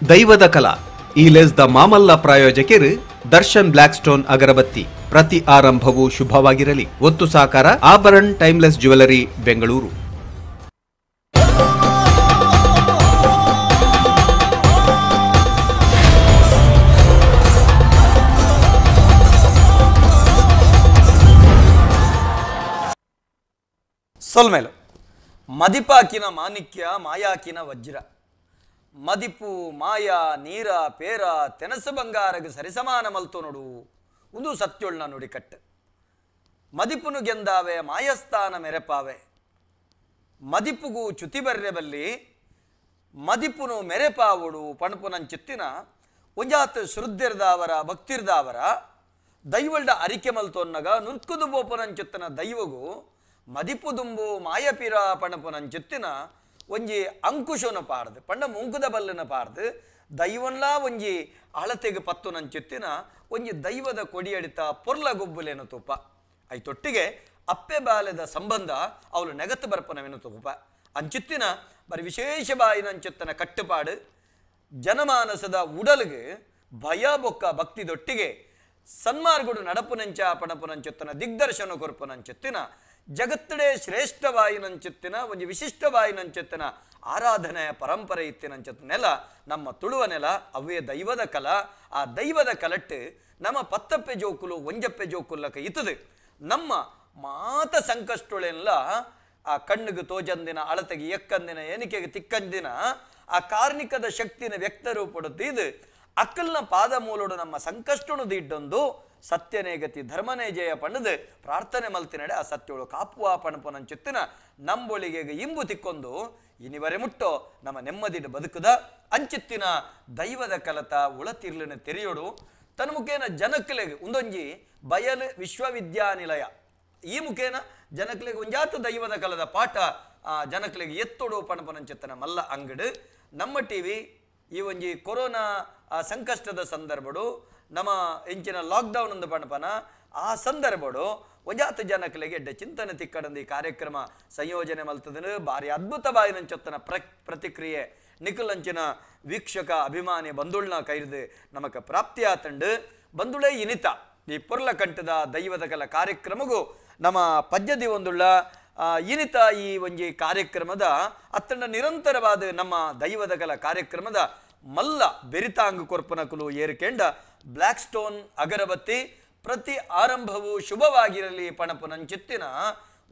ದೈವದ ಕಲಾ ಈ ಲೇಸ್ದ ಮಾಮಲ್ಲ ಪ್ರಾಯೋಜಕರು ದರ್ಶನ್ ಬ್ಲಾಕ್ ಸ್ಟೋನ್ ಅಗರಬತ್ತಿ. ಪ್ರತಿ ಆರಂಭವೂ ಶುಭವಾಗಿರಲಿ. ಒತ್ತು ಸಾಕಾರ ಆಭರಣ್ ಟೈಮ್ಲೆಸ್ ಜ್ಯುವೆಲರಿ, ಬೆಂಗಳೂರು. ಸೊಲ್ಮೇಲು ಮದಿಪಾಕಿನ ಮಾಣಿಕ್ಯ ಮಾಯಾಕಿನ ವಜ್ರ, ಮದಿಪು ಮಾಯ ನೀರ ಪೇರ ತೆನಸು ಬಂಗಾರಗ ಸರಿಸಮಾನ ಮಲ್ತು ನೋಡು ಒಂದು ಸತ್ಯೊಳ್ನ ನುಡಿಕಟ್ಟು. ಮದಿಪುನು ಗೆಂದಾವೆ ಮಾಯಸ್ಥಾನ ಮೆರೆಪಾವೆ, ಮದಿಪುಗೂ ಚ್ಯುತಿ ಬರ್ರೆಬಲ್ಲಿ ಮದಿಪುನು ಮೆರೆಪಾವುಡು ಪಣಪುನಂಚಿತ್ತಿನ ಒಂಜಾತ್ ಶ್ರುದ್ಧಿರ್ದಾವರ ಭಕ್ತಿರ್ದಾವರ ದೈವಳ್ಡ ಅರಿಕೆ ಮಲ್ತೊನ್ನಗ ನುರ್ಕುದು ಬೋಪುನಂಚಿತ್ತಿನ ದೈವಗೂ ಮದಿಪು ದುಂಬು ಮಾಯಪಿರ ಪಣಪುನಂಚಿತ್ತಿನ ಒಂಜಿ ಅಂಕುಶನ ಪಾರ್ದು ಪಂಡ ಮುಂಕುದ ಬಲ್ಲನ ಪಾರ್ದು ದೈವನ್ಲಾ ಒಂಜಿ ಅಳತೆಗೆ ಪತ್ತು ನಂಚಿತ್ತಿನ ಒಂಜಿ ದೈವದ ಕೊಡಿಯಡಿತ ಪೊರ್ಲ ಗೊಬ್ಬುಲೇನು ತೂಪ. ಐತೊಟ್ಟಿಗೆ ಅಪ್ಪೆ ಬಾಲ್ಯದ ಸಂಬಂಧ ಅವಳು ನೆಗತ್ತು ಬರ್ಪನವೇನು ತೂಪ. ಅಂಚಿತ್ತಿನ ಬರಿ ವಿಶೇಷ ಬಾಯಿನಂಚಿತ್ತನ ಕಟ್ಟುಪಾಡು ಜನಮಾನಸದ ಉಡಲ್ಗೆ ಭಯ ಬೊಕ್ಕ ಭಕ್ತಿದೊಟ್ಟಿಗೆ ಸನ್ಮಾರ್ಗುಡು ನಡಪುನಂಚ ಪಣಪುನಂಚಿತ್ತನ ದಿಗ್ದರ್ಶನ ಕೊರ್ಪುನಂಚಿತ್ತಿನ ಜಗತ್ತಡೆ ಶ್ರೇಷ್ಠವಾಯಿನಂಚಿತ್ತಿನ ಒಂಜಿ ವಿಶಿಷ್ಟವಾಯಿನಂಚಿತ್ತಿನ ಆರಾಧನೆ ಪರಂಪರೆ ಇತ್ತಿನಂಚಿತ್ತ ನೆಲ ನಮ್ಮ ತುಳುವ ನೆಲ ಅವೇ ದೈವದ ಕಲ. ಆ ದೈವದ ಕಲಟ್ಟು ನಮ್ಮ ಪತ್ತಪ್ಪೆ ಜೋಕುಲು ಒಂಜಪ್ಪೆ ಜೋಕುಲ್ಲಕ ಇತ್ತದು. ನಮ್ಮ ಮಾತ ಸಂಕಷ್ಟಗಳೆಲ್ಲ ಆ ಕಣ್ಣಿಗೆ ತೋಜಂದಿನ ಅಳತೆಗೆ ಎಕ್ಕಂದಿನ ಎಣಿಕೆಗೆ ತಿಕ್ಕಂದಿನ ಆ ಕಾರ್ಣಿಕದ ಶಕ್ತಿನ ವ್ಯಕ್ತ ರೂಪಡುತ್ತೆ. ಇದು ಅಕ್ಕಲ್ನ ಪಾದ ಮೂಲೋಡು ನಮ್ಮ ಸಂಕಷ್ಟನು ದಿಡ್ಡೊಂದು ಸತ್ಯನೇ ಗತಿ ಧರ್ಮನೇ ಜಯ ಪಣ್ಣದು ಪ್ರಾರ್ಥನೆ ಮಲ್ತಿನಡೆ ಆ ಸತ್ಯೋಳು ಕಾಪುವ ಪಣಪುನಂಚಿತ್ತಿನ ನಂಬೊಳಿಗೆ ಇಂಬು ತಿಕ್ಕೊಂದು ಇನಿವರೆ ಮುಟ್ಟೋ ನಮ್ಮ ನೆಮ್ಮದಿಡ ಬದುಕುದ ಅಂಚಿತ್ತಿನ ದೈವದ ಕಲತ ಉಳತಿರ್ಲಿನ ತೆರೆಯೋಡು ತನ್ನ ಮುಖೇನ ಜನಕ್ಲೆಗ್ ಒಂದೊಂಜಿ ಬಯಲು ವಿಶ್ವವಿದ್ಯಾನಿಲಯ ಈ ಮುಖೇನ ಜನಕ್ಲೆಗ್ ಒಂಜಾತ ದೈವದ ಕಲದ ಪಾಠ ಜನಕ್ಲೆಗ್ ಎತ್ತೋಡು ಪಣಪುನಂಚಿತ್ತಿನ ಮಲ್ಲ ಅಂಗಡು ನಮ್ಮ ಟಿವಿ ಈ ಒಂಜಿ ಕೊರೋನಾ ಸಂಕಷ್ಟದ ಸಂದರ್ಭಡು ನಮ್ಮ ಇಂಚಿನ ಲಾಕ್ಡೌನ್ ಒಂದು ಪಣಪನ ಆ ಸಂದರ್ಭಡು ಒಂಜಾತ ಜನಕ್ಲೆಗೆ ಎಡ್ಡೆ ಚಿಂತನೆ ತಿಕ್ಕಡಂದು ಈ ಕಾರ್ಯಕ್ರಮ ಸಂಯೋಜನೆ ಮಲ್ತದನು ಭಾರಿ ಅದ್ಭುತ ಬಾಯಿನಂಚೊತ್ತನ ಪ್ರತಿಕ್ರಿಯೆ ನಿಖಲಂಚಿನ ವೀಕ್ಷಕ ಅಭಿಮಾನಿ ಬಂಧುಳ್ನ ಕೈರ್ದು ನಮಕ ಪ್ರಾಪ್ತಿ ಆತಂಡು ಬಂಧುಳೇ ಇನಿತ ಈ ಪೊರ್ಲ ಕಂಠದ ದೈವದ ಕಲ ಕಾರ್ಯಕ್ರಮಗೂ ನಮ್ಮ ಪದ್ಯದಿ ಒಂದುಳ್ಳ ಇನಿತ ಈ ಒಂಜಿ ಕಾರ್ಯಕ್ರಮದ ಅತ್ತಂಡ ನಿರಂತರವಾದ ನಮ್ಮ ದೈವದ ಕಲ ಕಾರ್ಯಕ್ರಮದ ಮಲ್ಲ ಬೆರಿತಾಂಗು ಕೊರ್ಪನಕುಲು ಏರ್ಕೆಂಡ ಬ್ಲ್ಯಾಕ್ ಸ್ಟೋನ್ ಅಗರಬತ್ತಿ ಪ್ರತಿ ಆರಂಭವೂ ಶುಭವಾಗಿರಲಿ ಪಣಪುನಂಚಿತ್ತಿನ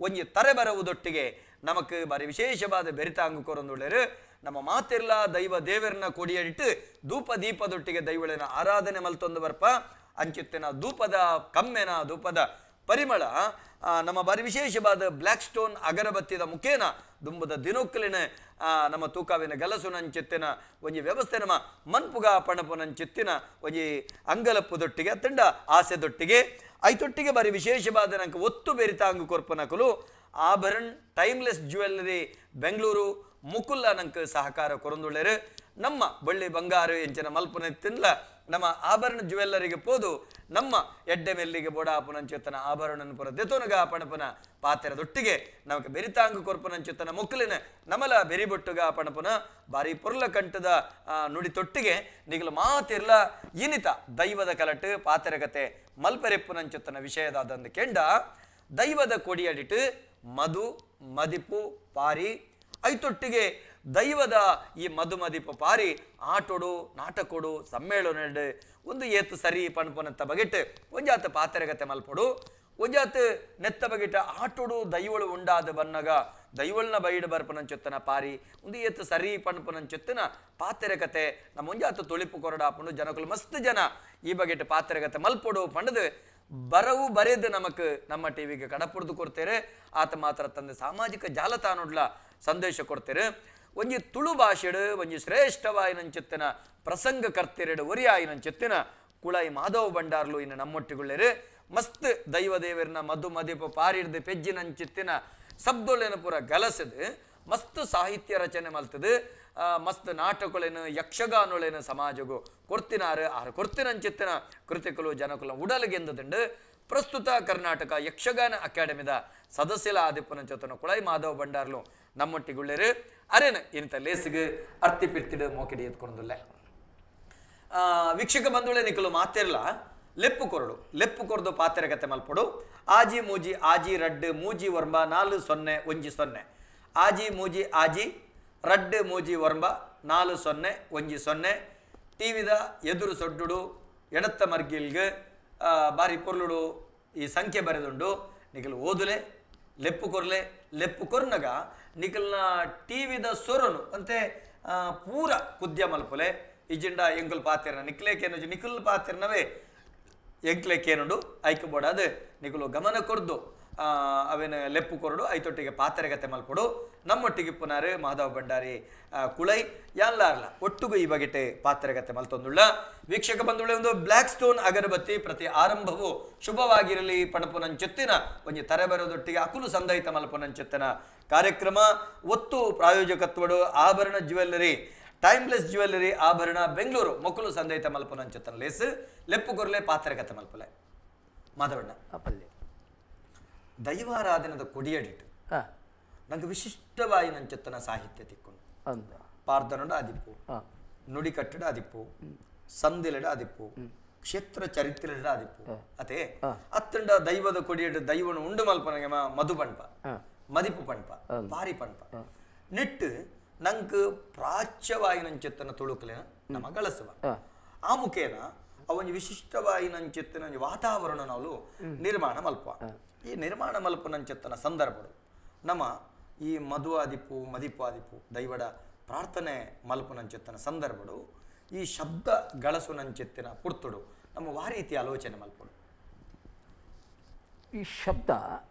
ಒಂಜಿ ತರೆಬರವುದೊಟ್ಟಿಗೆ ನಮಕ್ ಬಾರಿ ವಿಶೇಷವಾದ ಬೆರಿತಾಂಗು ಕೊರೊಂದುಳ್ಳೇರು. ನಮ್ಮ ಮಾತಿರ್ಲ ದೈವ ದೇವರನ್ನ ಕೊಡಿಯಡಿಟ್ಟು ಧೂಪ ದೀಪದೊಟ್ಟಿಗೆ ದೈವಳಿನ ಆರಾಧನೆ ಮಲ್ತೊಂದು ಬರ್ಪ ಅಂಚಿತ್ತಿನ ಧೂಪದ ಕಮ್ಮೆನ ಧೂಪದ ಪರಿಮಳ ನಮ್ಮ ಬಾರಿ ವಿಶೇಷವಾದ ಬ್ಲ್ಯಾಕ್ ಸ್ಟೋನ್ ಅಗರಬತ್ತಿದ ಮುಖೇನ ದುಂಬದ ದಿನೊಕ್ಕಲಿನ ನಮ್ಮ ತೂಕವಿನ ಗಲಸುನಂಚಿತ್ತಿನ ಒಂಜಿ ವ್ಯವಸ್ಥೆ ನಮ್ಮ ಮನ್ಪುಗ ಪಣಪುನಂಚಿತ್ತಿನ ಒಂಜಿ ಅಂಗಲಪ್ಪುದೊಟ್ಟಿಗೆ ತಂಡ ಆಸೆದೊಟ್ಟಿಗೆ ಐತೊಟ್ಟಿಗೆ ಬಾರಿ ವಿಶೇಷವಾದ ನಂಗೆ ಒತ್ತು ಬೆರಿತಾಂಗು ಕೊರ್ಪನಕುಲು ಆಭರಣ್ ಟೈಮ್ಲೆಸ್ ಜ್ಯುವೆಲ್ಲರಿ ಬೆಂಗಳೂರು ಮುಕುಲ್ಲ ನಂಗೆ ಸಹಕಾರ ಕೊರೊಂದುಳ್ಳೇರು. ನಮ್ಮ ಬಳ್ಳಿ ಬಂಗಾರು ಎಂಚಿನ ಮಲ್ಪನೆ ತಿನ್ಲ ನಮ್ಮ ಆಭರಣ ಜ್ಯುವೆಲ್ಲರಿಗೆ ಪೋದು ನಮ್ಮ ಎಡ್ಡೆ ಮೆಲ್ಲಿಗೆ ಬೋಡಾಪುನಂಚುತ್ತನ ಆಭರಣನ ಪುರ ದೆತೋನಗ ಪಣಪನ ಪಾತೆರದೊಟ್ಟಿಗೆ ನಮಗೆ ಬೆರಿತಾಂಗು ಕೊರ್ಪುನಂಚುತ್ತನ ಮುಕ್ಕಲಿನ ನಮಲ ಬೆರಿಬೊಟ್ಟುಗ ಪಣಪನ ಬಾರಿ ಪೊರ್ಲ ಕಂಠದ ನುಡಿ ತೊಟ್ಟಿಗೆ ನಿಗಲು ಮಾತಿರ್ಲ ಇನಿತ ದೈವದ ಕಲಟು ಪಾತೆರಗತೆ ಮಲ್ಪೆರೆಪ್ಪುನಂಚುತ್ತನ ವಿಷಯದಾದಂದು ಕೆಂಡ ದೈವದ ಕೊಡಿಯಡಿಟ್ಟು ಮಧು ಮದಿಪು ಪಾರಿ ಐತೊಟ್ಟಿಗೆ ದೈವದ ಈ ಮಧು ಮದಿಪ ಪಾರಿ ಆಟೋಡು ನಾಟಕೋಡು ಸಮ್ಮೇಳನ ಒಂದು ಏತು ಸರಿ ಪಣಪನಂತ ಬಗೆಟ್ ಒಂಜಾತ ಪಾತೆರಗತೆ ಮಲ್ಪೊಡು ಒಂಜಾತ ನೆತ್ತ ಬಗೆಟ ಆಟೋಡು ದೈವಳು ಉಂಡಾದ ಬನ್ನಗ ದೈವಳನ ಬೈಡು ಬರ್ಪನಂಚೊತ್ತನ ಪಾರಿ ಒಂದು ಏತು ಸರಿ ಪಣಪನಂಚೊತ್ತನ ಪಾತೆರಗತೆ ನಮ್ಮ ಒಂಜಾತ ತೊಳಿಪು ಕೊರಡಾಪುಂಡು ಜನಕುಲು ಮಸ್ತ್ ಜನ ಈ ಬಗೆಟ್ ಪಾತೆರಗತೆ ಮಲ್ಪೊಡು ಪಂಡದು ಬರವು ಬರೆದು ನಮಕ್ ನಮ್ಮ ಟಿವಿಗೆ ಕಡಪುಡ್ದು ಕೊಡ್ತೇರೆ. ಆತ ಮಾತ್ರ ತಂದೆ ಸಾಮಾಜಿಕ ಜಾಲತಾಣುಡ್ಲ ಸಂದೇಶ ಕೊಡ್ತೇರೆ. ಒಂಜಿ ತುಳು ಭಾಷೆಡು ಒಂಜಿ ಶ್ರೇಷ್ಠವಾಯಿನಂಚಿತ್ತಿನ ಪ್ರಸಂಗಕರ್ತೆರೆಡು ಒರಿಯಾಯಿನಂಚಿತ್ತಿನ ಕುಳಾಯಿ ಮಾಧವ ಭಂಡಾರ್ಲು ಇನ್ನು ನಮ್ಮೊಟ್ಟಿಗುಳ್ಳೇರು. ಮಸ್ತ್ ದೈವ ದೇವರನ್ನ ಮಧು ಮದಿಪ ಪಾರಿಡ್ದು ಪೆಜ್ಜಿನಂಚಿತ್ತಿನ ಶಬ್ದೊಳೆನ ಪೂರ ಗಲಸದು ಮಸ್ತ್ ಸಾಹಿತ್ಯ ರಚನೆ ಮಲ್ತದು ಮಸ್ತ್ ನಾಟಕಗಳೇನು ಯಕ್ಷಗಾನೊಳೇನು ಸಮಾಜಗೂ ಕೊರ್ತಿನಾರು ಆರು ಕೊರ್ತಿನಂಚಿತ್ತಿನ ಕೃತಿಕಲು ಜನಕುಲ ಉಡಲಿಗೆಂದದಂಡು ಪ್ರಸ್ತುತ ಕರ್ನಾಟಕ ಯಕ್ಷಗಾನ ಅಕಾಡೆಮಿದ ಸದಸ್ಯಲ ಆದಿಪ್ಪನಂಚೊತ್ತನ ಕುಳಾಯಿ ಮಾಧವ ಭಂಡಾರ್ಲು ನಮ್ಮೊಟ್ಟಿಗುಳ್ಳೇರು. ಅರೇನು ಇಂಥ ಲೇಸಿಗೆ ಅರ್ತಿ ಪಿರ್ತಿಡು ಮೋಕಿಡಿ ಎತ್ಕೊಂಡುಲ್ಲ. ವೀಕ್ಷಕ ಬಂಧುಗಳೇ ನಿಕಲು ಮಾತಿರಲ ಲೆಪ್ಪು ಕೊರಡು ಲೆಪ್ಪು ಕೊರದು ಪಾತ್ರೆ ಕತೆ ಮಲ್ಪೊಡು ಆಜಿ ಮೂಜಿ ಆಜಿ ರಡ್ಡು ಮೂಜಿ ಒರ್ಂಬ 4 0 1 0 ಆಜಿ ಮೂಜಿ ಆಜಿ ರಡ್ಡು ಮೂಜಿ ಒರ್ಂಬ 4 0 1 0 ಟಿವಿದ ಎದುರು ಸೊಡ್ಡುಡು ಎಡತ್ತ ಮರ್ಗಿಲ್ಗೆ ಬಾರಿ ಪೊರ್ಲುಡು ಈ ಸಂಖ್ಯೆ ಬರೆದುಂಡು ನಿಕಲು ಓದುಲೆ ಲೆಪ್ಪು ಕೊರ್ಲೆ ಲೆಪ್ಪು ಕೊರ್ನಗ ನಿಕಲ್ನ ಟಿವಿದ ಸೊರನು ಅಂತೆ ಪೂರ ಕುದ್ಯ ಮಲ್ಪುಲೆ ಇಜಿಂಡ ಎಂಕುಲ್ ಪಾತಿರ್ನ ನಿಕ್ಲೇಕೇನು ನಿಕುಲ್ ಪಾತಿರ್ನವೇ ಎಂಕ್ಲೇಕೇನುಂಡು ಐಕೆ ಬೋಡಾದು ನಿಕುಲು ಗಮನ ಕೊರ್ದು ಅವೇನ ಲೆಪ್ಪು ಕೊರಡು ಐತೊಟ್ಟಿಗೆ ಪಾತ್ರೆಗತೆ ಮಲ್ಪೊಡು ನಮ್ಮೊಟ್ಟಿಗೆ ಪುನಾರು ಮಾಧವ ಭಂಡಾರಿ ಕುಳೈ ಯಾನ್ಲಾರ್ಲ ಒಟ್ಟುಗು ಈ ಬಗೆಟೆ ಪಾತ್ರೆಗತೆ ಮಲ್ತೊಂದುಳ್ಳ ವೀಕ್ಷಕ ಬಂಧುಗಳೇ ಒಂದು ಬ್ಲ್ಯಾಕ್ ಸ್ಟೋನ್ ಅಗರಬತ್ತಿ ಪ್ರತಿ ಆರಂಭವು ಶುಭವಾಗಿರಲಿ ಪಣಪುನಂಚೊತ್ತಿನ ಒಂಜಿ ತರೆಬರೋದೊಟ್ಟಿಗೆ ಅಕುಲು ಸಂದಹಿತ ಮಲ್ಪುನಂಚೊತ್ತಿನ ಕಾರ್ಯಕ್ರಮ ಒತ್ತು ಪ್ರಾಯೋಜಕತ್ವಡು ಆಭರಣ jewellery timeless jewellery ಆಭರಣ ಬೆಂಗಳೂರು ಮೊಕ್ಕಲು ಸಂದಹಿತ ಮಲ್ಪುನಂಚೊತ್ತನ ಲೇಸ್ ಲೆಪ್ಪು ಕೊರ್ಲೆ ಪಾತ್ರೆಗತೆ ಮಲ್ಪಲೆ ಮಾಧವಣ್ಣ ಪಲ್ಯ ದೈವಾರಾಧನದ ಕೊಡಿಯಡಿಟ್ಟು ನಂಗೆ ವಿಶಿಷ್ಟವಾಗಿ ನಂಚೊತ್ತನ ಸಾಹಿತ್ಯ ತಿಕ್ಕೊಂಡು ಪಾರ್ದನಡ ಆದಿಪ್ಪು ನುಡಿಕಟ್ಟಡ ಆದಿಪ್ಪು ಸಂದಿಲಡ ಆದಿಪ್ಪು ಕ್ಷೇತ್ರ ಚರಿತ್ರೆಡ ಆದಿಪ್ಪು ಅದೇ ಅತ್ತಂಡ ದೈವದ ಕೊಡಿಯಡು ದೈವನು ಉಂಡು ಮಲ್ಪನಗೆ ಮಧು ಪಣ್ಪ ಮದಿಪು ಪಣ್ಪ ಪಾರಿ ಪಣ್ಪ ನೆಟ್ಟು ನಂಗೆ ಪ್ರಾಚ್ಯವಾಗಿ ನಂಚೊತ್ತನ ತುಳುಕಲೇನ ನಮ್ಮ ಗಳಸುವ ಆ ಮುಖೇನ ಅವನ ವಿಶಿಷ್ಟವಾಗಿ ನಂಚೊತ್ತನ ವಾತಾವರಣ ನಾವು ನಿರ್ಮಾಣ ಮಲ್ಪ ಈ ನಿರ್ಮಾಣ ಮಲ್ಪನಂಚೆತ್ತನ ಸಂದರ್ಭಡು ನಮ್ಮ ಈ ಮಧು ಆದಿಪ್ಪು ಮದಿಪು ಆದಿಪ್ಪು ದೈವಡ ಪ್ರಾರ್ಥನೆ ಮಲ್ಪನಂಚೆತ್ತನ ಸಂದರ್ಭಡು ಈ ಶಬ್ದ ಗಳಸುನಂಚೆತ್ತಿನ ಪುರ್ತುಡು ನಮ್ಮ ವಾರೀತಿ ಆಲೋಚನೆ ಮಲ್ಪಡು ಈ ಶಬ್ದ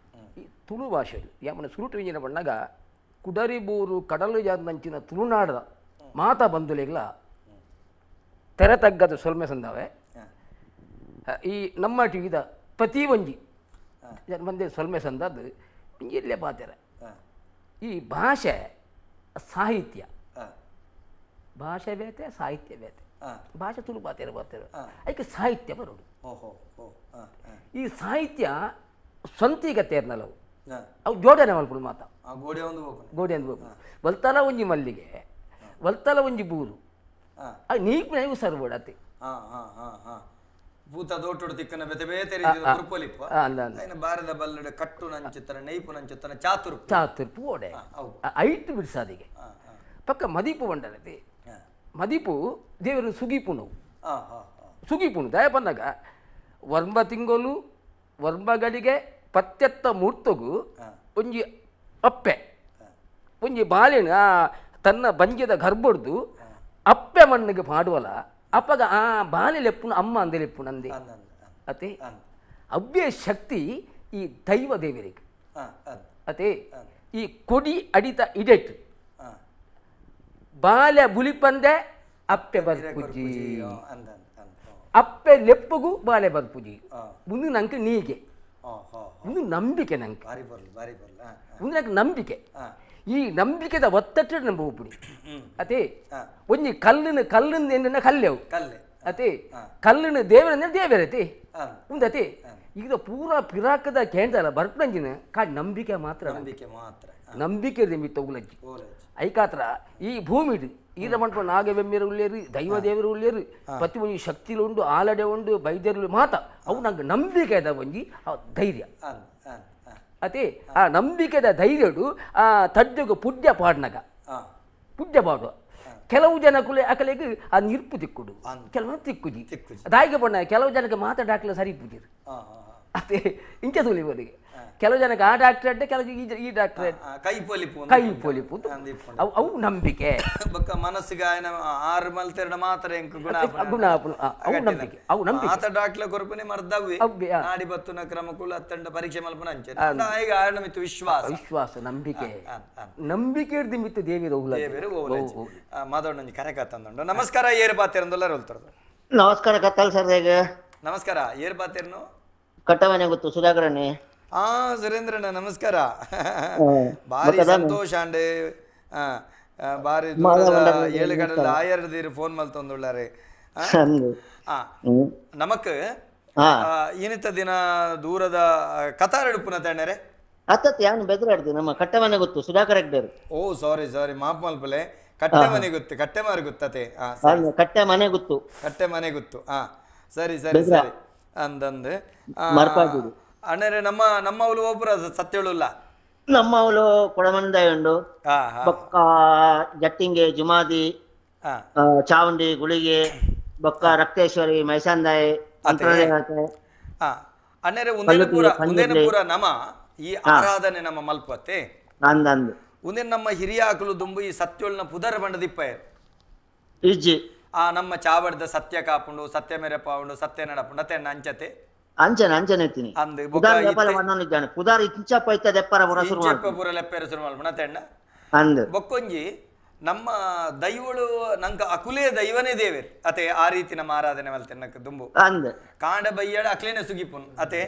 ಈ ತುಳು ಭಾಷೆ ಯಾಮನ ಸುರುಟು ಇಂಜಿನ ಬಣ್ಣಗ ಕುಡರಿಬೂರು ಕಡಲು ಜಾದಂಚಿನ ತುಳುನಾಡದ ಮಾತಾ ಬಂಧುಲೆಗ್ಲ ತೆರೆ ತಗ್ಗದ ಸೊಲ್ಮೆ ಸಂದಾವೆ ಈ ನಮ್ಮ ಟಿವಿದ ಪ್ರತಿ ಒಂಜಿ ಮಂದೆ ಸೊಲ್ಮೆ ಸಂದದ್ದು ಇಲ್ಲೇ ಪಾತೆರೆ ಈ ಭಾಷೆ ಸಾಹಿತ್ಯ ಭಾಷೆ ಬೇತೆ ಸಾಹಿತ್ಯ ಬೇತೆ ಭಾಷೆ ತುಳು ಪಾತೆರೆ ಬರ್ತಾರೆ ಅದಕ್ಕೆ ಸಾಹಿತ್ಯ ಬರೋದು ಈ ಸಾಹಿತ್ಯ ಸ್ವಂತಿಗ ತೇರ್ನಲ್ಲವು ಅವು ಜೋಡಣೆ ಮಲ್ಪಡು ಮಾತ ಗೋಡೆ ಅಂದ್ ಬೋಕು ವಲ್ತಲ ಒಂಜಿ ಮಲ್ಲಿಗೆ ವಲ್ತಲ ಒಂಜಿ ಬೂರು ನೀ ಸರ್ಬೋಡು ಅತ್ತೆ ಭೂತ ದೋಟುಡು ತಿಕ್ಕನ ಬೇತೆ ಬೇತೆ ರೀತಿಯ ಕುರುಪೊಲಿಪ್ಪ ಐನ ಬಾರದ ಬಲ್ಲಡೆ ಕಟ್ಟು ನಂಚುತ್ತನ ನೈಪು ನಂಚುತ್ತನ ಚಾತುರ್ಪು ಚಾತುರ್ಪು ಓಡೆ ಐಟು ಬಿಡಿಸಾದಿಗೆ ಪಕ್ಕ ಮದಿಪು ಬಂಡಲತಿ ಮದಿಪು ದೇವರು ಸುಗಿಪುಣು ಸುಗಿಪುಣು ದಯ ಬಂದಾಗ ವರ್ಮ ತಿಂಗಳು ವರ್ಮಗಳಿಗೆ ಪತ್ಯತ್ತ ಮೂರ್ತಗು ಒಂಜಿ ಅಪ್ಪೆ ಒಂಜಿ ಬಾಲಿನ ತನ್ನ ಬಂಜದ ಗರ್ಭಡ್ದು ಅಪ್ಪೆ ಮಣ್ಣಿಗೆ ಪಾಡುವಲ್ಲ ಅಪ್ಪಗ ಆ ಬಾಲಿ ಲೆಪ್ಪುನ ಅಮ್ಮ ಅಂದೆ ಲೆಪ್ಪುನ ಅಂದೆ ಅತೆ ಅವ್ಯ ಶಕ್ತಿ ಈ ದೈವ ದೇವರಿಗೆ ಅತೆ ಈ ಕೊಡಿ ಅಡಿತ ಇಡೆಟ್ ಬಾಲ್ಯ ಬುಲಿಪಂದೆ ಅಪ್ಪೆ ಬರ್ಪುಜಿ ಅಪ್ಪೆ ಲೆಪ್ಪುಗು ಬಾಲೆ ಬರ್ಪುಜಿ ಮುಂದೆ ನಂಗೆ ನೀಗೆ ಒಂದು ನಂಬಿಕೆ ನಂಗೆ ಮುಂದೆ ನಂಗೆ ನಂಬಿಕೆ ಈ ನಂಬಿಕೆದ ಒತ್ತಟ್ಟು ನಂಬ ಒಬ್ಬಡಿ ಅದೇ ಒಂಜಿ ಕಲ್ಲಿನ ಕಲ್ಲಿನ ಏನ ಕಲ್ಲೆವು ಅದೇ ಕಲ್ಲಿನ ದೇವರಂದ್ರೆ ದೇವರತಿ ಉಂದತಿ ಈಗ ಪೂರಾ ಪಿರಾಕದ ಕೇಂದ್ರ ಬರ್ಪಂಜಿನ ಕಾ ನಂಬಿಕೆ ಮಾತ್ರ ನಂಬಿಕೆ ಮಾತ್ರ ನಂಬಿಕೆ ನಿಮಿತ್ತ ಉಲಜ್ಜಿ ಐಕಾತ್ರ ಈ ಭೂಮಿಡು ಈರ ಮಂಟಪ ನಾಗವೆಮ್ಮಿರು ಉಳ್ಳೇರು ದೈವ ದೇವರು ಉಳ್ಳೇರು ಪ್ರತಿ ಒಂಜಿ ಶಕ್ತಿಲು ಉಂಡು ಆಲಡೆ ಉಂಡು ಬೈದ್ಯರು ಮಾತ ಅವು ನಂಗೆ ನಂಬಿಕೆ ಅದ ಒಂಜಿ ಧೈರ್ಯ ಅದೇ ಆ ನಂಬಿಕೆದ ಧೈರ್ಯಡು ಆ ತಡ್ಡಗು ಪುಡ್ಯ ಪಾಡ್ನಗ ಪುಡ್ಯ ಪಾಡುವ ಕೆಲವು ಜನಕ್ಕೂ ಅಕಲೆಗೆ ಆ ನಿರ್ಪು ತಿಕ್ಕುಡು ಕೆಲವು ತಿಕ್ಕುಜಿ ದಾಯಿಗೆ ಬಣ್ಣ ಕೆಲವು ಜನಕ್ಕೆ ಮಾತಾಡಾಕ್ಲ ಸರಿ ಪೂಜಿರು ಅದೇ ಇಂಚ ತುಳಿ ಬದಿಗೆ ಕೆಲವು ಜನಕ್ಕೆ ಆ ಡಾಕ್ಟರ್ ಅಡ್ಡೆ ಕೆಲವು ಈ ಡಾಕ್ಟರ್ ಕೈ ಪೊಲಿಪು ಕೈ ಪೊಲಿಪು ಅವು ಅವು ನಂಬಿಕೆ ಬೊಕ್ಕ ಮನಸ್ಸಿಗೆ ಆಯನ ಆರು ಮಲ್ತೆರಡ ಮಾತ್ರ ಎಂಕ್ ಗುಣ ಗುಣ ಅವು ನಂಬಿಕೆ ಅವು ನಂಬಿಕೆ ಆತ ಡಾಕ್ಟರ್ ಕೊರಪುನೆ ಮರ್ದವ್ವೆ ನಾಡಿ ಬತ್ತುನ ಕ್ರಮಕುಲ ಅತ್ತಂಡ ಪರೀಕ್ಷೆ ಮಲ್ಪನ ಅಂಚೆ ಈಗ ಆಯನ ಮಿತ್ತು ವಿಶ್ವಾಸ ವಿಶ್ವಾಸ ನಂಬಿಕೆ ನಂಬಿಕೆ ಮಿತ್ತು ದೇವಿರ ದೇವಿರು ಮಾಧವಣ್ಣ ಕರೆ ಕಾತಂದುಂಡು. ನಮಸ್ಕಾರ ಏರು ಬಾತೇರಂದಲ್ಲ ರೋಲ್ತರದು. ನಮಸ್ಕಾರ ಕತ್ತಲ್ ಸರ್ ಹೇಗೆ? ನಮಸ್ಕಾರ ಏರು ಬಾತೇರ್ನು ಕಟ್ಟವನೆ ಗೊತ್ತು ಸುಧಾಕರಣ್ಣೆ. ಆ ಸುರೇಂದ್ರಣ್ಣ ನಮಸ್ಕಾರ. ಭಾರಿ ಸಂತೋಷ ಅಂಡೆ ಬಾರಿ ಏಳು ಕಡಲ ಆಯರ್ದೀರು ಫೋನ್ ಮಲ್ತೊಂದುಳ್ಳಾರೆ. ನಮಕ್ ಏನಿತ್ತ ದಿನ ದೂರದ ಕತಾರ್ ಎಡುಪುನ ತಣ್ಣರೆ ಅತ್ತತ್ ಯಾನ್ ಬೆದರಾಡ್ದು ನಮ್ಮ ಕಟ್ಟವನೆ ಗೊತ್ತು ಸುಧಾಕರ್ ಹೆಗ್ಡೆರು. ಓ ಸಾರಿ ಸಾರಿ ಮಾಪ್ ಮಲ್ಪಲೆ ಕಟ್ಟೆ ಮನೆ ಗೊತ್ತು, ಕಟ್ಟೆ ಮಾರು ಗೊತ್ತತೆ. ಕಟ್ಟೆ ಮನೆ ಗೊತ್ತು, ಕಟ್ಟೆ ಮನೆ ಗೊತ್ತು. ಹಾ ಸರಿ ಸರಿ ಸರಿ ಅಂದಂದು ಅಣ್ಣರೇ. ನಮ್ಮ ನಮ್ಮವಳು ಒಬ್ಬರ ಸತ್ಯಳುಲ್ಲ, ನಮ್ಮವಳು ಕೊಡಮಂದಾಯ ಉಂಡು, ಬೊಕ್ಕ ಜಟ್ಟಿಂಗೆ, ಜುಮಾದಿ, ಚಾವುಂಡಿ, ಗುಳಿಗೆ, ಬೊಕ್ಕ ರಕ್ತೇಶ್ವರಿ, ಮೈಸಾಂದಾಯಿ. ಅಣ್ಣರೇ ಒಂದೇನು ಪೂರ ಒಂದೇನು ಪೂರ ನಮ್ಮ ಈ ಆರಾಧನೆ ನಮ್ಮ ಮಲ್ಪತ್ತೆ ಅಂದಂದು ಒಂದೇನು ನಮ್ಮ ಹಿರಿಯ ಆಕಲು ದುಂಬು ಈ ಸತ್ಯೊಳ್ನ ಪುದರ ಬಂಡದಿಪ್ಪಾಯರ್ ಇಜ್ಜಿ. ಆ ನಮ್ಮ ಚಾವಡ್ದ ಸತ್ಯ ಕಾಪುಂಡು, ಸತ್ಯ ಮೇರೆ ಪಾವುಂಡು, ಸತ್ಯ ನಡಪುಂಡು ಅತ್ತೆ ಅಂಚತೆ ಅಂಚನೆ ಅಂಚನೆ ಇತ್ತೀನಿ ಅಂದ್ ಪುದಾರ್ ಇಂಚಪ್ಪ ಇತ್ತದ ಎಪ್ಪರ ಪುರ ಶುರು ಇಂಚಪ್ಪ ಪುರ ಲೆಪ್ಪೆರ ಶುರು ಮಲ್ಪುಣ ಅತ್ತೆಣ್ಣ ಅಂದ್. ಬೊಕ್ಕೊಂಜಿ ನಮ್ಮ ದೈವಳು ನಂಕ ಅಕುಲೇ ದೈವನೇ ದೇವೇರ್ ಅತೆ. ಆ ರೀತಿ ನಮ್ಮ ಆರಾಧನೆ ಮಲ್ತೆ ದುಂಬು ಅಂದ್ ಕಾಂಡ ಬಯ್ಯಡ ಅಕ್ಲೇನೆ ಸುಗಿಪುನ್ ಅತೆ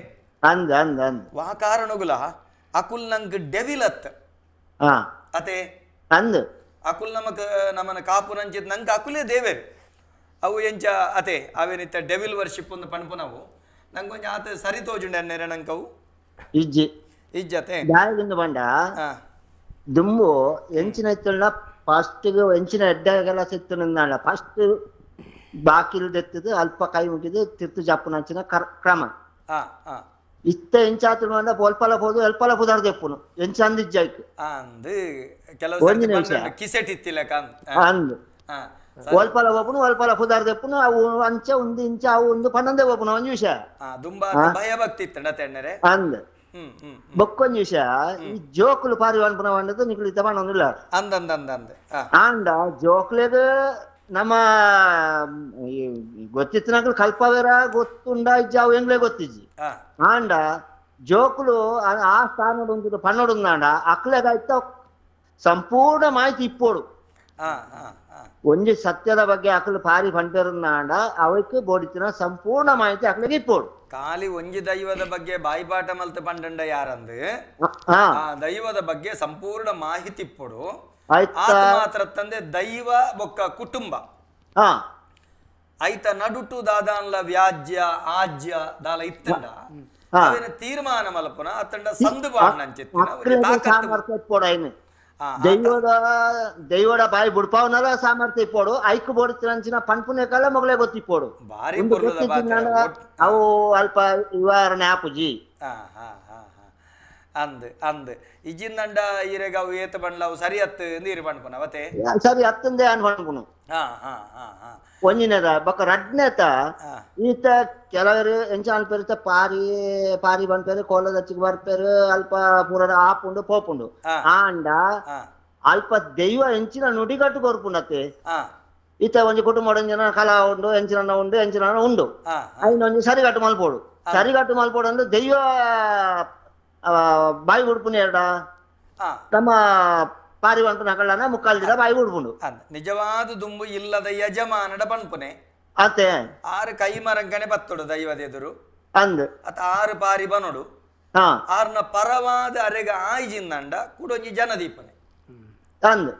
ಅಂದ್ ಅಂದ್ ಅಂದ್. ವಾ ಕಾರಣಗುಲ ಅಕುಲ್ ನಂಕ್ ಡೆವಿಲ್ ಅತ್ ಅತೆ ಅಂದ್. ಅಕುಲ್ ನಮಕ್ ನಮನ ಕಾಪು ನಂಚಿತ್ ನಂಗೆ ಅಕುಲೇ ದೇವೇರ್ ಅವು ಎಂಚ ಅತೆ ಅವೇನಿತ್ತ ಡೆವಿಲ್ ವರ್ಷಿಪ್ ಒಂದು ಪಣಪು ನಾವು ನಂಗೊಂಜ ಆತ ಸರಿ ತೋಜುಂಡೆ ಅನ್ನೇರೆ ನಂಕವು ಇಜ್ಜಿ ಇಜ್ಜತೆ ದಾಯದಿಂದ ಬಂಡ ದುಂಬು ಎಂಚಿನ ಇತ್ತಲ್ಲ ಫಸ್ಟ್ ಎಂಚಿನ ಎಡ್ಡಗೆಲ್ಲ ಸಿಕ್ತು ಫಸ್ಟ್ ಬಾಕಿಲ್ದೆತ್ತದು ಅಲ್ಪ ಕೈ ಮುಗಿದು ತಿರ್ತು ಜಾಪುನಂಚಿನ ಕ್ರಮ ಇತ್ತ ಎಂಚಾತುಡು ಅಂಡ ಒಲ್ಪಲ ಪೋದು ಎಲ್ಪಲ ಪುದಾರ್ ದೆಪ್ಪುನು ಎಂಚ ಅಂದಿಜ್ಜಾಯ್ತು ಅಂದ್. ಕೆಲವು ಕಿಸೆಟ್ ಇತ್ತಿಲ್ಲ ಅಂದ್ ಒಲ್ಪಲ ಒಪ್ಪುನು ಒಲ್ಪಲ ಪುದಾರ್ ದೆಪ್ಪುನು ಅವು ಅಂಚ ಒಂದು ಇಂಚ ಅವು ಒಂದು ಪನ್ನೊಂದೇ ಒಪ್ಪುನು ಒಂಜಿ ವಿಷಯ ಭಯ ಭಕ್ತಿ ಇತ್ತಂಡ ಅಂದ್. ಬೊಕ್ಕೊಂಜಿ ವಿಷಯ ಈ ಜೋಕುಲು ಪಾರಿ ಅನ್ಪುನ ಪಂಡದು ನಿಕುಲು ಇತ್ತ ಪನ್ನೊಂದಿಲ್ಲ ಅಂದ್ ಅಂದ್ ಅಂದ್ ಅಂದ್. ಆಂಡ ಜೋಕ್ಲೆಗ್ ನಮ್ಮ ಗೊತ್ತಿತ್ತಿನಕಲು ಕಲ್ಪವೇರ ಗೊತ್ತುಂಡ ಇಜ್ಜಿ ಅವು ಎಂಗ್ಲೇ ಗೊತ್ತಿಜ್ಜಿ. ಆಂಡ ಜೋಕುಲು ಆ ಸ್ಥಾನಡ್ ಉಂತುದು ಪನ್ನೊಡುಂದಾಂಡ ಅಕ್ಲೆಗಾಯ್ತ ಸಂಪೂರ್ಣ ಮಾಹಿತಿ ಇಪ್ಪೋಡು. ಒಂಜಿ ಸತ್ಯದ ಬಗ್ಗೆ ಅಕಲು ಪಾರಿ ಪಂಪೆರುಂದಾಂಡ ಅವಕ್ಕೆ ಬೋಡಿತಿನ ಸಂಪೂರ್ಣ ಮಾಹಿತಿ ಅಕ್ಲೆಗ್ ಇಪ್ಪೋಡು. ಖಾಲಿ ಒಂಜಿ ದೈವದ ಬಗ್ಗೆ ಬಾಯಿಪಾಠ ಮಲ್ತು ಪಂಡಂಡ ಯಾರಂದು ಆ ದೈವದ ಬಗ್ಗೆ ಸಂಪೂರ್ಣ ಮಾಹಿತಿ ಇಪ್ಪೋಡು. ಮಾತ್ರ ತಂದೆ ದೈವ ಬೊಕ್ಕ ಕುಟುಂಬ ಐತ ನಡುಟು ದಾದಾನ್ಲ ವ್ಯಾಜ್ಯ ಆಜ್ಯ ದಾಲ ಇತ್ತಂಡ ಅವೇನ ತೀರ್ಮಾನ ಮಲ್ಪುನ ಅತ್ತಂಡ ಸಂದು ದೈವದ ದೈವಡ ಬಾಯಿ ಬುಡ್ಪಾವನಲ ಸಾಮರ್ಥ್ಯ ಇಪ್ಪೋಡು ಐಕ್ ಬೋಡಿತಿನಂಚಿನ ಪನ್ಪುನೆ ಕಾಲ ಮೊಗಲೇ ಗೊತ್ತಿಪ್ಪೋಡು. ಬಾರಿ ಅವು ಅಲ್ಪ ವಿವರಣೆ ಆಪುಜಿ ಅಂದ್ ಅಂದ್ ಇಜಿಂದಂಡ ಈರೆಗ ಅವು ಏತ ಬಂಡ್ಲ ಅವು ಸರಿ ಅತ್ತು ಎಂದು ಇರು ಪನ್ಪುನ ಅವತ್ತೆ ಸರಿ ಅತ್ತಂದೆ ಅನ್ ಪನ್ಪುನು. ಒಂಜಿನೇದ ಬೊಕ್ಕ ರಡ್ನೇತ ಈತ ಕೆಲವರು ಎಂಚ ಅನ್ಪೇರು ಪಾರಿ ಪಾರಿ ಬನ್ಪೇರು ಕೋಲದಚ್ಚಿಗೆ ಬರ್ಪೇರು ಅಲ್ಪ ಪೂರ ಆಪುಂಡು ಪೋಪುಂಡು. ಆಂಡ ಅಲ್ಪ ದೈವ ಎಂಚಿನ ನುಡಿಗಟ್ಟು ಕೊರ್ಪುಂಡತ್ತೆ. ಈತ ಒಂಜಿ ಕುಟುಂಬ ಒಂಜಿನ ಕಲಾ ಉಂಡು ಎಂಚಿನ ಉಂಡು ಎಂಚಿನ ಉಂಡು ಐನ ಒಂಜಿ ಸರಿಗಟ್ಟು ಮಲ್ಪೋಡು. ಸರಿಗಟ್ಟು ಮಲ್ಪೋಡು ಅಂದ್ರೆ ದೈವ ಬಾಯಿ ಉಡುಪುನ ಎರಡ ನಮ್ಮ ಪಾರಿ ಪನ್ಪುನ ಮುಕ್ಕಾಲ್ದಿರ ಬಾಯಿ ಉಡುಪುಂಡು. ನಿಜವಾದ ದುಂಬು ಇಲ್ಲದ ಯಜಮಾನಡ ಪನ್ಪುನೆ ಅತ್ತೆ ಆರು ಕೈ ಮರಂಕಣೆ ಬತ್ತೋಡು ದೈವದ ಎದುರು ಅಂದ್ ಅತ್ತ ಆರು ಪಾರಿ ಬನೋಡು ಆರ್ನ ಪರವಾದ ಅರೆಗ ಆಯ್ಜಿಂದಂಡ ಕೂಡೊಂಜಿ ಜನದೀಪನೆ ಅಂದ್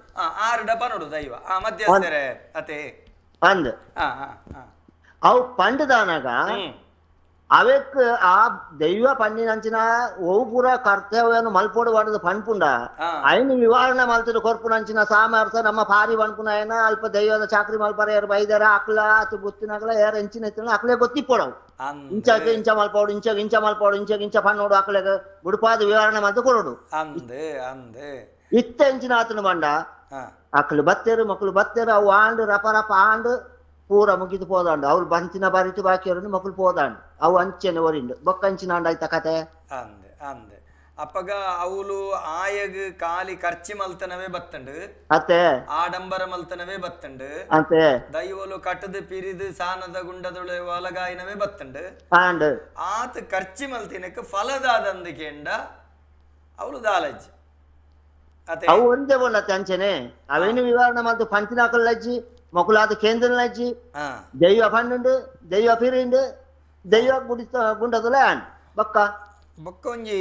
ಆರುಡ ಬನೋಡು ದೈವ ಆ ಮಧ್ಯಸ್ಥರೇ ಅತೆ ಅಂದ್. ಅವು ಪಂಡದಾನಾಗ ಅವೆಕ್ ಆ ದೈವ ಪನ್ನಿನಂಚಿನ ಒವು ಪೂರ ಕರ್ತವ್ಯನು ಮಲ್ಪೋಡು ಪಂಡದು ಪನ್ಪುಂಡ ಐನು ವಿವರಣೆ ಮಲ್ತದು ಕೊರ್ಪುನಂಚಿನ ಸಾಮರ್ಥ್ಯ ನಮ್ಮ ಪಾರಿ ಪನ್ಪುನ ಏನ ಅಲ್ಪ ದೈವದ ಚಾಕ್ರಿ ಮಲ್ಪರ ಯಾರು ಬೈದಾರ ಅಕ್ಲ ಆತು ಗೊತ್ತಿನಕ್ಲ ಯಾರು ಎಂಚಿನ ಇತ್ತಿನ ಅಕ್ಲೆ ಗೊತ್ತಿಪ್ಪೋಡವು. ಇಂಚ ಇಂಚ ಮಲ್ಪೋಡು ಇಂಚ ಇಂಚ ಮಲ್ಪೋಡು ಇಂಚ ಇಂಚ ಪನ್ನೋಡು ಅಕ್ಲೆಗ್ ಬುಡುಪಾದ ವಿವರಣೆ ಮಲ್ತು ಕೊಡೋಡು. ಇತ್ತ ಎಂಚಿನ ಆತನು ಬಂಡ ಅಕ್ಲು ಬತ್ತೇರು ಮಕ್ಕಳು ಬತ್ತೇರು ಅವು ಆಂಡು ರಪ ರಪ ಆಂಡು ಪೂರ ಮುಗಿದು ಪೋದಾಂಡು ಅವ್ರು ಬಂತಿನ ಬಾರಿತು ಬಾಕಿಯವ್ರನ್ನು ಮಕ್ಕಳು ಪೋದಾಂಡು ಅವು ಅಂಚೆನೆ ಒರಿಂಡು ಬೊಕ್ಕ ಅಂಚಿನ ಆಂಡ ಆಯ್ತ ಕತೆ ಅಂದೆ ಅಂದೆ. ಅಪ್ಪಗ ಅವಳು ಆಯಗ್ ಖಾಲಿ ಖರ್ಚಿ ಮಲ್ತನವೇ ಬತ್ತಂಡು ಅತ್ತೆ ಆಡಂಬರ ಮಲ್ತನವೇ ಬತ್ತಂಡು ಅತ್ತೆ ದೈವಲು ಕಟ್ಟದು ಪಿರಿದು ಸಾನದ ಗುಂಡದೊಳೆ ಒಲಗಾಯಿನವೇ ಬತ್ತಂಡು ಆಂಡು ಆತ ಖರ್ಚಿ ಮಲ್ತಿನಕ್ಕೆ ಫಲದಾದಂದಿಕೆಂಡ ಅವಳು ದಾಲಜ್ಜಿ ಅವು ಒಂದೇ ಬೋಲತ್ತೆ ಅಂಚೆನೆ ಅವೇನು ವಿವರಣೆ ಮಲ್ತು ಪಂಚಿನಾಕಲ್ಲಜ್ಜಿ ಮಕ್ಕಳಾದ ಕೇಂದ್ರಲಜ್ಜಿ ದೈವ ಪನ್ನುಂಡು ದೈವ ಪಿರಿಂಡು ದೈವ ಗುಡಿ ಗುಂಡದೊಲೆ ಆಂಡ್ ಬೊಕ್ಕ ಬೊಕ್ಕ ಒಂಜಿ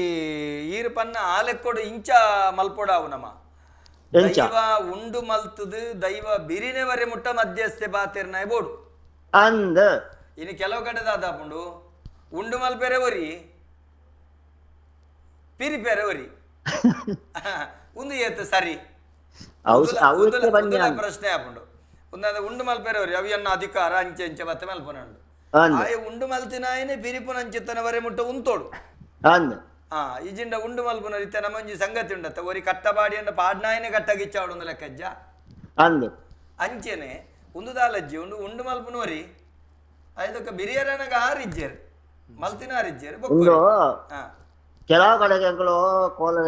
ಈರು ಪನ್ನ ಆಲೆಕ್ಕೊಡು ಇಂಚ ಮಲ್ಪೊಡಾವು ನಮ ದೈವ ಉಂಡು ಮಲ್ತದು ದೈವ ಬಿರಿನೆವರೆ ಮುಟ್ಟ ಮಧ್ಯಸ್ಥೆ ಬಾತಿರ್ನಾಯ್ ಬೋಡು ಅಂದ್. ಇನ್ನು ಕೆಲವು ಕಡೆ ದಾದಾಪುಂಡು ಉಂಡು ಮಲ್ಪೆರೆ ಒರಿ ಪಿರಿ ಪೆರೆ ಒರಿ ಉಂದು ಏತ್ ಸರಿ ಪ್ರಶ್ನೆ ಆಪುಂಡು ಉಂದಾದ ಉಂಡು ಮಲ್ಪೆರವ್ರಿ ಅವಿಯನ್ನ ಅಧಿಕಾರ ಅಂಚೆ ಅಂಚೆ ಬತ್ತೆ ಮಲ್ಪನುಂಡು ಆಯೆ ಉಂಡು ಮಲ್ತಿನಾಯನೆ ಬಿರಿಪುನ ಅಂಚಿತ್ತನ ವರೆ ಮುಟ್ಟ ಉಂತೋಡು ಇಜಿಂಡ ಉಂಡು ಮಲ್ಪುನ ಇತ್ತೆ ನಮ್ಮೊಂಜಿ ಸಂಗತಿ ಉಂಡತ್ತ ಒರಿ ಕಟ್ಟಬಾಡಿಯನ್ನ ಪಾಡ್ನಾಯನೆ ಕಟ್ಟಗಿಚ್ಚಾವಡು ಒಂದು ಲೆಕ್ಕಜ್ಜ ಅಂಚೆನೆ ಉಂದು ದಾಲಜ್ಜಿ ಉಂಡು ಉಂಡು ಮಲ್ಪುನವರಿ ಐದಕ್ಕ ಬಿರಿಯರನಗ ಆರಿಜ್ಜೇರು ಮಲ್ತಿನ ಆರಿಜ್ಜೇರು ಕೆಲವು ಕಡೆಗೆ ಎಂಗಳು ಕೋಲ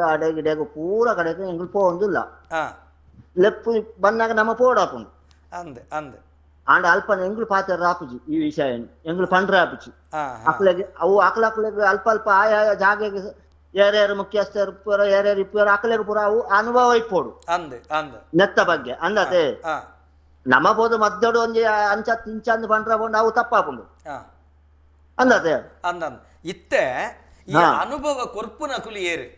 ಅಡೆ ಗಿಡೆಗೆ ಪೂರ ಕಡೆಗೆ ಎಂಗಳು ಪೋಂದಿಲ್ಲ ಲೆಪ್ಪು ಬಂದಾಗ ನಮ್ಮ ಪೋಡಾಪುಂಡು ಅಂದೆ ಅಂದೆ ಆಂಡ ಅಲ್ಪ ಎಂಗಳು ಪಾತ್ರ ಆಪುಜಿ ಈ ವಿಷಯ ಎಂಗಳು ಪಂಡ್ರೆ ಆಪುಜಿ ಅಕ್ಲೆಗೆ ಅವು ಅಕ್ಲಕ್ಲೆಗೆ ಅಲ್ಪ ಅಲ್ಪ ಆಯಾ ಜಾಗೆಗೆ ಯಾರ್ಯಾರು ಮುಖ್ಯಸ್ಥರು ಇಪ್ಪುವರು ಯಾರ್ಯಾರು ಇಪ್ಪುವರು ಅಕ್ಲೆಗೆ ಪೂರ ಅವು ಅನುಭವ ಇಪ್ಪೋಡು ಅಂದೆ ಅಂದೆ ನೆತ್ತ ಬಗ್ಗೆ ಅಂದತೆ ನಮ್ಮ ಬೋದು ಮದ್ದೋಡು ಒಂಜಿ ಅಂಚ ತಿಂಚಂದು ಪಂಡ್ರ ಪೋಂಡು ಅವು ತಪ್ಪಾಪುಂಡು ಅಂದತೆ ಅಂದ ಇತ್ತೆ ಈ ಅನುಭವ ಕೊರ್ಪುನ ಕುಲಿಯೇರು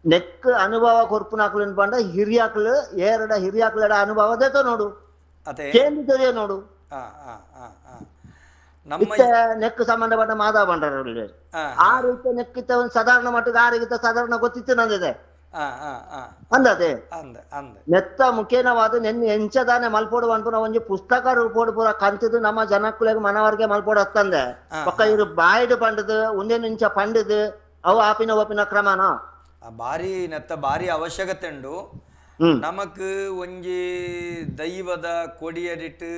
ನೆಕ್ ಅನುಭವ ಕೊರ್ಪುನ ಪಂಡ ಹಿರಿಯಾಕ್ಲು ಏರಡ ಹಿರಿಯಾಕ್ಲಡ ಅನುಭವ ದೇತ ನೋಡು ಕೇಂದ್ರ ತೆರೆಯ ನೋಡು ನೆಕ್ ಸಂಬಂಧಪಟ್ಟ ಮಾಧವ ಬಂಡಾರ ಆ ರೀತಿ ನೆಕ್ಕಿತ್ತ ಒಂದು ಸಾಧಾರಣ ಮಟ್ಟಕ್ಕೆ ಆ ರೀತಿ ಸಾಧಾರಣ ಗೊತ್ತಿತ್ತು ನಂದಿದೆ ಅಂದತೆ ನೆತ್ತ ಮುಖೇನವಾದ ನೆನ್ನೆ ಎಂಚದಾನೆ ಮಲ್ಪೋಡು ಅನ್ಪುನ ಒಂಜಿ ಪುಸ್ತಕ ರೂಪೋಡು ಪೂರ ಕಂತದ್ದು ನಮ್ಮ ಜನಕ್ಕುಲೆಗ್ ಮನವರ್ಗೆ ಮಲ್ಪೋಡು ಅತ್ತಂದೆ ಪಕ್ಕ ಇವ್ರು ಬಾಯಿಡು ಪಂಡದು ಒಂದೇನು ಇಂಚ ಪಂಡದು ಅವು ಆಪಿನ ಒಪಿನ ಕ್ರಮನ ಬಾರಿ ನೆತ್ತ ಬಾರಿ ಅವಶ್ಯಕತೆ ಉಂಡು ನಮಕ್ ಒಂಜಿ ದೈವದ ಕೊಡಿಯಡಿಟ್ಟು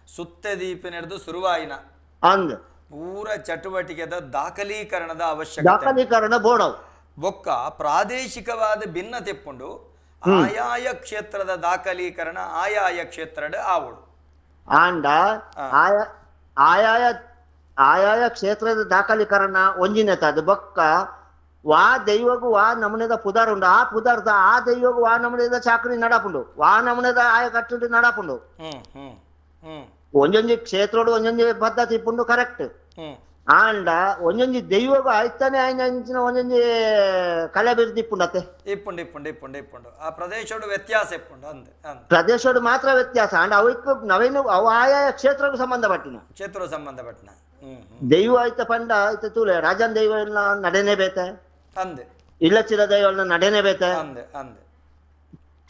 ಸುತ್ತ ದೀಪ ನಡೆದು ಶುರುವಾಯಿನ ಅಂದ್ ಪೂರ ಚಟುವಟಿಕೆದ ದಾಖಲೀಕರಣದ ಅವಶ್ಯಕತೆ ದಾಖಲೀಕರಣ ಬೋಡವು ಬೊಕ್ಕ ಪ್ರಾದೇಶಿಕವಾದ ಭಿನ್ನತೆ ಪುಂಡು ಆಯಾಯ ಕ್ಷೇತ್ರದ ದಾಖಲೀಕರಣ ಆಯಾಯ ಕ್ಷೇತ್ರದ ಆವಡು ಆಂಡ ಆಯಾಯ ಆಯಾಯ ಕ್ಷೇತ್ರದ ದಾಖಲೀಕರಣ ಒಂಜಿನೆತದು ಬೊಕ್ಕ ವಾ ದೈವಗೂ ವಾ ನಮೂನೆದ ಪುದಾರ್ ಉಂಡು ಆ ಪುದಾರ್ದ ಆ ದೈವಗೂ ವಾ ನಮೂನೆದ ಚಾಕರಿ ನಡಪುಂಡು ವಾ ನಮೂನೆದ ಆಯ ಕಟ್ಟುಂಡು ನಡಪುಂಡು ಒಂಜೊಂಜಿ ಕ್ಷೇತ್ರೋಡು ಒಂಜೊಂಜಿ ಪದ್ಧತಿ ಇಪ್ಪುಂಡು ಕರೆಕ್ಟ್ ಆಂಡ ಒಂಜೊಂಜಿ ದೈವಗೂ ಆಯ್ತಾನೆ ಆಯ್ನ ಅಂಚಿನ ಒಂಜೊಂಜಿ ಕಲೆ ಬಿರ್ದು ಇಪ್ಪುಂಡತ್ತೆ ಇಪ್ಪುಂಡು ಇಪ್ಪುಂಡು ಇಪ್ಪುಂಡು ಇಪ್ಪುಂಡು ಆ ಪ್ರದೇಶೋಡು ವ್ಯತ್ಯಾಸ ಇಪ್ಪುಂಡು ಅಂದೆ ಪ್ರದೇಶೋಡು ಮಾತ್ರ ವ್ಯತ್ಯಾಸ ಆಂಡ ಅವಕ್ಕೆ ನವೇನು ಅವು ಆಯಾಯ ಕ್ಷೇತ್ರಕ್ಕೂ ಸಂಬಂಧಪಟ್ಟಿನ ಕ್ಷೇತ್ರ ಸಂಬಂಧಪಟ್ಟಿನ ದೈವ ಆಯ್ತ ಪಂಡ ಆಯ್ತ ತೂಲೆ ರಾಜನ್ ದೈವ ಎಲ್ಲ ನಡೆನೇ ಬೇತೆ ಅಂದೆ ಇಲ್ಲಚಿರ ದೈವ ನಡೆನೇ ಬೇತೆ ಅಂದೆ ಅಂದೆ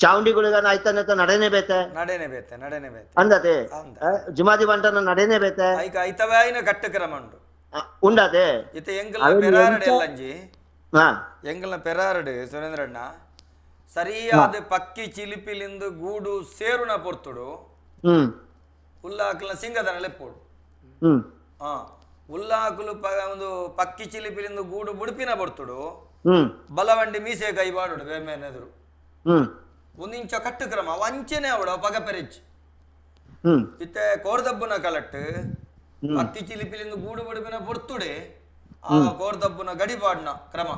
ಚಾವುಂಡಿಗುಳಿಗನ ಆಯ್ತಾನೆ ನಡೆನೇ ಬೇತೆ ನಡೆನೇ ಬೇತೆ ನಡೆನೇ ಬೇತೆ ಅಂದತೆ ಜುಮಾದಿ ಬಂಟನ ನಡೆನೇ ಬೇತೆ ಐಕ ಐತವೇ ಆಯ್ನ ಕಟ್ಟು ಕ್ರಮ ಉಂಡು ಉಂಡತೆ ಇತ್ತೆ ಎಂಗಲ್ನ ಪೆರಾರಡು ಎಲ್ಲಂಜಿ ಎಂಗಲ್ನ ಪೆರಾರಡು ಸುರೇಂದ್ರಣ್ಣ ಸರಿಯಾದ ಪಕ್ಕಿ ಚಿಲಿಪಿಲಿಂದು ಗೂಡು ಸೇರುನ ಪೊರ್ತುಡು ಉಲ್ಲಾಕಲ್ನ ಸಿಂಗದನ ಲೆಪ್ಪೋಡು ಉಲ್ಲಾಕುಲು ಒಂದು ಪಕ್ಕಿ ಚಿಲಿಪಿಲಿಂದು ಗೂಡು ಬುಡುಪಿನ ಬರ್ತುಡು ಬಲವಂಡಿ ಮೀಸೆ ಕೈ ಬಾಡುಡು ಬೇಮೇನೆದುರು ಒಂದು ಇಂಚ ಕಟ್ಟು ಕ್ರಮ ವಂಚನೆ ಅವಳು ಪಗ ಪೆರೆಚ್ ಇತ್ತೆ ಕೋರ್ದಬ್ಬನ ಕಲಟ್ಟು ಪಕ್ಕಿ ಚಿಲಿಪಿಲಿಂದು ಗೂಡು ಬುಡುಪಿನ ಪೊರ್ತುಡೆ ಆ ಕೋರ್ದಬ್ಬನ ಗಡಿಪಾಡ್ನ ಕ್ರಮ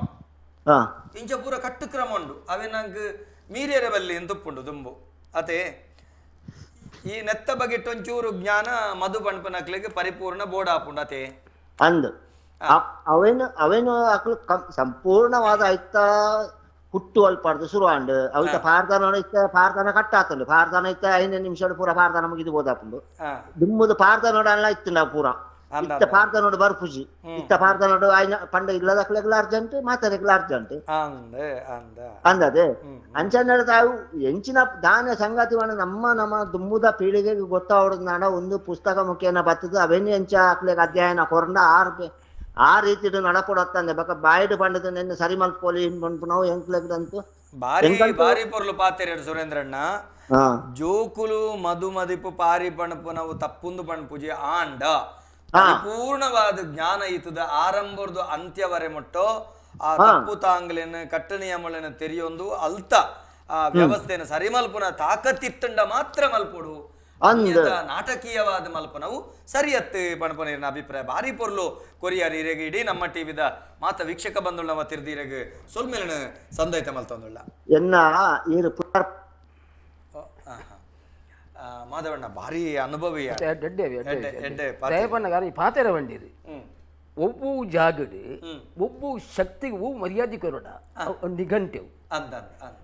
ಇಂಚ ಪೂರ ಕಟ್ಟು ಕ್ರಮ ಉಂಡು ಅವೇ ನಂಗೆ ಮೀರಿಯರ ಬಲ್ಲಿ ತುಪ್ಪುಂಡು ದುಂಬು ಅತೆ ಈ ನೆತ್ತ ಬಗೆಟ್ ಒಂಚೂರು ಜ್ಞಾನ ಮಧು ಪಣ್ಪನಕ್ಲೆಗ್ ಪರಿಪೂರ್ಣ ಬೋರ್ಡ್ ಆಪುಂಡು ಅತೆ ಅಂದ್ ಅವೇನು ಅವೇನು ಅಕ್ಲು ಸಂಪೂರ್ಣವಾದ ಐತ ಹುಟ್ಟು ಅಲ್ಪಾಡ್ದು ಶುರು ಆಂಡ್ ಅವಿತ ಪಾರ್ದನ ಇತ್ತ ಪಾರ್ದನ ಕಟ್ಟಾತುಂಡು ಪಾರ್ದನ ಇತ್ತ 5 ನಿಮಿಷ ಪೂರ ಪಾರ್ದನ ಮುಗಿದು ಬೋದಾಪುಂಡು ದುಮ್ಮದು ಪಾರ್ದನೋಡ ಅಲ್ಲ ಇತ್ತು ನಾವು ಪೂರ ಇತ್ತ ಪಾರ್ದನೋಡು ಬರ್ಪುಜಿ ಇತ್ತ ಪಾರ್ದನೋಡು ಆಯ್ನ ಪಂಡ ಇಲ್ಲದಕ್ಲೆಗ್ಲ ಅರ್ಜೆಂಟ್ ಮಾತಾಡಕ್ಲ ಅರ್ಜೆಂಟ್ ಅಂದದೆ ಅಂಚನೆ ತಾವು ಎಂಚಿನ ದಾನ ಸಂಗತಿವನ್ನು ನಮ್ಮ ನಮ್ಮ ದುಮ್ಮುದ ಪೀಳಿಗೆಗೆ ಗೊತ್ತಾವಡದ್ ನಾಡ ಒಂದು ಪುಸ್ತಕ ಮುಖೇನ ಬತ್ತದ ಅವೇನು ಎಂಚ ಅಕ್ಲೆಗ್ ಅಧ್ಯಯನ ಕೊರಂಡ ಆ ರೀತಿ ನಡಪಡತ್ತಂದೆ ಬಕ ಬಾಯಿಡು ಪಂಡದ ನೆನ್ನೆ ಸರಿ ಮಲ್ಪೋಲಿ ನಾವು ಎಂಕ್ಲೆಗ್ದಂತೂ ಬಾರಿ ಬಾರಿ ಪೊರ್ಲು ಪಾತೆರೇಡು ಸುರೇಂದ್ರಣ್ಣ ಜೋಕುಲು ಮಧು ಮದಿಪು ಪಾರಿ ಪಣಪು ನಾವು ತಪ್ಪುಂದು ಪಣಪುಜಿ ಆಂಡ ಪರಿಪೂರ್ಣವಾದ ಜ್ಞಾನ ಇತ್ತದ ಆರಂಭದ ಅಂತ್ಯವರೆ ಮುಟ್ಟೋ ಆ ತಪ್ಪು ತಾಂಗ್ಲೇನ ಕಟ್ಟ ನಿಯಮಗಳನ್ನ ತೆರೆಯೊಂದು ಅಲ್ತ ಆ ವ್ಯವಸ್ಥೆಯನ್ನು ಸರಿ ಮಲ್ಪುನ ತಾಕತ್ತಿತ್ತಂಡ ಮಾತ್ರ ಮಲ್ಪೊಡು ನಾಟಕೀಯವಾದ ಮಲ್ಪನವು ಸರಿಯತ್ತು ಪಣಪನೀರಿನ ಅಭಿಪ್ರಾಯ ಭಾರಿ ಪೊರ್ಲು ಕೊರಿಯರ್ ಇರೆಗ್ ಇಡೀ ನಮ್ಮ ಟಿವಿದ ಮಾತ ವೀಕ್ಷಕ ಬಂದುಳ್ಳ ತಿರ್ದಿರೆಗ್ ಸೊಲ್ಮೇಲನ ಸಂದೈತ ಮಲ್ತೊಂದುಳ್ಳ ಎನ್ನ ಮಾಧವಣ್ಣ ಭಾರಿ ಅನುಭವಿ ಪಾತೆರ ವಂಡಿರಿ ಒಬ್ಬ ಜಾಗಡ್ ಒಬ್ಬ ಶಕ್ತಿಗೆ ಹೂ ಮರ್ಯಾದೆ ಕೊರೋಡ ನಿಘಂಟೆವು ಅಂದ ಅಂದ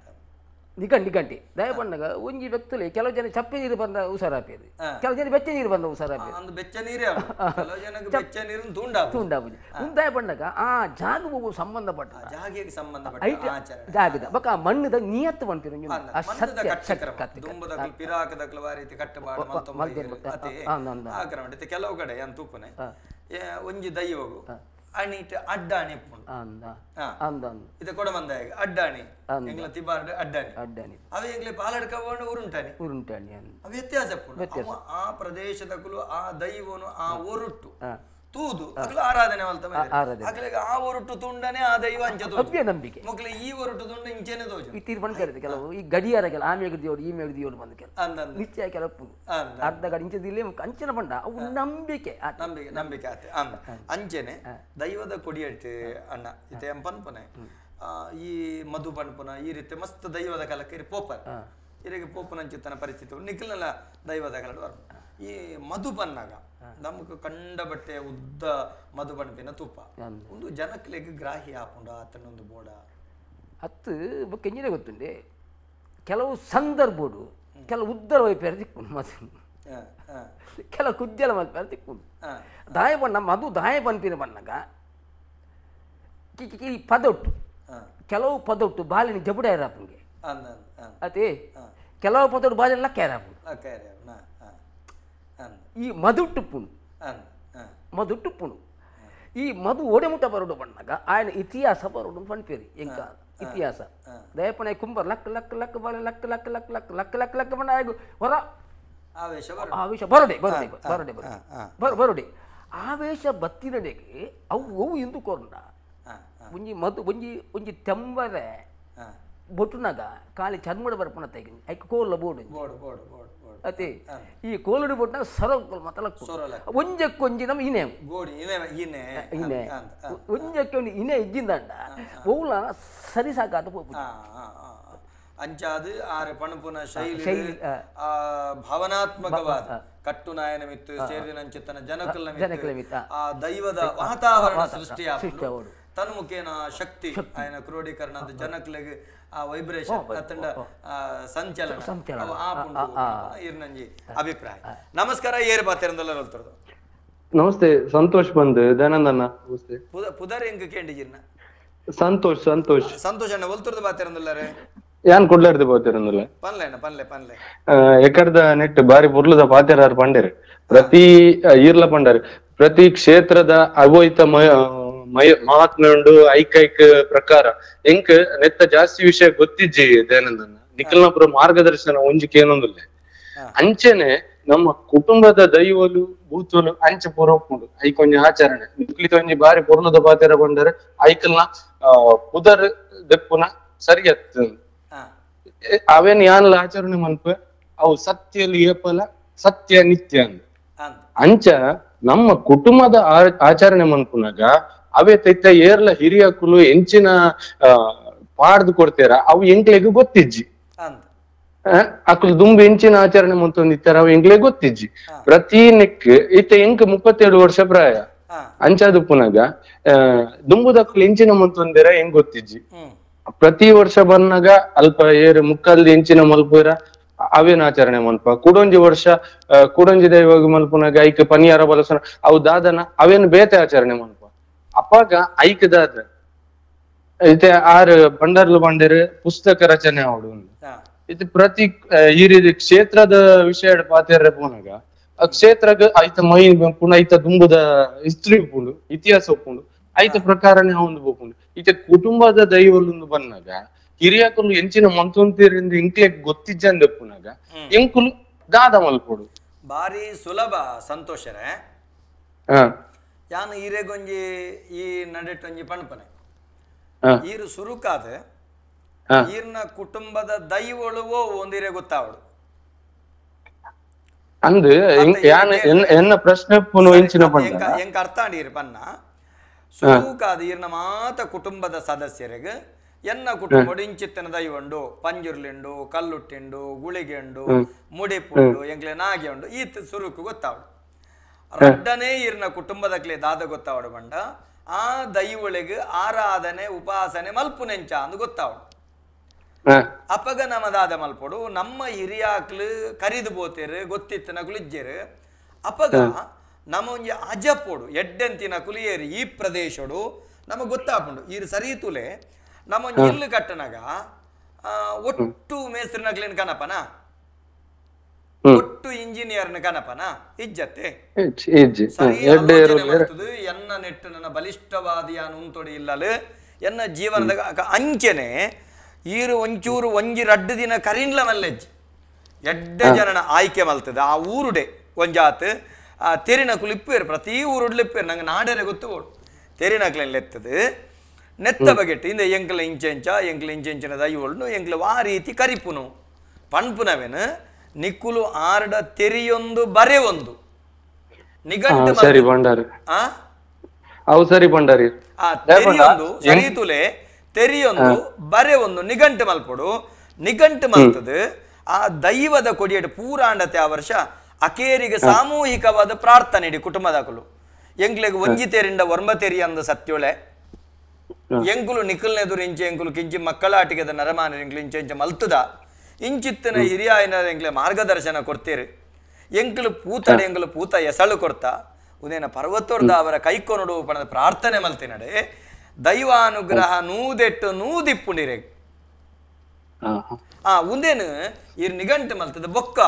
ನಿಗಂಟಿ ದಯ ಪಣ್ಣಗ ಒಂಜಿ ವ್ಯಕ್ತಿಲಿ ಕೆಲವು ಜನ ಚಪ್ಪೆ ನೀರು ಬಂದ ಉಸಾರಾಪೇರು, ಕೆಲವು ಜನ ಬೆಚ್ಚ ನೀರು ಬಂದ ಉಸಾರಾಪೇರು. ಬೆಚ್ಚ ನೀರೇ ಬೆಚ್ಚ ನೀರು ತುಂಡಾಪುಜಿ. ದಯ ಪಣ್ಣಗ ಆ ಜಾಗವು ಸಂಬಂಧಪಟ್ಟ ಜಾಗೆಗೆ ಸಂಬಂಧಪಟ್ಟ ಜಾಗದ ಬೊಕ ಆ ಮಣ್ಣದ ನಿಯತ್ತು ಪನ್ಪಿನ ಕೆಲವು ಕಡೆ ಏನ್ ತೂಪನೆ ಒಂಜಿ ದೈವಗು ಅಣಿಟ್ ಅಡ್ಡಾಣಿ ಇದು ಕೊಡಮಂದಾಯ ಅಡ್ಡಾಣಿ ಎಂಗ್ಲ ತಿಬಾರ್ಡ್ ಅಡ್ಡಾಣಿ ಅಡ್ಡಾಣಿ ಅವ ಎಂಗ್ಲೆ ಪಾಲಡ್ಕವಣ ಉರುಂಟಾಣಿ ಉರುಂಟಾಣಿ ವ್ಯತ್ಯಾಸ ಆ ಪ್ರದೇಶದಕುಲು ಆ ದೈವನು ಆ ಒರುಟ್ಟು ತೂದು ಅಕ್ಲು ಆರಾಧನೆ ಮಲ್ತ ಅಕ್ಲೆಗ್ ಆ ಒರುಟ್ಟು ತುಂಡನೆ ಆ ದೈವ ಅಂಚ ಅವ್ಯ ನಂಬಿಕೆ ಮೊಕ್ಲೆ ಈ ಒರುಟ್ಟು ತುಂಡ ಇಂಚೆನೆ ತೋಜು ಈ ತೀರ್ಪಣ ಕರೆದು ಕೆಲವು ಈ ಗಡಿಯಾರ ಕೆಲ ಆಮೇಲೆ ದೇವರು ಈ ಮೇಲೆ ದೇವರು ಬಂದು ಕೆಲ ನಿಶ್ಚಯ ಕೆಲವು ಅರ್ಧ ಗಡಿ ಇಂಚದಿಲ್ಲೇ ಅಂಚನ ಬಂಡ ಅವು ನಂಬಿಕೆ ನಂಬಿಕೆ ನಂಬಿಕೆ ಆತೆ ಅಂಚೆನೆ ದೈವದ ಕೊಡಿಯಟ್ಟು ಅಣ್ಣ ಇತ್ತೆ ಪನ್ಪನೆ ಈ ಮಧು ಪನ್ಪುನ ಈ ರೀತಿ ಮಸ್ತ್ ದೈವದ ಕಾಲಕ್ಕೆ ಇರಿ ಪೋಪರ್ ಇರಿಗೆ ಪೋಪನಂಚಿತ್ತನ ಪರಿಸ್ಥಿತಿ ನಿಖಲ್ನೆಲ್ಲ ದೈವದ ಕಾಲ ಈ ಮಧು ಪನ್ನಾಗ ನಮಕ್ ಕಂಡ ಬಟ್ಟೆ ಉದ್ದ ಮಧು ಪನ್ಪಿನ ತುಪ್ಪ ಒಂದು ಜನಕ್ಲೆಗ್ ಗ್ರಾಹಿ ಆಪುಂಡ ಆತನೊಂದು ಬೋಡ ಅತ್ತು ಬೊಕ್ಕ ಎಂಜಿನ ಗೊತ್ತುಂಡೆ ಕೆಲವು ಸಂದರ್ಭಡು ಕೆಲವು ಉದ್ದರ ವೈಪೇರ ತಿಕ್ಕೊಂಡು ಮಧು ಕೆಲವು ಕುಜ್ಜಲ ಮಲ್ಪೇರ ತಿಕ್ಕೊಂಡು ದಾಯ ಬಣ್ಣ ಮಧು ದಾಯ ಪನ್ಪಿನ ಬಣ್ಣಗ ಈ ಪದೊಟ್ಟು ಕೆಲವು ಪದೊಟ್ಟು ಬಾಲಿನ ಜಬುಡ ಇರಾಪುಂಗೆ ಅದೇ ಕೆಲವು ಪದೊಟ್ಟು ಬಾಲಿನ ಲಕ್ಕ ಇರಾಪು ಈ ಮಧುಟ್ಟುಪ್ಪುಣು ಮಧುಟ್ಟುಪ್ಪುಣು ಈ ಮಧು ಓಡೆಮುಟ್ಟ ಬರೋಡು ಬಣ್ಣಗ ಆಯನ ಇತಿಹಾಸ ಬರೋಡು ಪನ್ಪೇರಿ ಎಂಕ ಇತಿಹಾಸ ದಯಪಣೆ ಕುಂಬರ್ luck luck luck ಬಾಲ luck luck luck luck luck luck luck ಬಣ್ಣ ಆಗ ಹೊರ ಆವೇಶ ಆವೇಶ ಬರೋಡೆ ಬರೋಡೆ ಬರೋಡೆ ಬರೋಡೆ ಆವೇಶ ಬತ್ತಿನಡೆಗೆ ಅವು ಅವು ಇಂದು ಕೊರಂಡ ಒಂಜಿ ಮಧು ಒಂಜಿ ಒಂಜಿ ತೆಂಬರೆ ಬೊಟ್ಟುನಾಗ ಖಾಲಿ ಚರ್ಮಡ ಬರ್ಪಣ ತೆಗಿ ಐಕ್ ಕೋಲ ಬೋಡು ಅತಿ ಈ ಕೋಲುಡು ಬೊಟ್ಟುನಾಗ ಸರ ಮತಲಕ್ಕು ಒಂಜಕ್ಕೊಂಜಿ ನಮ್ಮ ಇನೆ ಇನೆ ಒಂಜಕ್ಕೆ ಒಂದು ಇನೆ ಇಜ್ಜಿಂದಂಡ ಓಲ ಸರಿ ಸಾಕಾದ ಪೋಪು ಅಂಚಾದು ಆರೆ ಪಣಪುನ ಶೈಲಿ ಆ ಭಾವನಾತ್ಮಕವಾದ ಕಟ್ಟುನಾಯನ ಮಿತ್ತು ಸೇರಿನಂಚಿತನ ಜನಕುಲ ಮಿತ್ತು ಆ ದೈವದ ವಾತಾವರಣ ಸೃಷ್ಟಿಯಾಗುವುದು ತನ್ಮುಖೇನ ಶಕ್ತಿ ಆಯನ ಕ್ರೋಢೀಕರಣ ಜನಕ್ಲೆಗ್ ಆ ವೈಬ್ರೇಷನ್ ಅತ್ತಂಡ ಸಂಚಲನ ಇರ್ನಂಜಿ ಅಭಿಪ್ರಾಯ. ನಮಸ್ಕಾರ, ಏರ್ ಬಾತಿರಂದಲ್ಲ ಹೇಳ್ತಾರದು. ನಮಸ್ತೆ, ಸಂತೋಷ್ ಬಂದು ದಯಾನಂದಣ್ಣ. ನಮಸ್ತೆ. ಪುದರ್ ಹೆಂಗ್ ಕೇಂಡಿಜಿರ್ನ? ಸಂತೋಷ್ ಸಂತೋಷ್ ಸಂತೋಷ್ ಅಣ್ಣ ಒಲ್ತುರ್ದು ಬಾತಿರಂದಲ್ಲರೇ ಯಾನ್ ಕುಡ್ಲಾರ್ದು ಬಾತಿರಂದಲ್ಲ ಪನ್ಲೆ ಅಣ್ಣ ಪನ್ಲೆ ಪನ್ಲೆ ಎಕರ್ದ ನೆಟ್ ಬಾರಿ ಪುರ್ಲದ ಪಾತೆರಾರ್ ಪಂಡೇರು ಪ್ರತಿ ಈರ್ಲ ಪಂಡಾರು ಪ್ರತಿ ಕ್ಷೇತ್ರದ ಅವೈತ ಮಹಾತ್ಮೆ ಉಂಡು ಐಕೈಕ ಪ್ರಕಾರ ಎಂಕ್ ನೆತ್ತ ಜಾಸ್ತಿ ವಿಷಯ ಗೊತ್ತಿಜ್ಜಿ ದಯಾನಂದನ ನಿಖಲ್ನಪುರ ಮಾರ್ಗದರ್ಶನ ಒಂಜಿಕೆ ಏನೊಂದಿಲ್ಲ ಅಂಚೆನೆ ನಮ್ಮ ಕುಟುಂಬದ ದೈವಲು ಭೂತಲು ಅಂಚೆ ಪೂರ ಉಪ್ಪುಂಡು ಐಕೊಂಜಿ ಆಚರಣೆ ನಿಕ್ಲಿತ ಒಂಜಿ ಬಾರಿ ಪೊರ್ಲದ ಪಾತೆರ ಪಂಡರೆ ಐಕಲ್ನ ಪುದರ್ ದೆಪ್ಪುನ ಸರಿ ಅತ್ತ ಅವೇನ್ ಯಾನ್ಲ ಆಚರಣೆ ಮನ್ಪ ಅವು ಸತ್ಯಲಿ ಏಪಲ ಸತ್ಯ ನಿತ್ಯ ಅಂದ ಅಂಚ ನಮ್ಮ ಕುಟುಂಬದ ಆಚರಣೆ ಮನ್ಪುನಾಗ ಅವೇ ತೈತ ಏರ್ಲ ಹಿರಿಯಕುಲು ಎಂಚಿನ ಪಾಡ್ದು ಕೊಡ್ತೇರ ಅವು ಎಂಕ್ಲೆಗ್ ಗೊತ್ತಿಜ್ಜಿ ಅಕುಲು ದುಂಬು ಎಂಚಿನ ಆಚರಣೆ ಮಂತೊಂದಿತ್ತಾರ ಅವು ಎಂಕ್ಲೆಗ್ ಗೊತ್ತಿಜ್ಜಿ ಪ್ರತಿ ನೆಕ್ ಇತ್ತ ಎಂಕ್ 37 ವರ್ಷ ಪ್ರಾಯ ಅಂಚಾದು ಪುನಗ ದುಂಬುದಕ್ಕಲು ಎಂಚಿನ ಮಂತೊಂದಿರ ಹೆಂಗ್ ಗೊತ್ತಿಜ್ಜಿ ಪ್ರತಿ ವರ್ಷ ಬಂದಾಗ ಅಲ್ಪ ಏರು ಮುಕ್ಕಲ್ದ ಎಂಚಿನ ಮಲ್ಪುರ ಅವೇನ ಆಚರಣೆ ಮಲ್ಪ ಕೂಡೊಂಜಿ ವರ್ಷ ಕೂಡೊಂಜಿ ದೈವಾಗ ಮಲ್ಪುನಾಗ ಐಕ್ ಪನಿಯಾರ ಬಲಸನ ಅವು ದಾದನ ಅವೇನು ಬೇತೆ ಆಚರಣೆ ಮಲ್ಪ ಅಪ್ಪಾಗ ಐಕ್ ದಾದ ಇತ್ತೆ ಆರು ಬಂಡರ್ಲು ಬಂಡೇರು ಪುಸ್ತಕ ರಚನೆ ಅವಡು ಇದು ಪ್ರತಿ ಈ ರೀತಿ ಕ್ಷೇತ್ರದ ವಿಷಯ ಪಾತೆರ ಪೋನಾಗ ಆ ಕ್ಷೇತ್ರಗ್ ಐತ ಮೈ ಪುಣ ಐತ ದುಂಬುದ ಹಿಸ್ಟ್ರಿ ಉಪ್ಪುಂಡು ಇತಿಹಾಸ ಉಪ್ಪುಂಡು ಐತ ಪ್ರಕಾರನೇ ಒಂದು ಬೋಪುಂಡು ಇತ್ತೆ ಕುಟುಂಬದ ದೈವಲೊಂದು ಬಂದಾಗ ಹಿರಿಯಕುಲು ಎಂಚಿನ ಮಂತೊಂತಿರಿಂದ ಇಂಕ್ಲೆಗ್ ಗೊತ್ತಿಜ್ಜಂದ ಪುನಾಗ ಎಂಕುಲು ದಾದ ಮಲ್ಪೊಡು ಬಾರಿ ಸುಲಭ ಸಂತೋಷರೇ. ಯಾನು ಈರೆಗೊಂಜಿ ಈ ನಡೆಟೊಂಜಿ ಪಣಪನೆ ಈರು ಸುರುಕಾದ ಈರ್ನ ಕುಟುಂಬದ ದೈವಳುವೋ ಒಂದಿರೆ ಗೊತ್ತಾವಡು ಅಂದ್ ಎನ್ನ ಪ್ರಶ್ನೆ ಎಂಚಿನ ಎಂಕ ಅರ್ಥ ಆಂಡೀರು ಪನ್ನ ಸುರುಕಾದ ಈರ್ನ ಮಾತ ಕುಟುಂಬದ ಸದಸ್ಯರಿಗೆ ಎನ್ನ ಕುಟುಂಬ ಇಂಚಿತ್ತನ ದೈವಂಡು ಪಂಜುರ್ಲಿಂಡು ಕಲ್ಲುಟ್ಟಿಂಡು ಗುಳಿಗೆಂಡು ಮುಡಿಪುಂಡು ಎಂಕ್ಲೆ ನಾಗೆ ಉಂಡು ಈತ ಸುರುಕು ಗೊತ್ತಾವಡು ರಡ್ಡನೇ ಈರ್ನ ಕುಟುಂಬದಕ್ಲೆ ದಾದ ಗೊತ್ತಾವಡು ಬಂಡ ಆ ದೈವಳಿಗೆ ಆರಾಧನೆ ಉಪಾಸನೆ ಮಲ್ಪುನೆಂಚ ಅಂದು ಗೊತ್ತಾವಡು. ಅಪಗ ನಮದಾದ ಮಲ್ಪೊಡು ನಮ್ಮ ಹಿರಿಯಾಕ್ಲು ಕರಿದು ಬೋತೇರು ಗೊತ್ತಿತ್ತು ನಕುಲು ಇಜ್ಜೇರು ಅಪಗ ನಮ್ಮ ಒಂಜಿ ಅಜಪೋಡು ಎಡ್ಡೆಂತಿನ ಕುಲಿಯೇರಿ ಈ ಪ್ರದೇಶಡು ನಮಗೆ ಗೊತ್ತಾಪುಂಡು ಈರು ಸರಿ ತುಲೆ ನಮ್ಮ ಒಂಜಿ ಇಲ್ಲು ಕಟ್ಟನಾಗ ಒಟ್ಟು ಮೇಸ್ತ್ರಿನಕ್ಲೇನು ಕನಪನ ಒಟ್ಟು ಇಂಜಿನಿಯರ್ನ ಕನಪನ ಇಜ್ಜತ್ತೆ ಸರಿ ಆಲೋಚನೆ ಎನ್ನ ನೆಟ್ಟು ನನ್ನ ಬಲಿಷ್ಠವಾದ ಯಾನು ಉಂತೊಡಿ ಇಲ್ಲಲು ಎನ್ನ ಜೀವನದ ಅಂಚೆನೆ ಈರು ಒಂಚೂರು ಒಂಜಿ ರಡ್ಡು ದಿನ ಕರಿನ್ಲ ಮಲ್ಲೆಜ್ಜಿ ಎಡ್ಡೆ ಜನನ ಆಯ್ಕೆ ಮಲ್ತದೆ ಆ ಊರುಡೆ ಒಂಜಾತ್ ಆ ತೆರಿನಕುಲು ಇಪ್ಪೇರು ಪ್ರತಿ ಊರುಡ್ಲು ಇಪ್ಪೇರು ನಂಗೆ ನಾಡರೆ ಗೊತ್ತು ಓಡು ತೆರಿನಕ್ಲೆನ್ ಎತ್ತದು ನೆತ್ತ ಬಗೆಟ್ಟು ಇಂದ ಎಂಕ್ಲ ಇಂಚೆಂಚ ಎಂಕ್ಲ ಇಂಚೆಂಚಿನ ದೈವೊಳ್ಳು ಎಂಕ್ಲ ಆ ರೀತಿ ಕರಿಪುನು ಪನ್ಪುನವೇನು ನಿಕ್ಕುಲು ಆರ್ಡ ತೆರಿಯೊಂದು ಬರೆ ಒಂದು ನಿಘಂಟು ಸರಿ ಭಂಡಾರಿ ಅವು ಸರಿ ಭಂಡಾರಿ ಆ ತೆರಿಯೊಂದು ಸರಿ ತುಲೆ ತೆರಿಯೊಂದು ಬರೆ ಒಂದು ನಿಘಂಟು ಮಲ್ಪೊಡು ನಿಘಂಟು ಮಲ್ತದು ಆ ದೈವದ ಕೊಡಿಯಡು ಪೂರಾಂಡತೆ ಆ ವರ್ಷ ಅಕೇರಿಗೆ ಸಾಮೂಹಿಕವಾದ ಪ್ರಾರ್ಥನೆ ಇಡಿ ಕುಟುಂಬದಾಕಲು ಎಂಕ್ಲೆಗ್ ಒಂಜಿ ತೇರಿಂದ ಒರ್ಂಬ ತೆರಿ ಅಂದ ಸತ್ಯೋಳೆ ಎಂಕುಲು ನಿಕ್ಕಲ್ನೆದುರು ಇಂಚೆ ಎಂಕುಲು ಕಿಂಚಿ ಮಕ್ಕಳ ಆಟಿಕೆದ ನರಮಾನ ಎಂಕ್ಲು ಇಂಚೆ ಇಂಚೆ ಮಲ್ತದ ಇಂಚಿತ್ತಿನ ಹಿರಿಯ ಎಂಕ್ಲೆ ಮಾರ್ಗದರ್ಶನ ಕೊಡ್ತೀರಿ ಎಂಕುಲು ಪೂತಡೆ ಎಂಕುಲು ಪೂತ ಎಸಳು ಕೊಡ್ತಾ ಉದೇನ ಪರ್ವತೋರ್ದ ಅವರ ಕೈಕೊನಡು ಪಣದ ಪ್ರಾರ್ಥನೆ ಮಲ್ತಿನಡೆ ದೈವಾನುಗ್ರಹ ನೂದೆಟ್ಟು ನೂದಿಪ್ಪುಂಡಿರೆ ಆ ಉಂದೇನು ಇರ್ ನಿಘಂಟು ಮಲ್ತದ ಬೊಕ್ಕ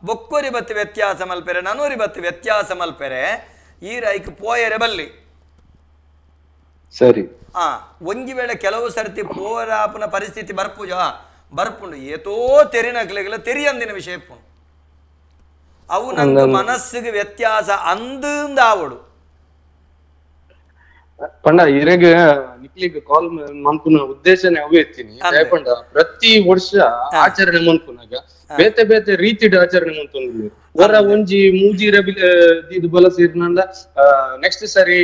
ಬೊಕ್ಕೊರಿ ಬತ್ತಿ ವ್ಯತ್ಯಾಸ ಮಲ್ಪೆರೆ ನನೋರಿ ಬತ್ತಿ ವ್ಯತ್ಯಾಸ ಮಲ್ಪೆರೆ ಈ ರೈಕ್ ಪೋಯರೆ ಬಲ್ಲಿ ಸರಿ ಆ ಒಂಜಿ ವೇಳೆ ಕೆಲವು ಸರ್ತಿ ಪೋರಾಪನ ಪರಿಸ್ಥಿತಿ ಬರ್ಪುಜ ಬರ್ಪುಂಡು ಏತೋ ತೆರಿನಕ್ಲೆಗೆಲ್ಲ ತೆರಿಯಂದಿನ ವಿಷಯ ಅವು ನಂಗೆ ಮನಸ್ಸಿಗೆ ವ್ಯತ್ಯಾಸ ಅಂದಿಂದ ಆವಡು ಪಂಡ ಇರೆಗ್ ನಿಕ್ಲಿಗ್ ಕಾಲ್ ಮನ್ಪುನ ಉದ್ದೇಶನೇ ಅವೇ ಇತ್ತೀನಿ ಪಂಡ ಪ್ರತಿ ವರ್ಷ ಆಚರಣೆ ಮನ್ಪುನಾಗ ಬೇತೆ ಬೇತೆ ರೀತಿಡ್ ಆಚರಣೆ ಮನ್ಪೊಂದು ಹೊರ ಒಂಜಿ ಮೂಜಿರ ಇದು ಬಲಸಿರ್ನಂಡ ನೆಕ್ಸ್ಟ್ ಸರಿ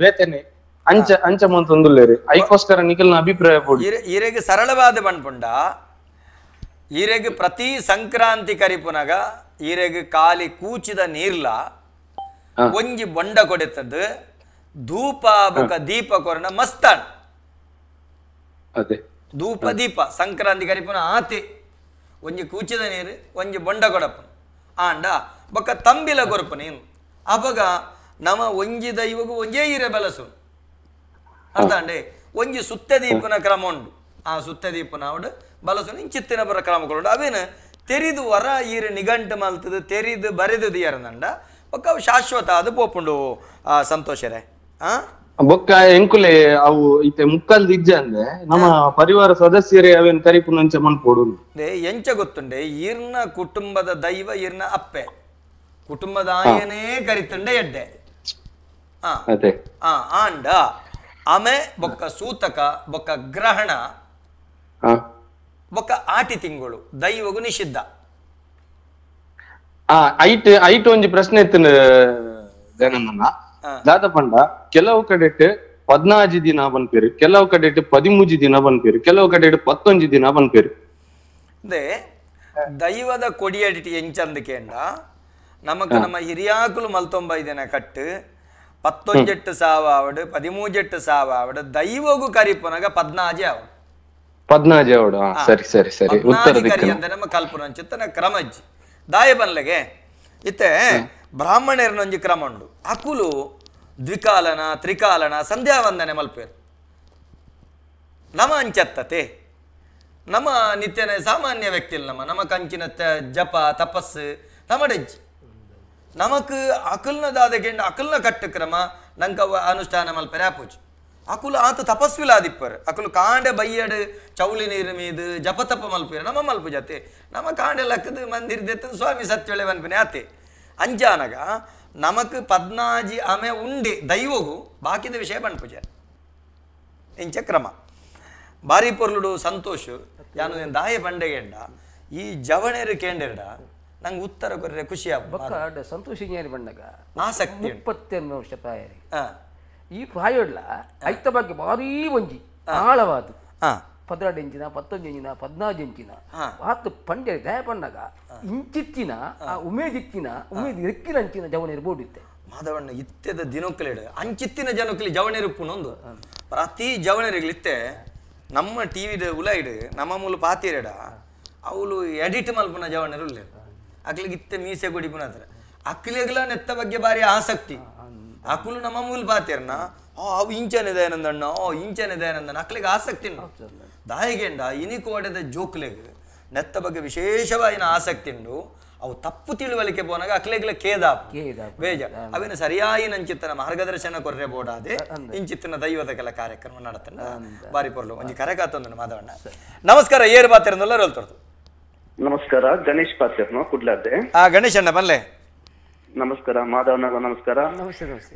ಬೇತೆನೆ ಅಂಚ ಅಂಚ ಮಂತೊಂದುಲ್ಲೇರಿ ಐಕೋಸ್ಕರ ನಿಖಲ್ನ ಅಭಿಪ್ರಾಯ ಪೋಡಿ ಇರೆಗ್ ಸರಳವಾದ ಪನ್ಪುಂಡ ಈರೆಗ್ ಪ್ರತಿ ಸಂಕ್ರಾಂತಿ ಕರಿಪುನಗ ಈರೆಗ್ ಕಾಲಿ ಕೂಚಿದ ನೀರ್ಲ ಒಂಜಿ ಬೊಂಡ ಕೊಡೆತದ್ದು ಧೂಪ ಬೊಕ ದೀಪ ಕೊರಣ ಮಸ್ತಾನ್ ಅದೇ ಧೂಪ ದೀಪ ಸಂಕ್ರಾಂತಿ ಕರಿಪುನ ಆತೆ ಒಂಜಿ ಕೂಚಿದ ನೀರು ಒಂಜಿ ಬೊಂಡ ಕೊಡಪ್ಪನ ಆಂಡ ಬೊಕ ತಂಬಿಲ ಕೊರಪು ನೀನು ಅಪಗ ನಮ ಒಂಜಿ ದೈವಗು ಒಂಜೇ ಈರೆ ಬಲಸು ಅರ್ಥ ಅಂಡೆ ಒಂಜಿ ಸುತ್ತ ದೀಪನ ಕ್ರಮ ಉಂಡು ಆ ಸುತ್ತ ದೀಪನ ಅವಡು ಬಲಸು ಇಂಚಿತ್ತಿನ ಬರ ಕ್ರಮ ಕೊಡು ಅವೇನು ತೆರಿದು ವರ ಈರೆ ನಿಘಂಟು ಮಲ್ತದು ತೆರಿದು ಬರೆದು ದಿಯರನಂಡ ಬೊಕ್ಕ ಅವು ಶಾಶ್ವತ ಅದು ಪೋಪುಂಡು ಆ ಸಂತೋಷರೇ ಬೊಕ್ಕ ಎಂಕುಲೆ ಅವು ಇತ್ತೆ ಮುಕ್ಕಲ್ದ ಇಜ್ಜ ಅಂದೆ ನಮ್ಮ ಪರಿವಾರ ಸದಸ್ಯರೇ ಅವೇನ್ ಕರಿಪುನಂಚ ಮನ್ಪೋಡು ಎಂಚ ಗೊತ್ತುಂಡೆ ಈರ್ನ ಕುಟುಂಬದ ದೈವ ಈರ್ನ ಅಪ್ಪೆ ಕುಟುಂಬದ ಆಯನೇ ಕರಿತುಂಡೆ ಎಡ್ಡೆ ಆಂಡ ಆಮೆ ಬೊಕ್ಕ ಸೂತಕ ಬೊಕ್ಕ ಗ್ರಹಣ ಬೊಕ್ಕ ಆಟಿ ತಿಂಗಳು ದೈವಗು ನಿಷಿದ್ಧ. ಐಟ್ ಐಟ್ ಒಂಜಿ ಪ್ರಶ್ನೆ ಇತ್ತು ದಯಾನಂದಣ್ಣ. ದಾದ ಪಂಡ ಕೆಲವು ಕಡೆಟ್ 14 ದಿನ ಬನ್ಪೇರು, ಕೆಲವು ಕಡೆಟ್ 13 ದಿನ ಬನ್ಪೇರು, ಕೆಲವು ಕಡೆಟ್ 19 ದಿನ ಬನ್ಪೇರು. ದೈವದ ಕೊಡಿಯಡಿಟಿ ಎಂಚಂದಕೇಂಡ ನಮಕ್ ನಮ್ಮ ಹಿರಿಯಾಕುಲು ಮಲ್ತೊಂಬ ದಿನ ಕಟ್ಟು 19 ಸಾವ ಆವಡು 13 ಸಾವ ಆವಡು ದೈವಗು ಕರಿಪುನಗ 14 ಆವಡು 14 ಆವಡು. ಸರಿ ಸರಿ ಸರಿ ಉತ್ತರ ಕರಿ ಅಂದ್ರೆ ನಮ್ಮ ಕಲ್ಪುನಂಚಿತ್ತನ ಕ್ರಮಜ್ಜಿ ದಾಯ ಬನ್ಲೆಗೆ ಇತ್ತೆ ಬ್ರಾಹ್ಮಣರನೊಂಜಿ ಕ್ರಮ ಉಂಡು. ಅಕುಲು ದ್ವಿಕಾಲನ ತ್ರಿಕಾಲನ ಸಂಧ್ಯಾ ವಂದನೆ ಮಲ್ಪೇರು. ನಮ ಅಂಚತ್ತತೆ ನಮ್ಮ ನಿತ್ಯನ ಸಾಮಾನ್ಯ ವ್ಯಕ್ತಿ ನಮ್ಮ ನಮ್ಮ ಕಂಚಿನ ಜಪ ತಪಸ್ಸು ನಮಡೆಜ್ಜಿ ನಮಕ್ ಅಕಲ್ನ ದಾದಗೆಂಡ ಅಕಲ್ನ ಕಟ್ಟು ಕ್ರಮ ನಂಕ ಅನುಷ್ಠಾನ ಮಲ್ಪೆರೆ ಆಪುಜಿ. ಅಕುಲು ಆತ ತಪಸ್ವಿಲಾದಿಪ್ಪರು ಅಕುಲು ಕಾಂಡೆ ಬಯ್ಯಡು ಚೌಲಿ ನೀರು ಮೀದು ಜಪ ತಪ ಮಲ್ಪೇರು ನಮ್ಮ ಮಲ್ಪು ಜಾತೆ ನಮ್ಮ ಕಾಂಡೆ ಲಕ್ಕದು ಮಂದಿರದೆತ್ತ ಸ್ವಾಮಿ ಸತ್ಯೊಳೆ ಮನ್ಪಿನ ಆತೆ ಅಂಜಾನಗ ನಮಕ್ 14 ಆಮೆ ಉಂಡೆ ದೈವಗು ಬಾಕಿದ ವಿಷಯ ಪನ್ಪುಜ ಇಂಚ ಕ್ರಮ ಬಾರಿ ಪೊರ್ಲುಡು ಸಂತೋಷ ಯಾನು ದಾಯ ಪಂಡೆಗೆಂಡ ಈ ಜವಣೇರು ಕೇಂಡೆರಡ ನಂಗೆ ಉತ್ತರ ಕೊರ್ರೆ ಖುಷಿ ಆಗ ಸಂತೋಷ ಬಂದಾಗ ಆಸಕ್ತಿ 38 ವರ್ಷ ಪ್ರಾಯ ಈ ಪ್ರಾಯಡ್ಲ ಐತ ಬಗ್ಗೆ ಭಾರೀ ಒಂಜಿ ಆಳವಾದ 12 ಇಂಚಿನ 19 ಇಂಚಿನ 14 ಇಂಚಿನ ಆತು ಪಂಡೆ ದಯ ಪಂಡಾಗ ಇಂಚಿತ್ತಿನ ಆ ಉಮೇದಿತ್ತಿನ ಉಮೇದ್ ಇರಕ್ಕಿನ ಅಂಚಿನ ಜವನೇರು ಬೋಡಿತ್ತೆ ಮಾಧವಣ್ಣ ಇತ್ತೆದ ದಿನೊಕ್ಕಲಿಡ ಅಂಚಿತ್ತಿನ ಜನಕ್ಕಲಿ ಜವನೇರು ಪುನೊಂದು ಪ್ರತಿ ಜವನೇರಿಗಳಿತ್ತೆ ನಮ್ಮ ಟಿವಿದ ಉಲೈಡ್ ನಮ್ಮ ಮೂಲ ಪಾತಿರಡ ಅವಳು ಎಡಿಟ್ ಮಲ್ಪುನ ಜವನರು ಉಲ್ಲೇರು ಅಕ್ಲಿಗೆ ಇತ್ತೆ ಮೀಸೆ ಕೊಡಿಪುನ ಹತ್ರ ಅಕ್ಲಿಗ್ಲ ನೆತ್ತ ಬಗ್ಗೆ ಬಾರಿ ಆಸಕ್ತಿ ಅಕುಲು ನಮ್ಮ ಮೂಲ ಪಾತಿರ್ನ ಅವು ಇಂಚನೆ ದಯಾನಂದಣ್ಣ ಇಂಚನೆ ದಯಾನಂದಣ್ಣ ಅಕ್ಲಿಗೆ ಆಸಕ್ತಿ ಉಂಟು ದಾಯಿಗೆಂಡ ಇನಿಕೋಡೆದ ಜೋಕ್ಲೆಗ್ ನೆತ್ತ ಬಗ್ಗೆ ವಿಶೇಷವಾಯಿನ ಆಸಕ್ತಿ ಉಂಡು ಅವು ತಪ್ಪು ತಿಳುವಳಿಕೆ ಪೋನಾಗ ಅಕ್ಲೆಗ್ಲ ಖೇದಾಪ್ ಬೇಜ ಅವಿನ ಸರಿಯಾಯಿ ನಂಚಿತ್ತನ ಮಾರ್ಗದರ್ಶನ ಕೊರ್ರೆ ಬೋಡಾದೆ ಇಂಚಿತ್ತನ ದೈವದ ಕೆಲ ಕಾರ್ಯಕ್ರಮ ನಡತನ ಬಾರಿ ಪೊರ್ಲು ಒಂಜಿ ಕರೆಕಾತೊಂದು ಮಾಧವಣ್ಣ ನಮಸ್ಕಾರ ಏರು ಪಾತಿರಂದಲ್ಲ ರೋಲ್ತೊರ್ದು ನಮಸ್ಕಾರ ಗಣೇಶ್ ಪಾತಿರ್ನ ಕುಡ್ಲಾರ್ದೆ ಗಣೇಶ್ ಅಣ್ಣ ಬಲ್ಲೆ ನಮಸ್ಕಾರ ಮಾಧವಣ್ಣ ನಮಸ್ಕಾರ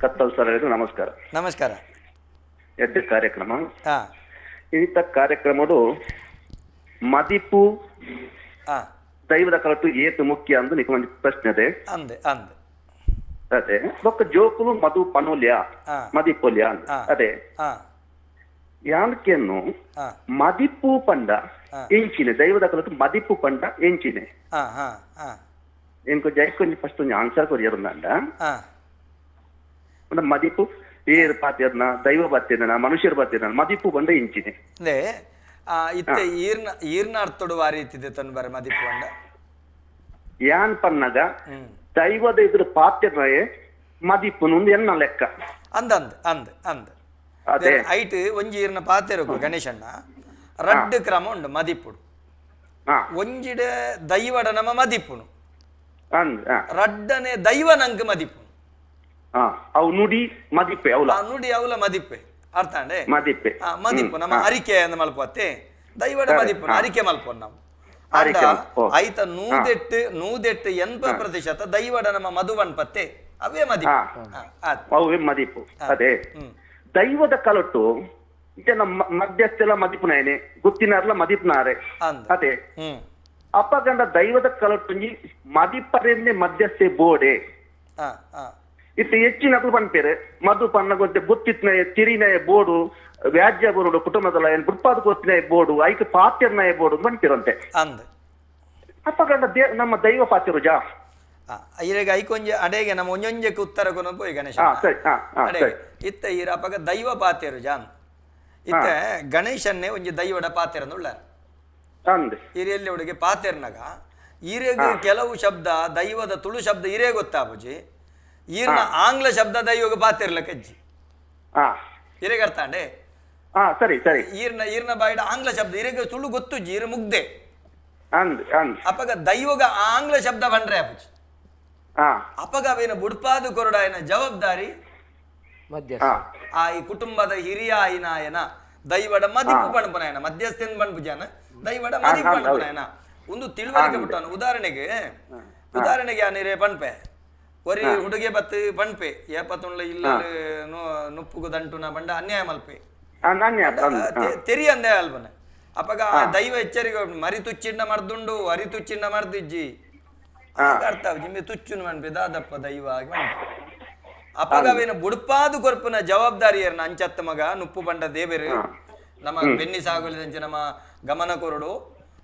ಕತ್ತಲ್ ಸರ್ ನಮಸ್ಕಾರ ನಮಸ್ಕಾರ ಎಡ್ಡೆ ಕಾರ್ಯಕ್ರಮ ಇಂಥ ಕಾರ್ಯಕ್ರಮಡು ಮದಿಪು ದೈವದ ಕಲಟು ಏತು ಮುಖ್ಯ ಅಂದು ನಿಕ ಒಂದು ಪ್ರಶ್ನೆ ಅದೇ ಅಂದೆ ಅಂದೆ ಅದೇ ಬೊಕ್ಕ ಜೋಕುಲು ಮಧು ಪನೋಲ್ಯ ಮದಿಪೊಲ್ಯ ಅದೇ ಯಾನಕೆಯನ್ನು ಮದಿಪು ಪಂಡ ಎಂಚಿನೆ ದೈವದ ಕಲಟು ಮದಿಪು ಪಂಡ ಎಂಚಿನೆ ಎಂಕು ಜೈಕೊಂಜಿ ಫಸ್ಟ್ ಒಂಜಿ ಆನ್ಸರ್ ಕೊರಿಯರುಂದ ಮದಿಪು ಏರು ಪಾತಿಯರ್ನ ದೈವ ಪಾತಿಯರ್ನ ಮನುಷ್ಯರ ಪಾತಿಯರ್ನ ಮದಿಪು ಪಂಡ ಎಂಚಿನೆ ಇತ್ತೆ ಈರ್ನ ಈರ್ನ ಅರ್ಥಡು ಆ ರೀತಿದೆ ತನ್ ಬರ ಮದಿಪು ಪಂಡ ಯಾನ್ ಪನ್ನಗ ದೈವದ ಇದ್ರ ಪಾತಿಯರ್ನಯೇ ಮದಿಪುನು ಎನ್ನ ಲೆಕ್ಕ ಅಂದ ಅಂದ್ ಅಂದ್ ಅಂದ್ ಅದೇ ಐಟ್ ಒಂಜಿ ಈರ್ನ ಪಾತೆರಗು ಗಣೇಶಣ್ಣ ರಡ್ಡು ಕ್ರಮ ಉಂಡು ಮದಿಪುಡು ಒಂಜಿಡೆ ದೈವಡ ನಮ್ಮ ಮದಿಪುನು ರಡ್ಡನೆ ದೈವ ನಂಗೆ ಮದಿಪುನು ಅವು ನುಡಿ ಮದಿಪೆ ಅವಲ ನುಡಿ ಅವಲ ಮದಿಪೆ ಅರ್ಥ ಅಂಡೆ ಮದಿಪೆ ಮದಿಪು ನಮ್ಮ ಅರಿಕೆ ಅಂದ ಮಲ್ಪತ್ತೆ ದೈವಡ ಮದಿಪುನು ಅರಿಕೆ ಮಲ್ಪೊನ್ ನಾವು ಆಯ್ತ 108 80% ದೈವಡ ನಮ್ಮ ಮಧುವನ್ ಪತ್ತೆ ಅವೇ ಮದಿಪು ಅವೇ ಮದಿಪು ಅದೇ ದೈವದ ಕಲಟು ನಮ್ಮ ಮಧ್ಯಸ್ಥೆಲ್ಲ ಮದಿಪುನಾಯನೆ ಗೊತ್ತಿನಾರ್ಲ ಮದಿಪುನಾರೆ ಅದೇ ಅಪ್ಪಗಂಡ ದೈವದ ಕಲಟುಂಜಿ ಮದಿಪರೆನ್ನೆ ಮಧ್ಯಸ್ಥೆ ಬೋಡೆ ಇತ್ತೆ ಹೆಚ್ಚಿನ ಪನ್ಪೇರೆ ಮಧು ಪನ್ನ ಗೊತ್ತೆ ಗೊತ್ತಿತ್ನಯ ತಿರಿನಯ ಬೋಡು ವ್ಯಾಜ್ಯ ಬೋರ್ಡು ಕುಟುಂಬದ ಏನ್ ಬುಡ್ಪಾದ ಗೊತ್ತಿನಯ ಬೋಡು ಐಕ್ ಪಾತ್ಯರ್ನಯ ಬೋಡು ಪನ್ಪಿರಂತೆ ಅಪ್ಪಗಂಡ ನಮ್ಮ ದೈವ ಪಾತಿರು ಜಾ ಇರೆಗೆ ಐಕೊಂಜೆ ಅಡೆಗೆ ನಮ್ಮ ಒಂಜೊಂಜಕ್ಕೆ ಉತ್ತರ ಕೊನ ಪೋಯ್ ಗಣೇಶ ಅಡೆಗೆ ಇತ್ತ ಈರ ಅಪಗ ದೈವ ಪಾತಿರು ಜಾನ್ ಇತ್ತೆ ಗಣೇಶನ್ನೇ ಒಂಜಿ ದೈವಡ ಪಾತಿರಂದುಳ್ಳ ಹಿರಿಯಲ್ಲಿ ಹುಡುಗಿ ಪಾತೆರ್ನಾಗ ಈರೆಗೆ ಕೆಲವು ಶಬ್ದ ದೈವದ ತುಳು ಶಬ್ದ ಹಿರೇ ಗೊತ್ತಾಬುಜಿ ಈರ್ನ ಆಂಗ್ಲ ಶಬ್ದ ದೈವಗ ಪಾತೆರ್ಲ ಕಜ್ಜಿ ಹಿರೇಗೆ ಅರ್ಥಾಂಡೆ ಸರಿ ಸರಿ ಈರ್ನ ಈರ್ನ ಬಾಯಿಡ ಆಂಗ್ಲ ಶಬ್ದ ಹಿರೇಗೆ ತುಳು ಗೊತ್ತುಜ್ಜಿ ಈರ ಮುಗ್ದೆ ಅಪಗ ದೈವಗ ಆಂಗ್ಲ ಶಬ್ದ ಬಂಡ್ರೆ ಅಪುಜಿ ಅಪಗ ಅವೇನ ಬುಡ್ಪಾದು ಕೊರಡಾಯನ ಜವಾಬ್ದಾರಿ ಆ ಈ ಕುಟುಂಬದ ಹಿರಿಯ ಆಯಿನಾಯನ ದೈವಡ ಮದಿಪು ಪಣಪುನಾಯನ ಮಧ್ಯಸ್ಥಿನ ಪಣಪುಜಾನ ದೈವಡ ಮದಿಪು ಪಣಪುನಾಯನ ಒಂದು ತಿಳುವಳಿಕೆ ಬಿಟ್ಟವನು ಉದಾಹರಣೆಗೆ ಉದಾಹರಣೆಗೆ ಆನಿರೆ ಪಣ್ಪೆ ಒರಿ ಹುಡುಗೆ ಬತ್ತು ಪಣ್ಪೆ ಏಪತ್ತುಂಡ್ಲ ಇಲ್ಲ ನುಪ್ಪುಗು ದಂಟುನ ಬಂಡ ಅನ್ಯಾಯ ಮಲ್ಪೆ ತೆರಿಯಂದೆ ಅಲ್ಬನ ಅಪಗ ಆ ದೈವ ಎಚ್ಚರಿಕೆ ಮರಿ ತುಚ್ಚಿಂಡ ಮರ್ದುಂಡು ಅರಿ ತುಚ್ಚಿಂಡ ಮರ್ದಿಜ್ಜಿ ಅರ್ಥ ಜಿಮ್ಮೆ ತುಚ್ಚುನು ಮನ್ಪೆ ದಾದಪ್ಪ ದೈವ ಆಗಿ ಮನ್ಪೆ ಅಪಗ ಅವೇನ ಬುಡ್ಪಾದು ಕೊರ್ಪುನ ಜವಾಬ್ದಾರಿಯರ್ನ ಅಂಚತ್ತ ಮಗ ನುಪ್ಪು ಬಂಡ ದೇವರು ನಮ್ಮ ಬೆನ್ನಿ ಸಾಗುಲಿದಂಚೆ ನಮ್ಮ ಗಮನ ಕೊರಡು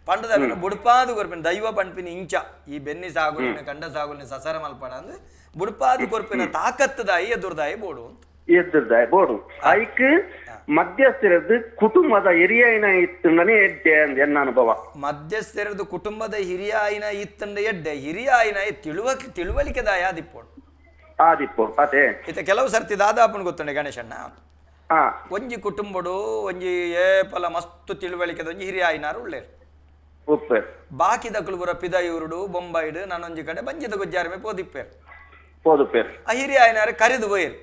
ಪಂಡದ ಅವೇನ ಬುಡ್ಪಾದು ಕೊರ್ಪಿನ ದೈವ ಪಂಪಿನ ಇಂಚ ಈ ಬೆನ್ನಿ ಸಾಗುಲಿನ ಕಂಡ ಸಾಗುಲಿನ ಸಸರ ಮಲ್ಪಣ ಅಂದ್ರೆ ಬುಡ್ಪಾದು ಕೊರ್ಪಿನ ತಾಕತ್ತದಾಯಿ ಎದುರ್ದಾಯಿ ಬೋಡು ಅಂತ ಎದುರ್ದಾಯಿ ಬೋಡು ಐಕ್ ಮಧ್ಯಸ್ಥರದ್ದು ಕುಟುಂಬದ ಹಿರಿಯನ ಇತ್ತಂಡನೆ ಎಡ್ಡೆ ಎನ್ನ ಅನುಭವ ಮಧ್ಯಸ್ಥರದ್ದು ಕುಟುಂಬದ ಹಿರಿಯಾಯಿನ ಇತ್ತಂಡ ಎಡ್ಡೆ ಹಿರಿಯಾಯಿನ ತಿಳುವಳಿಕೆದಾಯ ಆದಿಪ್ಪೋಡು ಆದಿಪ್ಪು ಅದೇ ಇತ್ತ ಕೆಲವು ಸರ್ತಿ ದಾದಾಪನ್ ಗೊತ್ತುಂಡೆ ಗಣೇಶಣ್ಣ ಒಂಜಿ ಕುಟುಂಬಡು ಒಂಜಿ ಏಪಲ ಮಸ್ತು ತಿಳುವಳಿಕೆದ ಒಂಜಿ ಹಿರಿಯಾಯಿನಾರು ಉಳ್ಳೇರು ಬಾಕಿದಕುಲು ಪೂರ ಪಿದಯೂರುಡು ಬೊಂಬೈಡು ನಾನೊಂಜಿ ಕಡೆ ಬಂಜಿದ ಗೊಜ್ಜಾರಮೆ ಪೋದಿಪ್ಪೇರು ಪೋದುಪ್ಪೇರು ಆ ಹಿರಿಯಾಯಿನಾರು ಕರೆದು ಪೋಯಿರು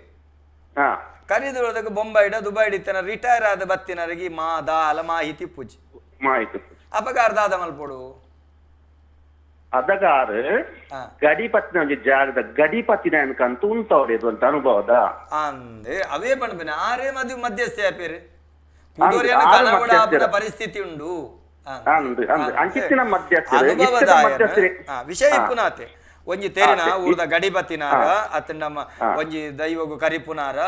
ಕರೆದು ಹೋದಾಗ ಬೊಂಬೈಡ ದುಬೈಡ್ ಇತ್ತನ ರಿಟೈರ್ ಆದ ಬತ್ತಿನರಿಗೆ ಮಾ ದಾಲ ಮಾಹಿತಿ ಪೂಜಿ ಮಾಹಿತಿ ಅಪಗಾರ ದಾದ ಮಲ್ಪೋಡು ಅದಗಾರು ಗಡಿಪತ್ತಿನ ಒಂಜಿ ಜಾಗದ ಗಡಿಪತ್ತಿನ ಅನ್ಕಂತ ಉಂತವಡಿದು ಅಂತ ಅನುಭವದ ಅಂದೆ ಅವೇ ಪಣ್ಪಿನ ಆರೇ ಮದುವೆ ಮಧ್ಯಸ್ಥೆ ಆಪೇರು ಪರಿಸ್ಥಿತಿ ಉಂಡು ವಿಷಯ ಪುನಾತೆ ಒಂಜಿ ತೇರಿನ ಊರ್ದ ಗಡಿಪತ್ತಿನಾರ ಅತ್ತ ನಮ್ಮ ಒಂಜಿ ದೈವಗು ಕರಿಪುನಾರ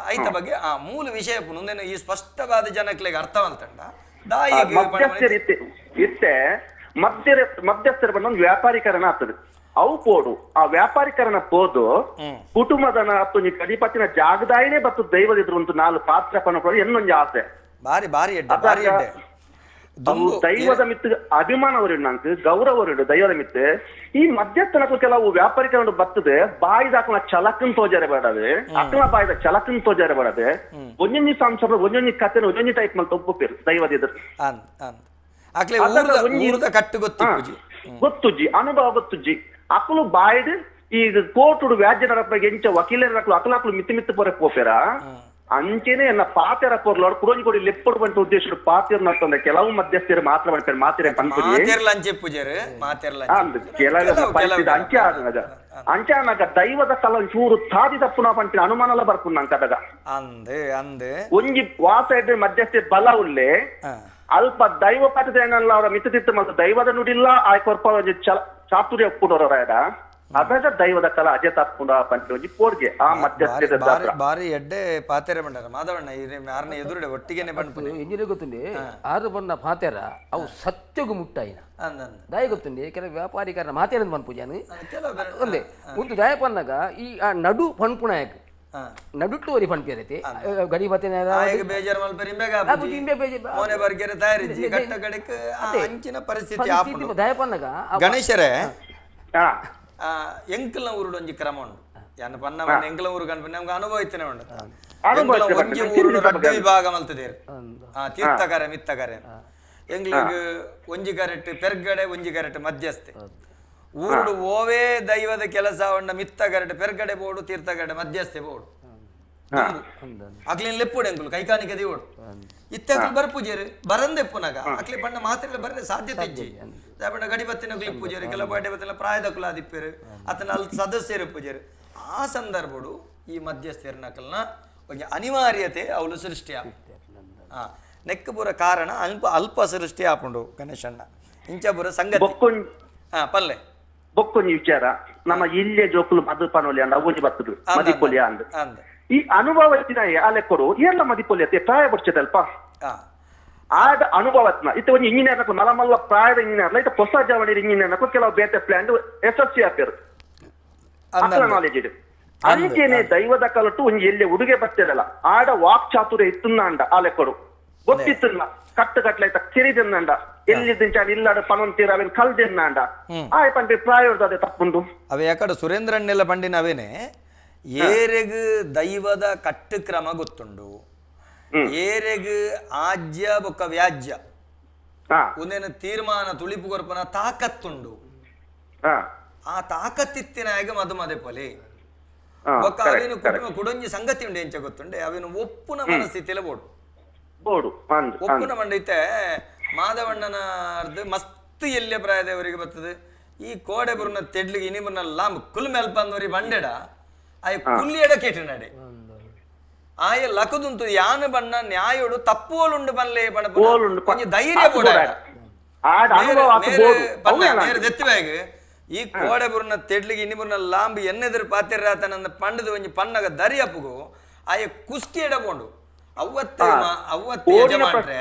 ಐತ ಬಗ್ಗೆ ಆ ಮೂಲ ವಿಷಯ ಪುನ ಈ ಸ್ಪಷ್ಟವಾದ ಜನಕ್ಲೆಗೆ ಅರ್ಥವಲ್ತಂಡ ದಾಯಿ ಇತ್ತೆ ಮಧ್ಯಸ್ಥರ ಬಂದ ಒಂದು ವ್ಯಾಪಾರೀಕರಣ ಆಗ್ತದೆ ಅವು ಪೋಡು ಆ ವ್ಯಾಪಾರೀಕರಣ ಪೋದು ಕುಟುಂಬದ ಕಡಿಪತ್ತಿನ ಜಾಗದಾಯಿನೇ ಬತ್ತು ದೈವದಿದ್ರು ಒಂದು ನಾಲ್ಕು ಪಾತ್ರ ಪಣ ಇನ್ನೊಂದು ಆಸೆ ಬಾರಿ ಬಾರಿ ಎಡ್ಡೆ ಬಾರಿ ಎಡ್ಡೆ ದೈವದ ಮಿತ್ತು ಅಭಿಮಾನ ಅವರಿಡು ನಂಗೆ ಗೌರವ ಅವರಿಡು ದೈವದ ಮಿತ್ತು ಈ ಮಧ್ಯಸ್ಥನಕ್ಕೂ ಕೆಲವು ವ್ಯಾಪಾರಿಕರಣ ಬರ್ತದೆ ಬಾಯಿದ ಹಾಕನ ಚಲಕನ್ ತೋಜಾರೆ ಬೇಡದೆ ಅಕ್ಕನ ಬಾಯಿದ ಚಲಕನ್ ತೋಜಾರೆ ಬೇಡದೆ ಒಂಜೊಂಜಿ ಸಂಸಾರ ಒಂಜೊಂಜಿ ಕಥೆನ ಒಂಜೊಂಜಿ ಟೈಪ್ ಮಲ್ ತೊಪ್ಪೇರು ದೈವದ ಎದುರು ಕಟ್ಟು ಗೊತ್ತುಜಿ ಗೊತ್ತುಜ್ಜಿ ಅನುಭವ ಗೊತ್ತುಜ್ಜಿ ಅಕ್ಕಲು ಬಾಯ್ಡ್ ಈ ಕೋರ್ಟುಡು ವ್ಯಾಜ್ಯ ನಡಪ ಎಂಚ ವಕೀಲರ ಅಕಲಾಕ್ಲು ಮಿತ್ತು ಮಿತ್ತು ಪೊರೆ ಪೋಪೇರ ಅಂಚೆನೆ ಎನ್ನ ಪಾತೆರ ಪೊರ್ಲೋಡು ಕುಡೊಂಜಿ ಕೊಡಿ ಲೆಪ್ಪಡು ಬಂಟ ಉದ್ದೇಶ ಪಾತೆರ್ ನರ್ತಂದೆ ಕೆಲವು ಮಧ್ಯಸ್ಥರು ಮಾತ್ರ ಮಾಡ್ತಾರೆ ಮಾತಿರೆ ಕೆಲವು ಅಂಚೆ ಆಗ ಅಂಚೆ ಆನಾಗ ದೈವದ ಕಲ ಚೂರು ತಾದಿ ತಪ್ಪುನ ಪಂಪಿನ ಅನುಮಾನಲ ಬರ್ಪುನ ಅಂಕದಾಗ ಒಂಜಿ ವಾಸ ಇದ್ರೆ ಮಧ್ಯಸ್ಥೆ ಬಲ ಉಲ್ಲೆ ಅಲ್ಪ ದೈವ ಪಾಠದ ಏನಲ್ಲ ಅವರ ಮಿತ್ತು ತಿತ್ತು ಮಲ್ತ ದೈವದ ನುಡಿಲ್ಲ ಆ ಕೊರ್ಪ ಚಾತುರ್ಯ ಒಪ್ಪುಡೋರ ಅದಾಗ ದೈವದ ಕಲ ಅಜೆ ತಪ್ಪುಂಡ ಪಂಚ ಒಂಜಿ ಪೋರ್ಗೆ ಆ ಮಧ್ಯಸ್ಥದ ಬಾರಿ ಎಡ್ಡೆ ಪಾತೆರೆ ಬಂಡಾರ ಮಾಧವಣ್ಣ ಯಾರನ್ನ ಎದುರುಡೆ ಒಟ್ಟಿಗೆನೆ ಬಂಡ್ಪುನೆ ಎಂಜಿನ ಗೊತ್ತುಂಡಿ ಆರು ಬಣ್ಣ ಪಾತೆರ ಅವು ಸತ್ಯಗು ಮುಟ್ಟಾಯಿನ ದಾಯ ಗೊತ್ತುಂಡಿ ಕೆಲವು ವ್ಯಾಪಾರಿಕರನ ಮಾತೇರಂದು ಪನ್ಪುಜಾನು ಒಂದೇ ಒಂದು ದಾಯ ಪನ್ನಾಗ ಈ ಆ ನಡು ಪನ್ಪುಣಾಯಕ್ ನಡುಟ್ಟು ವರಿ ಪನ್ಪಿರೈತಿ ಗಡಿ ಬತ್ತೇನೆ ಬೇಜಾರು ಮಲ್ಪೆರ್ ಇಂಬೆ ಮೋನೆ ಬರ್ಗೆರೆ ತಯಾರಿಜ್ಜಿ ಗಟ್ಟ ಗಡಿಕ್ ಅಂಚಿನ ಪರಿಸ್ಥಿತಿ ಆಪುಂಡು ದಾಯ ಪನ್ನಾಗ ಗಣೇಶರೇ ಎಂಕಲ್ನ ಊರುಡು ಒಂಜಿ ಕ್ರಮ ಉಂಡು ಯಾನ್ ಪನ್ನ ಎಂಕಲ್ನ ಊರು ಕಣ್ಪು ನಮ್ಗೆ ಅನುಭವ ಇತ್ತನೆ ಉಂಡು ಒಂಜಿ ಊರುಡು ರಡ್ಡು ವಿಭಾಗ ಮಲ್ತದೇರು ತೀರ್ಥಕರೆ ಮಿತ್ತಕರೆ ಎಂಗ್ಲಿಗ್ ಒಂಜಿ ಕರೆಟ್ ಪೆರ್ಗಡೆ ಒಂಜಿ ಕರೆಟ್ ಮಧ್ಯಸ್ಥೆ ಊರುಡು ಓವೇ ದೈವದ ಕೆಲಸ ಉಂಡ ಮಿತ್ತ ಕರೆಟ್ ಪೆರ್ಗಡೆ ಬೋಡು ತೀರ್ಥಕರೆ ಮಧ್ಯಸ್ಥೆ ಬೋಡು ಅಕ್ಲಿನ್ ಲೆಪ್ಪುಡು ಎಂಕುಲು ಕೈಕಾನಿಕೆ ದೇವಡು ಇತ್ತಕ್ಲು ಬರ್ಪೂಜೇರು ಬರಂದೆಪ್ಪುನಾಗ ಅಕ್ಲಿ ಬಣ್ಣ ಮಾತ್ರೆ ಬರ್ರೆ ಸಾಧ್ಯತೆ ಇಜ್ಜಿ ಬಣ್ಣ ಗಡಿ ಬತ್ತಿನ ಪೂಜೆರು ಕೆಲವು ಬಡ್ಡೆ ಬತ್ತಿನ ಪ್ರಾಯದಕ್ಕುಲು ಆದಿಪ್ಪೇರು ಅತನ ಅಲ್ಲಿ ಸದಸ್ಯರು ಪೂಜೆರು ಆ ಸಂದರ್ಭಡು ಈ ಮಧ್ಯಸ್ಥೆಯರ್ನಕಲ್ನ ಒಂಜಿ ಅನಿವಾರ್ಯತೆ ಅವಳು ಸೃಷ್ಟಿ ನೆಕ್ ಪೂರ ಕಾರಣ ಅಲ್ಪ ಅಲ್ಪ ಸೃಷ್ಟಿ ಆಪುಂಡು ಗಣೇಶಣ್ಣ ಇಂಚ ಪೂರ ಸಂಗತಿ ಪಲ್ಲೆ ಬೊಕ್ಕೊಂಜಿ ವಿಚಾರ ನಮ್ಮ ಇಲ್ಲೇ ಜೋಕುಲು ಮದು ಪನೊಲಿ ಅಂದ್ ಅವೊಂಜಿ ಬತ್ತದು ಮದಿಪೊಲಿ ಅಂದ್ ಈ ಅನುಭವ ಅಲೆಕೊಡು ಏರ್ಲ ಮದಿಪೊಲಿ ಅತ್ತೆ ಪ್ರಾಯ ಬಡ್ಚದಲ್ಪ ಆದ ಅನುಭವತ್ನ ಇತ್ತ ಒಂಜಿ ಇಂಜಿನಿಯರ್ ನಕಲು ಮಲ ಮಲ್ಲ ಪ್ರಾಯದ ಇಂಜಿನಿಯರ್ ಇತ್ತ ಹೊಸ ಜವಳಿ ಇಂಜಿನಿಯರ್ ನಕಲು ಕೆಲವು ಬೇತೆ ಪ್ಲಾನ್ ಯಶಸ್ವಿ ಆಪೇರು ಅಕಲ ನಾಲೆಜ್ ಇದೆ ಅಂಚೆನೆ ದೈವದ ಕಲಟು ಒಂಜಿ ಎಲ್ಲಿ ಉಡುಗೆ ಬರ್ತದಲ್ಲ ಆಡ ವಾಕ್ ಚಾತುರ್ಯ ಇತ್ತುಂಡ ಆ ಲೆಕ್ಕಡು ಗೊತ್ತಿತ್ತಲ್ಲ ಕಟ್ಟು ಕಟ್ಲೈತ ಕಿರಿದೆನ್ನಂಡ ಎಲ್ಲಿದ್ದ ಇಲ್ಲಾಡ ಪನೊಂತೀರ ಅವೇನು ಕಲ್ದೆನ್ನಂಡ ಆಯ್ ಪಂಡಿ ಪ್ರಾಯೋರ್ದ ಅದೇ ತಪ್ಪುಂಡು ಅವೇ ಯಾಕಡೆ ಸುರೇಂದ್ರಣ್ಣೆಲ್ಲ ಪಂಡಿನ ಅವೇನೆ ಏರೆಗ್ ದೈವದ ಕಟ್ಟು ಕ್ರಮ ಗೊತ್ತುಂಡು ಏರೆಗ್ ಆಜ್ಯ ಬೊಕ್ಕ ವ್ಯಾಜ್ಯ ಒಂದೇನು ತೀರ್ಮಾನ ತುಳಿಪು ಕೊರ್ಪನ ತಾಕತ್ತುಂಡು ಆ ತಾಕತ್ತಿತ್ತಿನಾಗ ಮದು ಮದೆ ಪೊಲೆ ಬೊಕ್ಕ ಅವೇನು ಕುಟುಂಬ ಕುಡೊಂಜಿ ಸಂಗತಿ ಉಂಡು ಎಂಚ ಗೊತ್ತುಂಡೆ ಅವೇನು ಒಪ್ಪುನ ಮನಸ್ಥಿತಿಲ ಬೋಡು ಒಪ್ಪುನ ಮಂಡೈತೆ ಮಾಧವಣ್ಣನ ಅರ್ಧ ಮಸ್ತ್ ಎಲ್ಲೆ ಪ್ರಾಯದವರಿಗೆ ಬರ್ತದೆ ಈ ಕೋಡೆ ಬರುನ ತೆಡ್ಲಿಗೆ ಇನಿಬುನ ಲಾಂಬ್ ಕುಲ್ ಮೇಲ್ಪ ಅಂದವರಿ ಬಂಡೆಡ ಆಯ ಕುಲ್ಲಿ ಎಡ ಕೇಟಿನಡೆ ಆಯ ಲಕದುಂತು ಯಾನು ಬಣ್ಣ ನ್ಯಾಯೋಡು ತಪ್ಪುವಲುಂಡು ಬನ್ಲೆ ಬಣ್ಣ ಒಂಜಿ ಧೈರ್ಯ ಬೋಡ ದೆತ್ತಿವಾಗ ಈ ಕೋಡೆ ಬುರ್ನ ತೆಡ್ಲಿಗೆ ಇನ್ನಿಬುರ್ನ ಲಾಂಬ್ ಎನ್ನೆದುರು ಪಾತಿರಾತನಂದ ಪಂಡದ ಒಂಜಿ ಪಣ್ಣಗ ದರಿಯಪ್ಪಗು ಆಯ ಕುಸ್ಕಿ ಎಡಬೋಂಡು ಅವತ್ತೆ ಅವತ್ತೆ ಯಜಮಾನ್ರೆ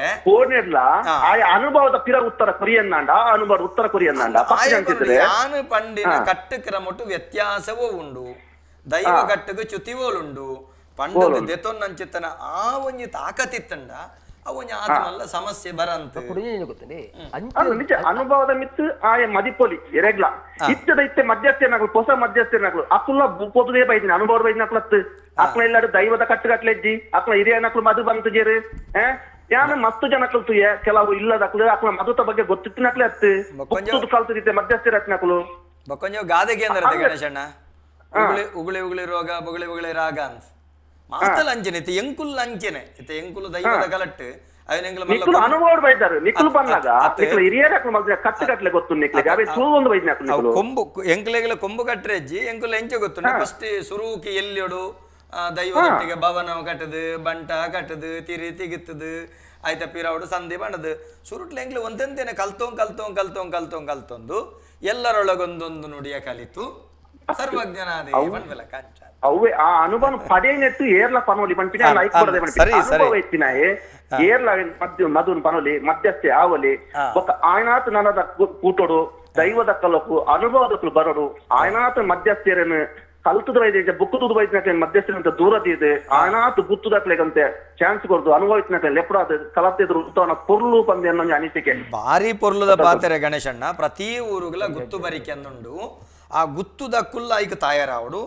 ಆಯ ಅನುಭವದ ಪಿರ ಉತ್ತರ ಕೊರಿಯನ್ನಾಂಡ ಅನುಭವ ಉತ್ತರ ಕೊರಿಯನ್ನಾಂಡ ಯಾನು ಪಂಡಿನ ಕಟ್ಟು ಕ್ರಮಟ್ಟು ವ್ಯತ್ಯಾಸವೂ ಉಂಡು ದೈವ ಕಟ್ಟುಗು ಚ್ಯುತಿವೋಲುಂಡು ಪಂಡದ ದೆತೊನ್ನಂಚಿತ್ತನ ಆ ಒಂಜಿ ತಾಕತ್ತಿತ್ತಂಡ ಅವೊಂಜಿ ಆತ್ಮಲ್ಲ ಸಮಸ್ಯೆ ಬರಂತ ಅನುಭವದ ಮಿತ್ತು ಆಯ ಮದಿಪೊಲಿ ಎರೆಗ್ಲ ಇತ್ತದ ಇತ್ತೆ ಮಧ್ಯಸ್ಥೆನಗಳು ಹೊಸ ಮಧ್ಯಸ್ಥೆನಗಳು ಅಕುಲ ಪೊದುದೇ ಬೈದಿನ ಅನುಭವ ಬೈದಿನ ಅಕ್ಲತ್ತು ಅಕ್ಲ ಇಲ್ಲಾಡು ದೈವದ ಕಟ್ಟುಗಟ್ಲೆಜ್ಜಿ ಅಕ್ಲ ಹಿರಿಯನಕ್ಲು ಮದು ಬಂತು ಜೇರು ಯಾನ ಮಸ್ತು ಜನ ಕಲ್ತು ಕೆಲವು ಇಲ್ಲದ ಅಕ್ಲು ಅಕ್ಲ ಮದುತ ಬಗ್ಗೆ ಗೊತ್ತಿತ್ತಿನಕ್ಲೆ ಅತ್ತು ಕಲ್ತಿದ್ದೆ ಮಧ್ಯಸ್ಥರ ಅತ್ನಕ್ಲು ಬೊಕ್ಕೊಂಜ ಗಾದೆಗೆ ಅಂದ್ರೆ ಗಣೇಶಣ್ಣ ಉಗುಳಿ ಉಗುಳಿ ಉಗುಳಿ ರೋಗ ಬೊಗಳಿ ಬೊಗಳಿ ರಾಗ ಅಂತ ಮಾತಲ್ಲ ಅಂಚನೆ ಇತ್ತೆ ಎಂಕುಲ್ ಅಂಚೆನೆ ಇತ್ತೆ ಎಂಕುಲು ದೈವದ ಗಲಟ್ಟು ನಿಕ್ಕಲು ಅನುಭವ ಬೈದಾರು ನಿಕ್ಕಲು ಬಂದಾಗ ನಿಕ್ಕಲು ಹಿರಿಯರ ಕಟ್ಟು ಕಟ್ಲೆ ಗೊತ್ತು ನಿಕ್ಲಿಗೆ ಅವೇ ಒಂದು ಬೈದ್ನ ಕೊಂಬು ಎಂಕುಲೆಗಳ ಕೊಂಬು ಕಟ್ಟರೆ ಅಜ್ಜಿ ಎಂಕುಲು ಎಂಚೆ ಗೊತ್ತು ಫಸ್ಟ್ ಸುರುಕಿ ಎಲ್ಲಿಯೋಡು ದೈವದೊಟ್ಟಿಗೆ ಭವನ ಕಟ್ಟದು ಬಂಟ ಕಟ್ಟದು ತಿರಿ ತಿಗಿತ್ತದು ಆಯ್ತಾ ಪಿರಾವಡು ಸಂಧಿ ಬಣ್ಣದು ಸುರುಟ್ಲೆ ಎಂಕ್ಲೆ ಒಂದೊಂದೇನೆ ಕಲ್ತೋಂ ಕಲ್ತೋಂ ಕಲ್ತೋಂ ಕಲ್ತೋಂ ಕಲ್ತೊಂದು ಎಲ್ಲರೊಳಗೊಂದೊಂದು ನುಡಿಯ ಕಲಿತು ಸರ್ವಜ್ಞನಾದೇ ಕಾಂಚ ಅವೇ ಆ ಅನುಭವ ಪಡೆಯನೆಟ್ಟು ಏರ್ಲ ಪನೋಲಿ ಪನ್ಪಿನ ಲೈಕ್ ಕೊಡದೆ ಪನ್ಪಿನ ಅನುಭವ ಇತ್ತಿನಾಯೆ ಏರ್ಲ ಮಧ್ಯ ಮದುನ್ ಪನೋಲಿ ಮಧ್ಯಸ್ಥೆ ಆವಲಿ ಬೊಕ್ಕ ಆಯನಾತ್ ನನದ ಕೂಟೋಡು ದೈವದ ಕಲಕು ಅನುಭವದಕ್ಕಲು ಬರೋಡು ಆಯನಾತ್ ಮಧ್ಯಸ್ಥೆರನ್ನು ಕಲ್ತದ ವೈದ್ಯ ಬುಕ್ಕುದ ವೈದ್ಯನ ಮಧ್ಯಸ್ಥಿರಂತ ದೂರದಿದೆ ಅನಾಥ ಗುತ್ತುದಾಕ್ಲೆಗಂತೆ ಚಾನ್ಸ್ ಕೊರ್ದು ಅನುಭವಿಸಿನ ಲೆಪ್ಪಡ ಕಲತಿದ್ರು ಪೊರ್ಲು ಪಂದೆ ಅನ್ನೋ ಅನಿಸಿಕೆ. ಭಾರಿ ಪೊರ್ಲುದ ಪಾತೆರೆ ಗಣೇಶಣ್ಣ. ಪ್ರತಿ ಊರುಗಳ ಗುತ್ತು ಬರಿಕೆ ಅಂದುಂಡು. ಆ ಗುತ್ತುದಕ್ಕುಲ್ಲ ಐಕ ತಾಯರಾವಡು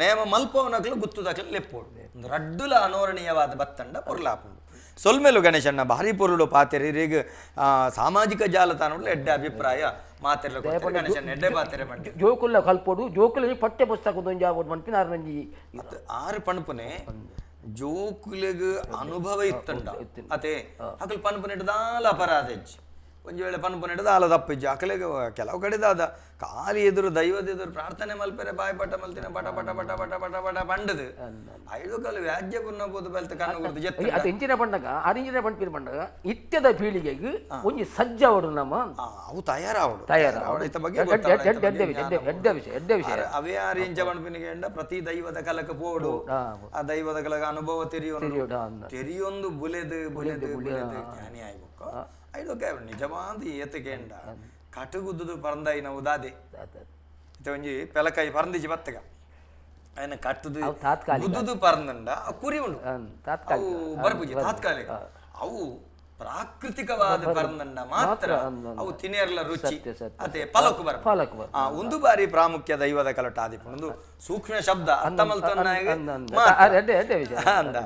ನೇಮ ಮಲ್ಪವನಕ್ಲು ಗುತ್ತುದಕ್ಲು ಲೆಪ್ಪೋಡು ರಡ್ಡುಲ ಅನೋರಣೀಯವಾದ ಬತ್ತಂಡ ಪೊರ್ಲಾಪುಂಡು. ಸೊಲ್ಮೆಲು ಗಣೇಶಣ್ಣ ಭಾರಿ ಪೊರುಳು ಪಾತೆರೆ. ಈಗ ಸಾಮಾಜಿಕ ಜಾಲತಾಣಗಳು ಎಡ್ಡೆ ಅಭಿಪ್ರಾಯ ಮಾತೆರ್ಲ ಗಣೇಶಣ್ಣ ಎಡ್ಡೆ ಪಾತೆರೆ ಪಂಡೆ ಜೋಕುಲ್ಲ ಕಲ್ಪೋಡು ಜೋಕುಲ ಪಠ್ಯ ಪುಸ್ತಕ ಒಂಜಾವೋಡು ಪನ್ಪಿನ ಆರ್ನಂಜಿ ಆರು ಪಣಪುನೆ ಜೋಕುಲೆಗ್ ಅನುಭವ ಇತ್ತಂಡ ಅತೆ ಅಕಲ್ ಪನ್ಪುನೆಟ್ ದಾಲ ಅಪರಾಧ ಹೆಚ್ಚು ಒಂಜಿ ವೇಳೆ ಪನ್ಪುನೆಟ್ ದಾಲ ತಪ್ಪಿಜ್ಜು ಅಕಲೆಗ್ ಕೆಲವು ಕಡೆ ದಾದ ಖಾಲಿ ಎದುರು ದೈವದ ಎದುರು ಪ್ರಾರ್ಥನೆ ಮಲ್ಪೆರೆ ಬಾಯಿ ಪಟ ಮಲ್ತಿನ ಪಟ ಪಟ ಪಟ ಪಟ ಪಟ ಪಟ ಪಂಡದು ಐದು ಕಾಲು ವ್ಯಾಜ್ಯ ಪುನ್ನಬೋದು ಬಲ್ತ ಕಣ್ಣು ಗುರ್ತು ಜೆತ್ತ ಅದು ಇಂಚಿನ ಪಂಡಗ ಆರಿಂಚಿನ ಪಂಪಿನ ಪಂಡಗ ಇತ್ಯದ ಪೀಳಿಗೆಗೆ ಒಂಜಿ ಸಜ್ಜಾವಡು ನಮ್ಮ ಅವು ತಯಾರಾವಡು ತಯಾರಾವಡು ಇತ್ತ ಬಗ್ಗೆ ಎಡ್ಡೆ ವಿಷಯ ಎಡ್ಡೆ ವಿಷಯ ಅವೇ ಆರಿಂಚ ಪಂಪಿನಿಗೆ ಎಂಡ ಪ್ರತಿ ದೈವದ ಕಲಕ ಪೋಡು ಆ ದೈವದ ಕಲಕ ಅನುಭವ ತೆರಿಯೊಂದು ತೆರಿಯೊಂದು ಬುಲೆದು ಬುಲೆದು ಬುಲೆದು ಜ್ಞಾನಿ ಆಯ್ಬೇಕು. ಐದೊಕ್ಕೆ ನಿಜವಾದ ಏತಕ್ಕೆ ಕಟುಗುದ್ದುದು ಪರಂದಾಯಿನ ಉದಾದೆ ಒಂಜಿ ಪೆಲಕಾಯಿ ಪರಂದಿಜಿ ಬತ್ತಗ ಅಯ್ನ ಕಟ್ಟುದು ಗುದ್ದುದು ಪರಂದಂಡ ಕುರಿ ಉಂಡು ಅವು ಬರ್ಪುಜಿ ತಾತ್ಕಾಲಿಕ ಅವು ಪ್ರಾಕೃತಿಕವಾದ ಪರಂದಂಡ ಮಾತ್ರ ಅವು ತಿನ್ನಿರ್ಲ ರುಚಿ ಅದೇ ಪಲಕು ಬರ ಆ ಒಂದು ಬಾರಿ ಪ್ರಾಮುಖ್ಯ ದೈವದ ಕಲಟ ಆದಿಪ್ಪು ಒಂದು ಸೂಕ್ಷ್ಮ ಶಬ್ದ ಅರ್ಥ ಮಲ್ತೊನ್ನಾಗ ಅಂದ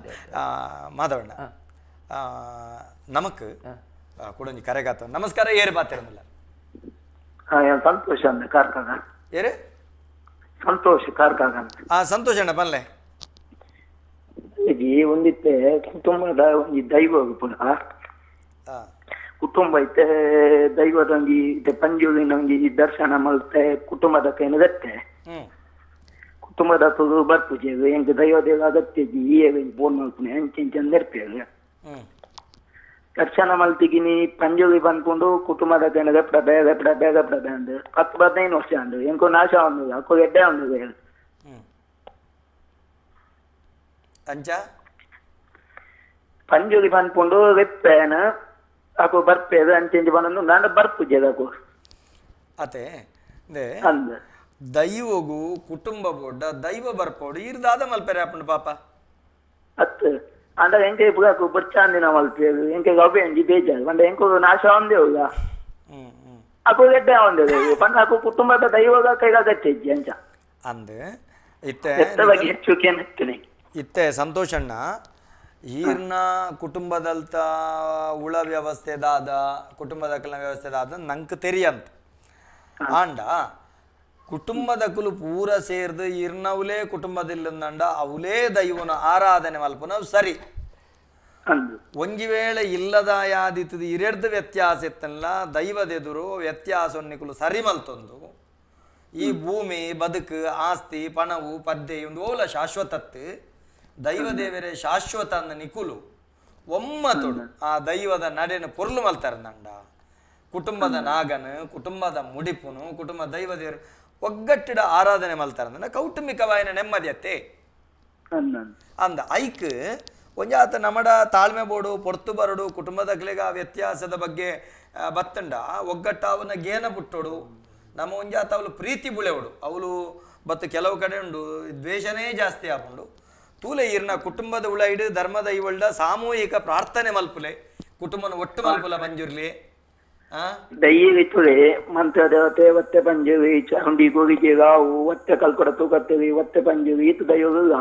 ಮಾಧವಣ್ಣ ನಮಕ್ ಕುಡೊಂಜಿ ಕರೆಗಾತ. ನಮಸ್ಕಾರ, ಏರು ಪಾತಿರಲ್ಲ? ಸಂತೋಷ ಅಂದ ಕಾರ್ಕಾಗ. ಏರು ಸಂತೋಷ್ ಕಾರ್ಕಾಗ. ಸಂತೋಷ ಅಣ್ಣ ಪಲ್ಲೆ ಒಂದಿತ್ತೆ ಕುಟುಂಬದ ಒಂಜಿ ದೈವ ಪುನಃ ಕುಟುಂಬ ಐತೆ ದೈವದ ಒಂಜಿ ಪಂಜುವಿನ ಒಂಜಿ ದರ್ಶನ ಮಲ್ತೆ ಕುಟುಂಬದ ಕೈನ ಗತ್ತೆ ಕುಟುಂಬದ ಬರ್ಪುಜೆ ಎಂಕ್ ದೈವ ದೇವ ಅಗತ್ಯ ಈ ಫೋನ್ ಮಲ್ಪುನೆ ಅಂಚೆ ಇಂಚೆ ನೆರ್ಪೇವೆ ದರ್ಶನ ಮಲ್ತಿಗಿನಿ ಪಂಜುವಿ ಬಂದ್ಕೊಂಡು ಕುಟುಂಬದ ಕೈನ ಗಪ್ಪಡ ಬೇಗ ಬೇಗ ಬೇಗ ಅಂದ್ 10 15 ವರ್ಷ ಅಂದು ಎಂಕೋ ನಾಶ ಒಂದು ಅಕ್ಕೋ ಎಡ್ಡೆ ಒಂದು ಅಂಚ ಪಂಜುಲಿ ಬಂದ್ಕೊಂಡು ವೆಪ್ಪೇನ ಅಕೋ ಬರ್ಪೇದ ಅಂಚೆಂಚಿ ಬಂದು ನಾನು ಬರ್ಪುಜೆ ಅಕೋ ಅತೆ ದೈವಗು ಕುಟುಂಬ ಬೋಡ ದೈವ ಬರ್ಪೋಡು ಇರ್ದಾದ ಮಲ್ಪೆರೆ ಅಪ್ಪಂಡು ಪಾಪ ಅತ್ ಅಂಡ ಎಂಕೆ ಪುಗಾಕು ಬಚ್ಚಾಂದಿನ ಮಲ್ಪೇದು ಎಂಕೆ ಗಬ್ಬೆ ಅಂಜಿ ಬೇಜಾರು ಪಂಡ ಎಂಕೋ ನಾಶ ಒಂದೇ ಹೋಗ ಅಕೋ ಎಡ್ಡೆ ಒಂದೇ ಪಂಡ ಅಕೋ ಕುಟುಂಬದ ದೈವಗ ಕೈಗಾಗತ್ತೆಜ್ಜಿ ಅಂಚ ಅಂದ್ ಇತ್ತೆ ಬಗ್ಗೆ ಹೆಚ್ಚು ಕೇಳ್ತೀನಿ. ಇತ್ತೆ ಸಂತೋಷಣ್ಣ ಈರ್ನ ಕುಟುಂಬದಲ್ತ ಉಳ ವ್ಯವಸ್ಥೆದಾದ ಕುಟುಂಬದ ಕಲ ವ್ಯವಸ್ಥೆದಾದ ನಂಗೆ ತೆರಿಯಂತ ಆಂಡ ಕುಟುಂಬದ ಕುಲು ಪೂರ ಸೇರ್ದು ಇರ್ನವುಲೇ ಕುಟುಂಬದಿಲ್ಲಂದಂಡ ಅವಲೇ ದೈವನ ಆರಾಧನೆ ಮಲ್ಪನ ಸರಿ. ಒಂಜಿ ವೇಳೆ ಇಲ್ಲದ ಯಾದಿತ್ತದ ಇರೆಡ್ದು ವ್ಯತ್ಯಾಸ ಇತ್ತಲ್ಲ ದೈವದೆದುರು ವ್ಯತ್ಯಾಸೊನ್ನಿಕುಲು ಸರಿ ಮಲ್ತೊಂದು ಈ ಭೂಮಿ ಬದುಕು ಆಸ್ತಿ ಪಣವು ಪದ್ದೆ ಒಂದು ಓಲ ಶಾಶ್ವತತ್ತು ದೈವದೇವರೇ ಶಾಶ್ವತ ಅಂದ ನಿಕುಲು ಒಮ್ಮತೊಡು ಆ ದೈವದ ನಡೆನ ಪೊರ್ಲು ಮಲ್ತಾರಂದಂಡ ಕುಟುಂಬದ ನಾಗನು ಕುಟುಂಬದ ಮುಡಿಪುನು ಕುಟುಂಬ ದೈವದೇವರು ಒಗ್ಗಟ್ಟಿಡ ಆರಾಧನೆ ಮಲ್ತಾರಂದ ಕೌಟುಂಬಿಕವಾಯಿನ ನೆಮ್ಮದಿಯತ್ತೆ ಅಂದ ಐಕ್ ಒಂಜಾತ ನಮಡ ತಾಳ್ಮೆ ಬೋಡು ಪೊರ್ತು ಬರಡು ಕುಟುಂಬದ ಆ ವ್ಯತ್ಯಾಸದ ಬಗ್ಗೆ ಬತ್ತಂಡ ಒಗ್ಗಟ್ಟ ಅವನ ಗೇನ ಪುಟ್ಟೋಡು ನಮ್ಮ ಒಂಜಾತ ಅವಳು ಪ್ರೀತಿ ಬುಳೆವಡು ಅವಳು ಬತ್ತು ಕೆಲವು ಕಡೆ ಉಂಡು ದ್ವೇಷನೇ ಜಾಸ್ತಿ ಆಪುಂಡು ತೂಲೆ ಈರ್ನ ಕುಟುಂಬದ ಉಳೈಡು ಧರ್ಮದ ಇವಳ್ಡ ಸಾಮೂಹಿಕ ಪ್ರಾರ್ಥನೆ ಮಲ್ಪುಲೆ ಕುಟುಂಬನ ಒಟ್ಟು ಮಲ್ಪುಲ ಮಂಜುರ್ಲಿ ದೈವಿತುಲೆ ಮಂತ್ರ ದೇವತೆ ಒತ್ತೆ ಪಂಜುವಿ ಚಾಮುಂಡಿ ಗೋವಿಗೆ ಗಾವು ಒತ್ತೆ ಕಲ್ಕೊಡ ತೂಕತ್ತೇವಿ ಒತ್ತೆ ಪಂಜುವಿ ಇತ್ತು ದೈವಲ್ಲ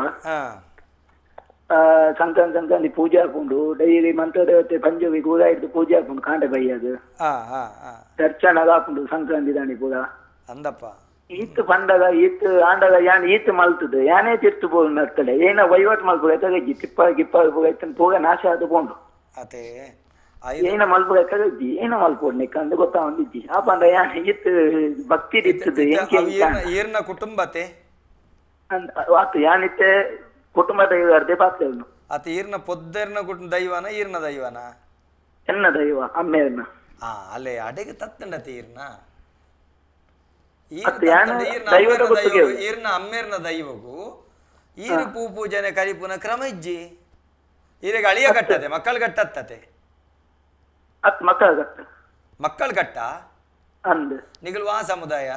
ಸಂಕ್ರಾಂತಿ ಸಂಕ್ರಾಂತಿ ಪೂಜೆ ಹಾಕೊಂಡು ಡೈಲಿ ಮಂತ್ರ ದೇವತೆ ಪಂಜುವಿ ಗೂರ ಇಟ್ಟು ಪೂಜೆ ಹಾಕೊಂಡು ಕಾಂಡೆ ಬೈಯದು ದರ್ಶನ ಹಾಕೊಂಡು ಸಂಕ್ರಾಂತಿ ದಾಣಿ ಪೂರ ಅಂದಪ್ಪ ಈತ್ ಪಂಡಗ ಈತ್ ಆಂಡಗ ಯಾನ್ ಈತ್ ಮಲ್ತದು ಯಾನೇ ತಿರ್ತು ಪೋದು ನರ್ತಡೆ ಏನ ವಹಿವಾಟು ಮಲ್ಪು ಎತ್ತಗಜ್ಜಿ ತಿಪ್ಪ ಗಿಪ್ಪ ಪೂಗ ನಾಶ ಆದ ಪೋಂಡು ಅದೇ ಏನ ಮಲ್ಪು ಎತ್ತಗಜ್ಜಿ ಏನ ಮಲ್ಪೋಡ್ ನಿಕ್ಕಂದು ಗೊತ್ತಾ ಒಂದಿಜ್ಜಿ ಆ ಪಂಡ ಯಾನ್ ಈತ್ ಭಕ್ತಿ ಇತ್ತದು ಏರ್ನ ಕುಟುಂಬತೆ ಆತು ಯಾನಿತ್ತೆ ಕುಟುಂಬ ದೈವ ಅರ್ಧೆ ಪಾತ್ರ ಆತ ಈರ್ನ ಪೊದ್ದೆರ್ನ ಕುಟುಂಬ ದೈವನ ಈರ್ನ ದೈವನ ಎನ್ನ ದೈವ ಅಮ್ಮೇರ್ನ ಅಲ್ಲೇ ಅಡೆಗೆ ತತ್ತಂಡತೆ ಈರ್ನ ಈರ್ನ ಅಮ್ಮೇರ್ನ ದೈವಗೂ ಈರು ಪೂ ಪೂಜನೆ ಕರಿಪುನ ಕ್ರಮ ಇಜ್ಜಿ ಈರಿಗೆ ಅಳಿಯ ಕಟ್ಟತೆ ಮಕ್ಕಳು ಕಟ್ಟತ್ತದೆ ಮಕ್ಕಳು ಕಟ್ಟ ನಿಗಲ್ವಾ ಸಮುದಾಯ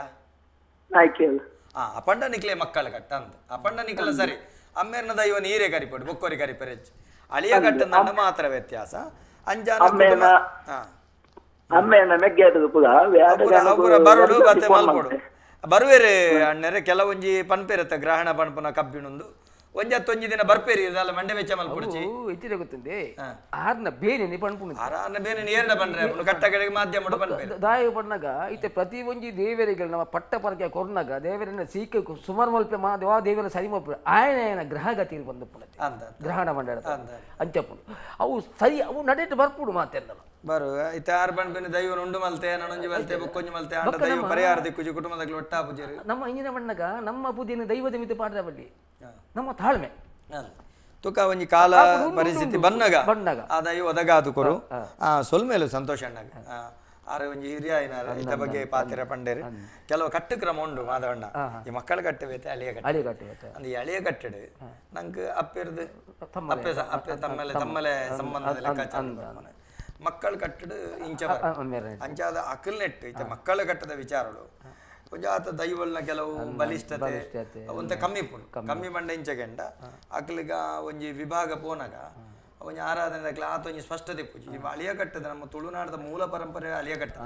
ಅಪಂಡ ನಿಕ್ಲೆ ಮಕ್ಕಳ ಕಟ್ಟ ಅಂತ ಅಪಂಡ ನಿಕ್ಲ ಸರಿ ಅಮ್ಮೇರ್ನ ದೈವ ನೀರೇ ಕರಿಪಡು ಬೊಕ್ಕೋರಿ ಕರಿಪರೆ ಅಳಿಯ ಕಟ್ಟಂದ ಮಾತ್ರ ವ್ಯತ್ಯಾಸ ಅಂಜಾನ ಬರೋಡು ಮತ್ತೆ ಮಲ್ಪಡು ಬರುವೇರೆ ಅಣ್ಣರೆ ಕೆಲವೊಂಜಿ ಪನ್ಪೇರತ್ತ ಗ್ರಹಣ ಪನ್ಪುನ ಕಬ್ಬಿಣೊಂದು ಒಂಜಿ ಹತ್ತೊಂಜಿ ದಿನ ಬರ್ಪೇರಿ ಇದಲ್ಲ ಮಂಡೆ ವೆಚ್ಚ ಮಲ್ಪುಡ್ಚಿ ಇತ್ತಿದೆ ಗೊತ್ತುಂಡೆ ಆರ್ನ ಬೇನೆ ಪನ್ಪುಂಡು ಆರ್ನ ಬೇನೆ ಏರ್ನ ಪನ್ರೆ ಕಟ್ಟ ಕಡೆಗೆ ಮಾಧ್ಯಮ ಪನ್ಪೇರು ದಾಯ ಪಣ್ಣಾಗ ಇತ್ತೆ ಪ್ರತಿ ಒಂಜಿ ದೇವರಿಗಳು ನಮ್ಮ ಪಟ್ಟ ಪರಕೆ ಕೊರ್ನಾಗ ದೇವರನ್ನ ಸೀಕೆ ಸುಮಾರು ಮಲ್ಪೆ ಮಾ ದೇವರ ಸರಿ ಮಲ್ಪೆ ಆಯನ ಆಯನ ಗ್ರಹಗತಿ ಬಂದು ಗ್ರಹಣ ಮಂಡಳ ಅಂಚಪ್ಪುಂಡು ಅವು ಸರಿ ಅವು ನಡೆಟ್ ಬರ್ಪುಡು ಮಾತೆಲ್ಲ ಬರು ಇತ್ತೆ ಆರು ಪನ್ಪೇನೆ ದೈವನ ಉಂಡು ಮಲ್ತೆ ನಾನೊಂಜಿ ಮಲ್ತೆ ಬೊಕ್ಕೊಂಜಿ ಮಲ್ತೆ ಆಂಡ ದೈವ ಪರಿಹಾರ ದಿಕ್ಕುಜಿ ಕುಟುಂಬದಾಗ ಒಟ್ಟ ಪೂಜೆ ನಮ್ಮ ಇಂಜಿನ ಬಣ್ಣಗ ನಮ್ಮ ಪೂಜೆಯನ್ನು ದೈವದ ಮಿತಿ ಪಾಠದ ಬಳ್ಳಿ ನಮ್ಮ ತಾಳ್ಮೆ ತುಕ ಒಂಜಿ ಕಾಲ ಪರಿಸ್ಥಿತಿ ಬನ್ನಗ ಬಣ್ಣಗ ಆ ದೈವ ಒದಗಾದು ಕೊರು ಆ ಸೊಲ್ಮೇಲು ಸಂತೋಷ ಅಣ್ಣಗ ಆರು ಒಂಜಿ ಹಿರಿಯ ಇತ ಬಗ್ಗೆ ಪಾತಿರ ಪಂಡೇರು ಕೆಲವು ಕಟ್ಟು ಕ್ರಮ ಉಂಡು ಮಾಧವಣ್ಣ ಈ ಮಕ್ಕಳ ಕಟ್ಟಬೇತೆ ಅಳಿಯ ಕಟ್ಟೆ ಅಳಿಯ ಕಟ್ಟೆ ಅಂದ್ರೆ ಅಳಿಯ ಕಟ್ಟೆಡು ನಂಗೆ ಅಪ್ಪಿರ್ದು ಅಪ್ಪೆ ಅಪ್ಪೆ ತಮ್ಮಲೆ ತಮ್ಮಲೆ ಸಂಬಂಧದ ಲೆಕ್ಕಾಚಾರ ಮಕ್ಕಳ ಕಟ್ಟಡು ಇಂಚ ಅಂಚಾದ ಅಕಲ್ ನೆಟ್ಟು ಇತ್ತ ಮಕ್ಕಳ ಕಟ್ಟದ ವಿಚಾರಗಳು ಒಂಜ ಆತ ದೈವಲ್ನ ಕೆಲವು ಬಲಿಷ್ಠತೆ ಒಂತ ಕಮ್ಮಿ ಪುಡು ಕಮ್ಮಿ ಬಂಡ ಇಂಚಗೆಂಡ ಅಕ್ಲಿಗ ಒಂಜಿ ವಿಭಾಗ ಪೋನಾಗ ಒಂಜಿ ಆರಾಧನೆ ಅಕ್ಲ ಆತ ಒಂಜಿ ಸ್ಪಷ್ಟತೆ ಪೂಜೆ ಈ ಅಳಿಯ ಕಟ್ಟದ ನಮ್ಮ ತುಳುನಾಡದ ಮೂಲ ಪರಂಪರೆ ಅಳಿಯ ಕಟ್ಟ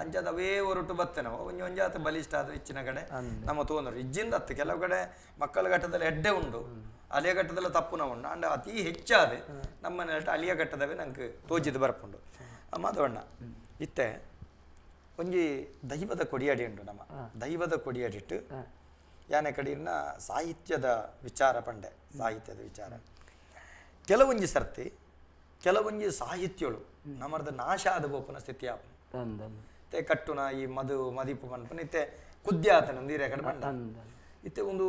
ಅಂಚಾದ ಅವೇ ಹೊರಟು ಬತ್ತೆ ನಾವು ಒಂಜಿ ಒಂಜಿ ಆತ ಬಲಿಷ್ಠ ಆದ ಹೆಚ್ಚಿನ ಕಡೆ ನಮ್ಮ ತೋನರು ಇಜ್ಜಿಂದ ಅತ್ತು ಕೆಲವು ಕಡೆ ಮಕ್ಕಳ ಘಟ್ಟದಲ್ಲಿ ಎಡ್ಡೆ ಉಂಡು ಅಳಿಯ ಘಟ್ಟದಲ್ಲಿ ತಪ್ಪುನ ಉಂಡು ಅಂಡ ಅತಿ ಹೆಚ್ಚಾದ ನಮ್ಮ ನೆಲಟ ಅಳಿಯ ಘಟ್ಟದವೇ ನಂಗೆ ತೋಜಿದ್ದು ಬರ್ಪುಂಡು ಮಾಧವಣ್ಣ ಇತ್ತೆ ಒಂಜಿ ದೈವದ ಕೊಡಿಯಾಡಿ ಉಂಟು ನಮ್ಮ ದೈವದ ಕೊಡಿಯಾಡಿಟ್ಟು ಯಾನೆ ಕಡಿನ ಸಾಹಿತ್ಯದ ವಿಚಾರ ಪಂಡೆ ಸಾಹಿತ್ಯದ ವಿಚಾರ ಕೆಲವೊಂಜಿ ಸರ್ತಿ ಕೆಲವೊಂಜಿ ಸಾಹಿತ್ಯಗಳು ನಮ್ಮದ ನಾಶ ಆದ ಬೋಪನ ಸ್ಥಿತಿ ಆಪು ಇತ್ತೆ ಕಟ್ಟುನ ಈ ಮಧು ಮದಿಪು ಪನ್ಪುನ ಇತ್ತೆ ಕುದ್ಯ ಆತನ ನೀರೇ ಕಡೆ ಬಂಡ ಇತ್ತೆ ಒಂದು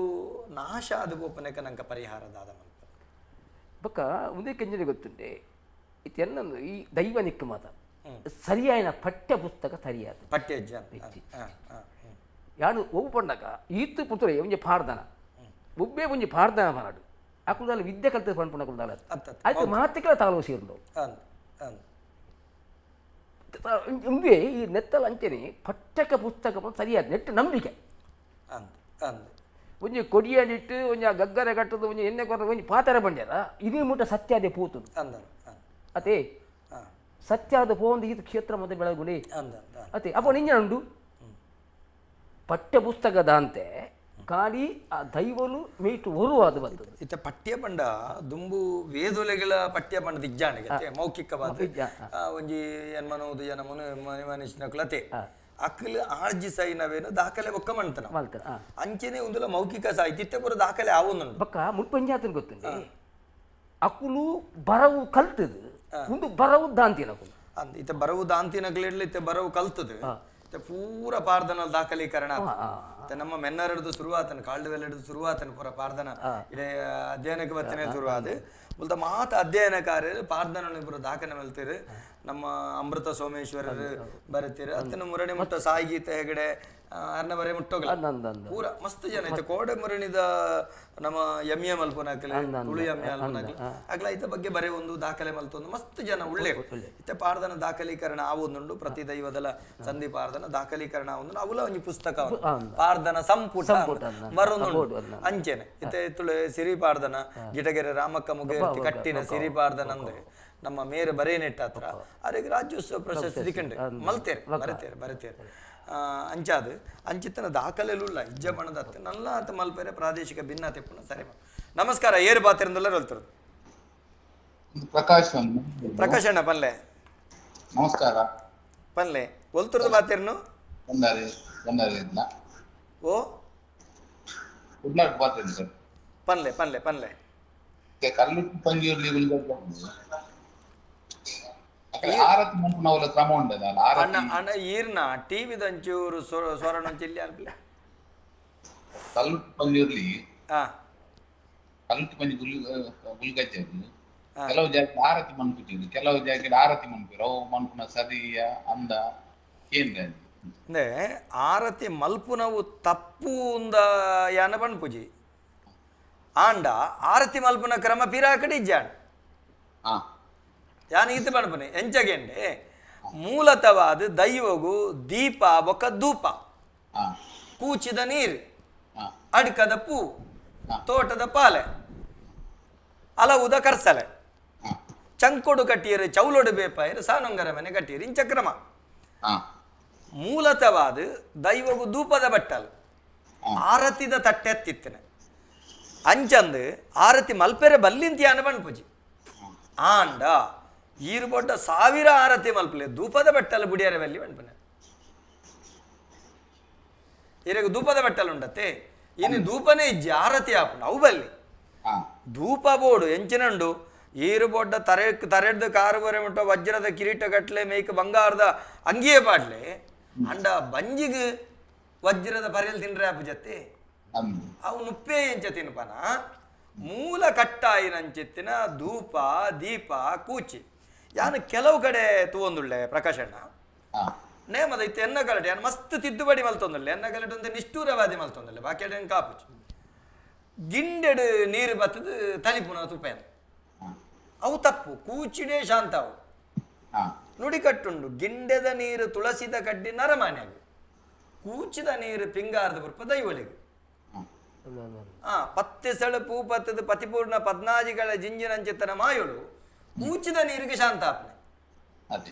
ನಾಶ ಆದ ಬೋಪನಕ್ಕೆ ನಂಗೆ ಪರಿಹಾರದಾದ ಮಲ್ಪ ಬಕ್ಕ ಒಂದೇ ಕೆಂಜನೆ ಗೊತ್ತುಂಡೆ ಇತ್ತೆ ಎನ್ನೊಂದು ಈ ದೈವ ನಿಕ್ಕು ಮಾತ ಸರಿಯಾದ ಪಠ್ಯ ಪುಸ್ತಕ ಸರಿಯಾದ ಪಠ್ಯ ಯಾನು ಒಬ್ಬ ಪಂಡಾಗ ಈತು ಪುತ್ತರೆ ಒಂಜಿ ಪಾಡ್ದನ ಒಬ್ಬೇ ಒಂಜಿ ಪಾಡ್ದನ ಮಾಡು ಆ ಕುಲ್ದಾಲ ವಿದ್ಯೆ ಕಲ್ತ ಪಣ್ಪುಣ ಕುಲ್ದಾಲ ಆಯ್ತು ಮಾತಿಕಲ ತಾಲೂ ಸೇರ್ದು ಉಂಬೆ ಈ ನೆತ್ತಲ ಅಂಚನೆ ಪಠ್ಯಕ ಪುಸ್ತಕ ಸರಿಯಾದ ನೆಟ್ಟು ನಂಬಿಕೆ ಒಂಜಿ ಕೊಡಿಯಡಿಟ್ಟು ಒಂಜಿ ಆ ಗಗ್ಗರ ಕಟ್ಟದು ಒಂಜಿ ಎಣ್ಣೆ ಕೊರ ಒಂಜಿ ಪಾತರ ಬಂಡ್ಯಾರ ಇದು ಮುಟ್ಟ ಸತ್ಯ ಅದೇ ಪೂತು ಅದೇ ಸತ್ಯಾದ ಪೋಂದು ಈತ ಕ್ಷೇತ್ರ ಮತ್ತೆ ಬೆಳಗುಣಿ ಅದೇ ಅಪ್ಪ ನಿಂಜನ ಉಂಡು ಪಠ್ಯ ಪುಸ್ತಕದಂತೆ ಖಾಲಿ ಆ ದೈವನು ಮೀಟು ಒರುವಾದ ಬರ್ತದೆ ಇತ್ತ ಪಠ್ಯ ಪಂಡ ದುಂಬು ವೇದೊಲೆಗಳ ಪಠ್ಯ ಪಂಡ ದಿಜ್ಜಾಣಿಗೆ ಮೌಖಿಕವಾದ ಒಂಜಿ ಎನ್ಮನೋದು ಜನ ಮನು ಮನಿಷ್ನ ಕುಲತೆ ಅಕ್ಲು ಆರ್ಜಿ ಸೈನವೇನು ದಾಖಲೆ ಬೊಕ್ಕ ಮಾಡ್ತಾನ ಅಂಚೆನೆ ಒಂದುಲ ಮೌಖಿಕ ಸಾಹಿತ್ಯ ಇತ್ತೆ ಪೂರ ದಾಖಲೆ ಆವೊಂದುಂಡು ಬೊಕ್ಕ ಮುಲ್ಪಂಜಾತನ ಗೊತ್ತುಂಡು ಅಕುಲು ಬರವು ಕಲ್ತದು ಒಂದು ಬರವು ದಾಂತಿನ ಅಂದ್ ಇತ್ತ ಬರವು ದಾಂತಿನಗ್ಲಿಡ್ಲಿ ಇತ್ತೆ ಬರವು ಕಲ್ತದು ಇತ್ತೆ ಪೂರ ಪಾರ್ದನ ದಾಖಲೀಕರಣ ನಮ್ಮ ಮೆನ್ನರಡ್ದು ಶುರುವಾತನ ಕಾಲ್ಡುವೆಲ್ಲಡ್ದು ಶುರುವಾತನ ಪೂರ ಪಾರ್ದನ ಇಡೇ ಅಧ್ಯಯನಕ್ಕೆ ಬತ್ತನೆ ಶುರುವಾದ ಮುಲ್ತ ಮಾತ ಅಧ್ಯಯನಕಾರ್ಯರು ಪಾರ್ದನ ಪೂರ ದಾಖಲೆ ಮಲ್ತೀರು ನಮ್ಮ ಅಮೃತ ಸೋಮೇಶ್ವರರು ಬರೀತೀರು ಅತ್ತನ ಮುರಣಿ ಮುಟ್ಟ ಸಾಯಿಗೀತೆ ಹೆಗಡೆ ಅರ್ನ ಬರೆ ಮುಟ್ಟೋಗಲ ಪೂರ ಮಸ್ತ್ ಜನ ಐತೆ ಕೋಡೆ ಮುರಣಿದ ನಮ್ಮ ಎಂ ಎ ಮಲ್ಪುನಾಕಲೆ ತುಳು ಎಂ ಎ ಮಲ್ಪುನಾಕಲೆ ಅಗ್ಲ ಐತ ಬಗ್ಗೆ ಬರೆ ಒಂದು ದಾಖಲೆ ಮಲ್ತೊಂದು ಮಸ್ತ್ ಜನ ಉಳ್ಳೆ ಇತ್ತೆ ಪಾರ್ದನ ದಾಖಲೀಕರಣ ಆವೊಂದುಂಡು ಪ್ರತಿ ದೈವದಲ ಸಂಧಿ ಪಾರ್ದನ ದಾಖಲೀಕರಣ ಆವೊಂದು ಅವುಲ ಒಂಜಿ ಪುಸ್ತಕ ಪಾರ್ದನ ಸಂಪುಟ ಬರೊಂದು ಅಂಚೆನೆ ಇತ್ತೆ ತುಳು ಸಿರಿ ಪಾರ್ದನ ಗಿಟಗೆರೆ ರಾಮಕ್ಕ ಮುಗೇರ್ತಿ ಕಟ್ಟಿನ ಸಿರಿ ಪಾರ್ದನ ಅಂದ್ರೆ ನಮ್ಮ ಮೇರೆ ಬರೇ ನೆಟ್ಟ ಹತ್ರ ಅರೆಗೆ ರಾಜ್ಯೋತ್ಸವ ಪ್ರಶಸ್ತಿ ದಿಕ್ಕಂಡೆ ಮಲ್ತೇರೆ ಬರತೇರೆ ಬರತೇರೆ ಅಂಚಾದ ಅಂಚಿತನ ದಾಖಲೆಲುಲ್ಲ ಇಜ್ಜ ಬಣದ ನಲ್ಲ ಆತ ಮಲ್ಪೆರೆ ಪ್ರಾದೇಶಿಕ ಭಿನ್ನತೆ ಪುನಃ ಸರಿ. ನಮಸ್ಕಾರ, ಏರು ಬಾತಿರಂದಲ್ಲ ಹೇಳ್ತಿರೋದು ಪ್ರಕಾಶ್ ಪ್ರಕಾಶ್ ಅಣ್ಣ ಪಲ್ಲೆ. ನಮಸ್ಕಾರ ಪಲ್ಲೆ ಒಲ್ತುರ್ದು ಬಾತಿರ್ನು ಓ ಪನ್ಲೆ ಪನ್ಲೆ ಪನ್ಲೆ ಅಣ್ಣ ಈರ್ನ ಟಿವಿ ದಂಚೂರು ಸ್ವರಣ ಚಿಲ್ಲಿ ಅನ್ಪಿಲ್ಲ ಕಲ್ಲುಟ್ಟು ಪಂಜುರ್ಲಿ ಕಲ್ಲುಟ್ಟು ಪಂಜಿ ಗುಲ್ಗಜ್ಜೆ ಕೆಲವು ಜಾಗ ಆರತಿ ಮನ್ಪುಚಿದ್ರು, ಕೆಲವು ಜಾಗ ಆರತಿ ಮನ್ಪಿರು ಅವು ಮನ್ಪುನ ಸರಿಯ ಅಂದ ಏನ್ರ ಅಂದ್ರೆ ಆರತಿ ಮಲ್ಪುನವು ತಪ್ಪು ಉಂದ ಯಾನ ಪನ್ಪುಜಿ ಆಂಡ ಆರತಿ ಮಲ್ಪುನ ಕ್ರಮ ಪಿರಾಕಡಿ ಇಜ್ಜಾಣ ಯಾನ ಈತ ಪನ್ಪುನೆ ಎಂಚಗೆಂಡೆ ಮೂಲತವಾದ ದೈವಗು ದೀಪ ಬೊಕ್ಕ ಧೂಪ ಕೂಚಿದ ನೀರು ಅಡ್ಕದ ಪೂ ತೋಟದ ಪಾಲೆ ಅಲವುದ ಕರ್ಸಲೆ ಚಂಕೊಡು ಕಟ್ಟಿಯರು ಚೌಲೊಡು ಬೇಪಾಯರು ಸಾನೊಂಗರ ಮನೆ ಕಟ್ಟಿಯರು ಇಂಚ ಕ್ರಮ. ಮೂಲತವಾದ ದೈವಗು ಧೂಪದ ಬಟ್ಟಲು ಆರತಿದ ತಟ್ಟೆ ಎತ್ತಿತ್ತನೆ ಅಂಚಂದು ಆರತಿ ಮಲ್ಪೆರೆ ಬಲ್ಲಿಂತಿಯಾನ ಬಣ್ಪುಜಿ ಆಂಡ ಈರು ಬೊಡ್ಡ ಸಾವಿರ ಆರತಿ ಮಲ್ಪಲೆ ಧೂಪದ ಬಟ್ಟಲು ಬುಡಿಯರ ಬಲ್ಲಿ ಬಣ್ಪನೆ ಇರಗ ಧೂಪದ ಬಟ್ಟಲು ಉಂಡತ್ತೆ ಇನ್ನು ಧೂಪನೇ ಇಜ್ಜಿ ಆರತಿ ಆಪುಂಡು ಅವು ಬಲ್ಲಿ ಧೂಪ ಬೋಡು ಎಂಚಿನಂಡು ಈರು ಬೊಡ್ಡ ತರೆ ತರೆಡ್ದು ಕಾರು ಬರೆ ಮುಟ್ಟ ವಜ್ರದ ಕಿರೀಟ ಕಟ್ಲೆ ಮೇಯ್ಕ ಬಂಗಾರದ ಅಂಗಿಯೇ ಪಾಡ್ಲೆ ಅಂಡ ಬಂಜಿಗೆ ವಜ್ರದ ಪರೆಲ್ ತಿನ್ರೆ ಆಪು ಜತ್ತೆ ಅವು ನುಪ್ಪೇ ಎಂಚ ತಿನ್ಪನ ಮೂಲ ಕಟ್ಟಾಯಿನಂಚಿತ್ತಿನ ಧೂಪ ದೀಪ ಕೂಚಿ ಯಾನು ಕೆಲವು ಕಡೆ ತೂವೊಂದುಳ್ಳೆ ಪ್ರಕಾಶಣ್ಣ ನೇಮದ ಇತ್ತು ಎನ್ನ ಗಲಾಟೆ ಯಾನು ಮಸ್ತ್ ತಿದ್ದುಪಡಿ ಮಲ್ತೊಂದುಳ್ಳೆ ಎನ್ನ ಗಲಾಟೆ ಒಂದು ನಿಷ್ಠೂರವಾದಿ ಮಲ್ತೊಂದುಳ್ಳೆ ಬಾಕಿ ಅಡೆ ಕಾಪುಚು ಗಿಂಡೆಡು ನೀರು ಬತ್ತದು ತಲಿಪುನ ತುಪ್ಪೇನು ಅವು ತಪ್ಪು ಕೂಚಿಡೇ ಶಾಂತ ಅವು ನುಡಿಕಟ್ಟುಂಡು ಗಿಂಡೆದ ನೀರು ತುಳಸಿದ ಕಡ್ಡಿ ನರಮಾನ್ಯಾಗ ಕೂಚಿದ ನೀರು ಪಿಂಗಾರದ ಪುರ್ಪ ದೈವಳಿಗೆ ಪತ್ತೆ ಸೆಳು ಪೂ ಪತ್ತದ ಪತಿಪೂರ್ಣ ಪದ್ನಾಜಿಗಳ ಜಿಂಜಿನಂಚಿತ್ತನ ಮಾಯೋಳು ಕೂಚಿದ ನೀರಿಗೆ ಶಾಂತ ಆಪನೆ.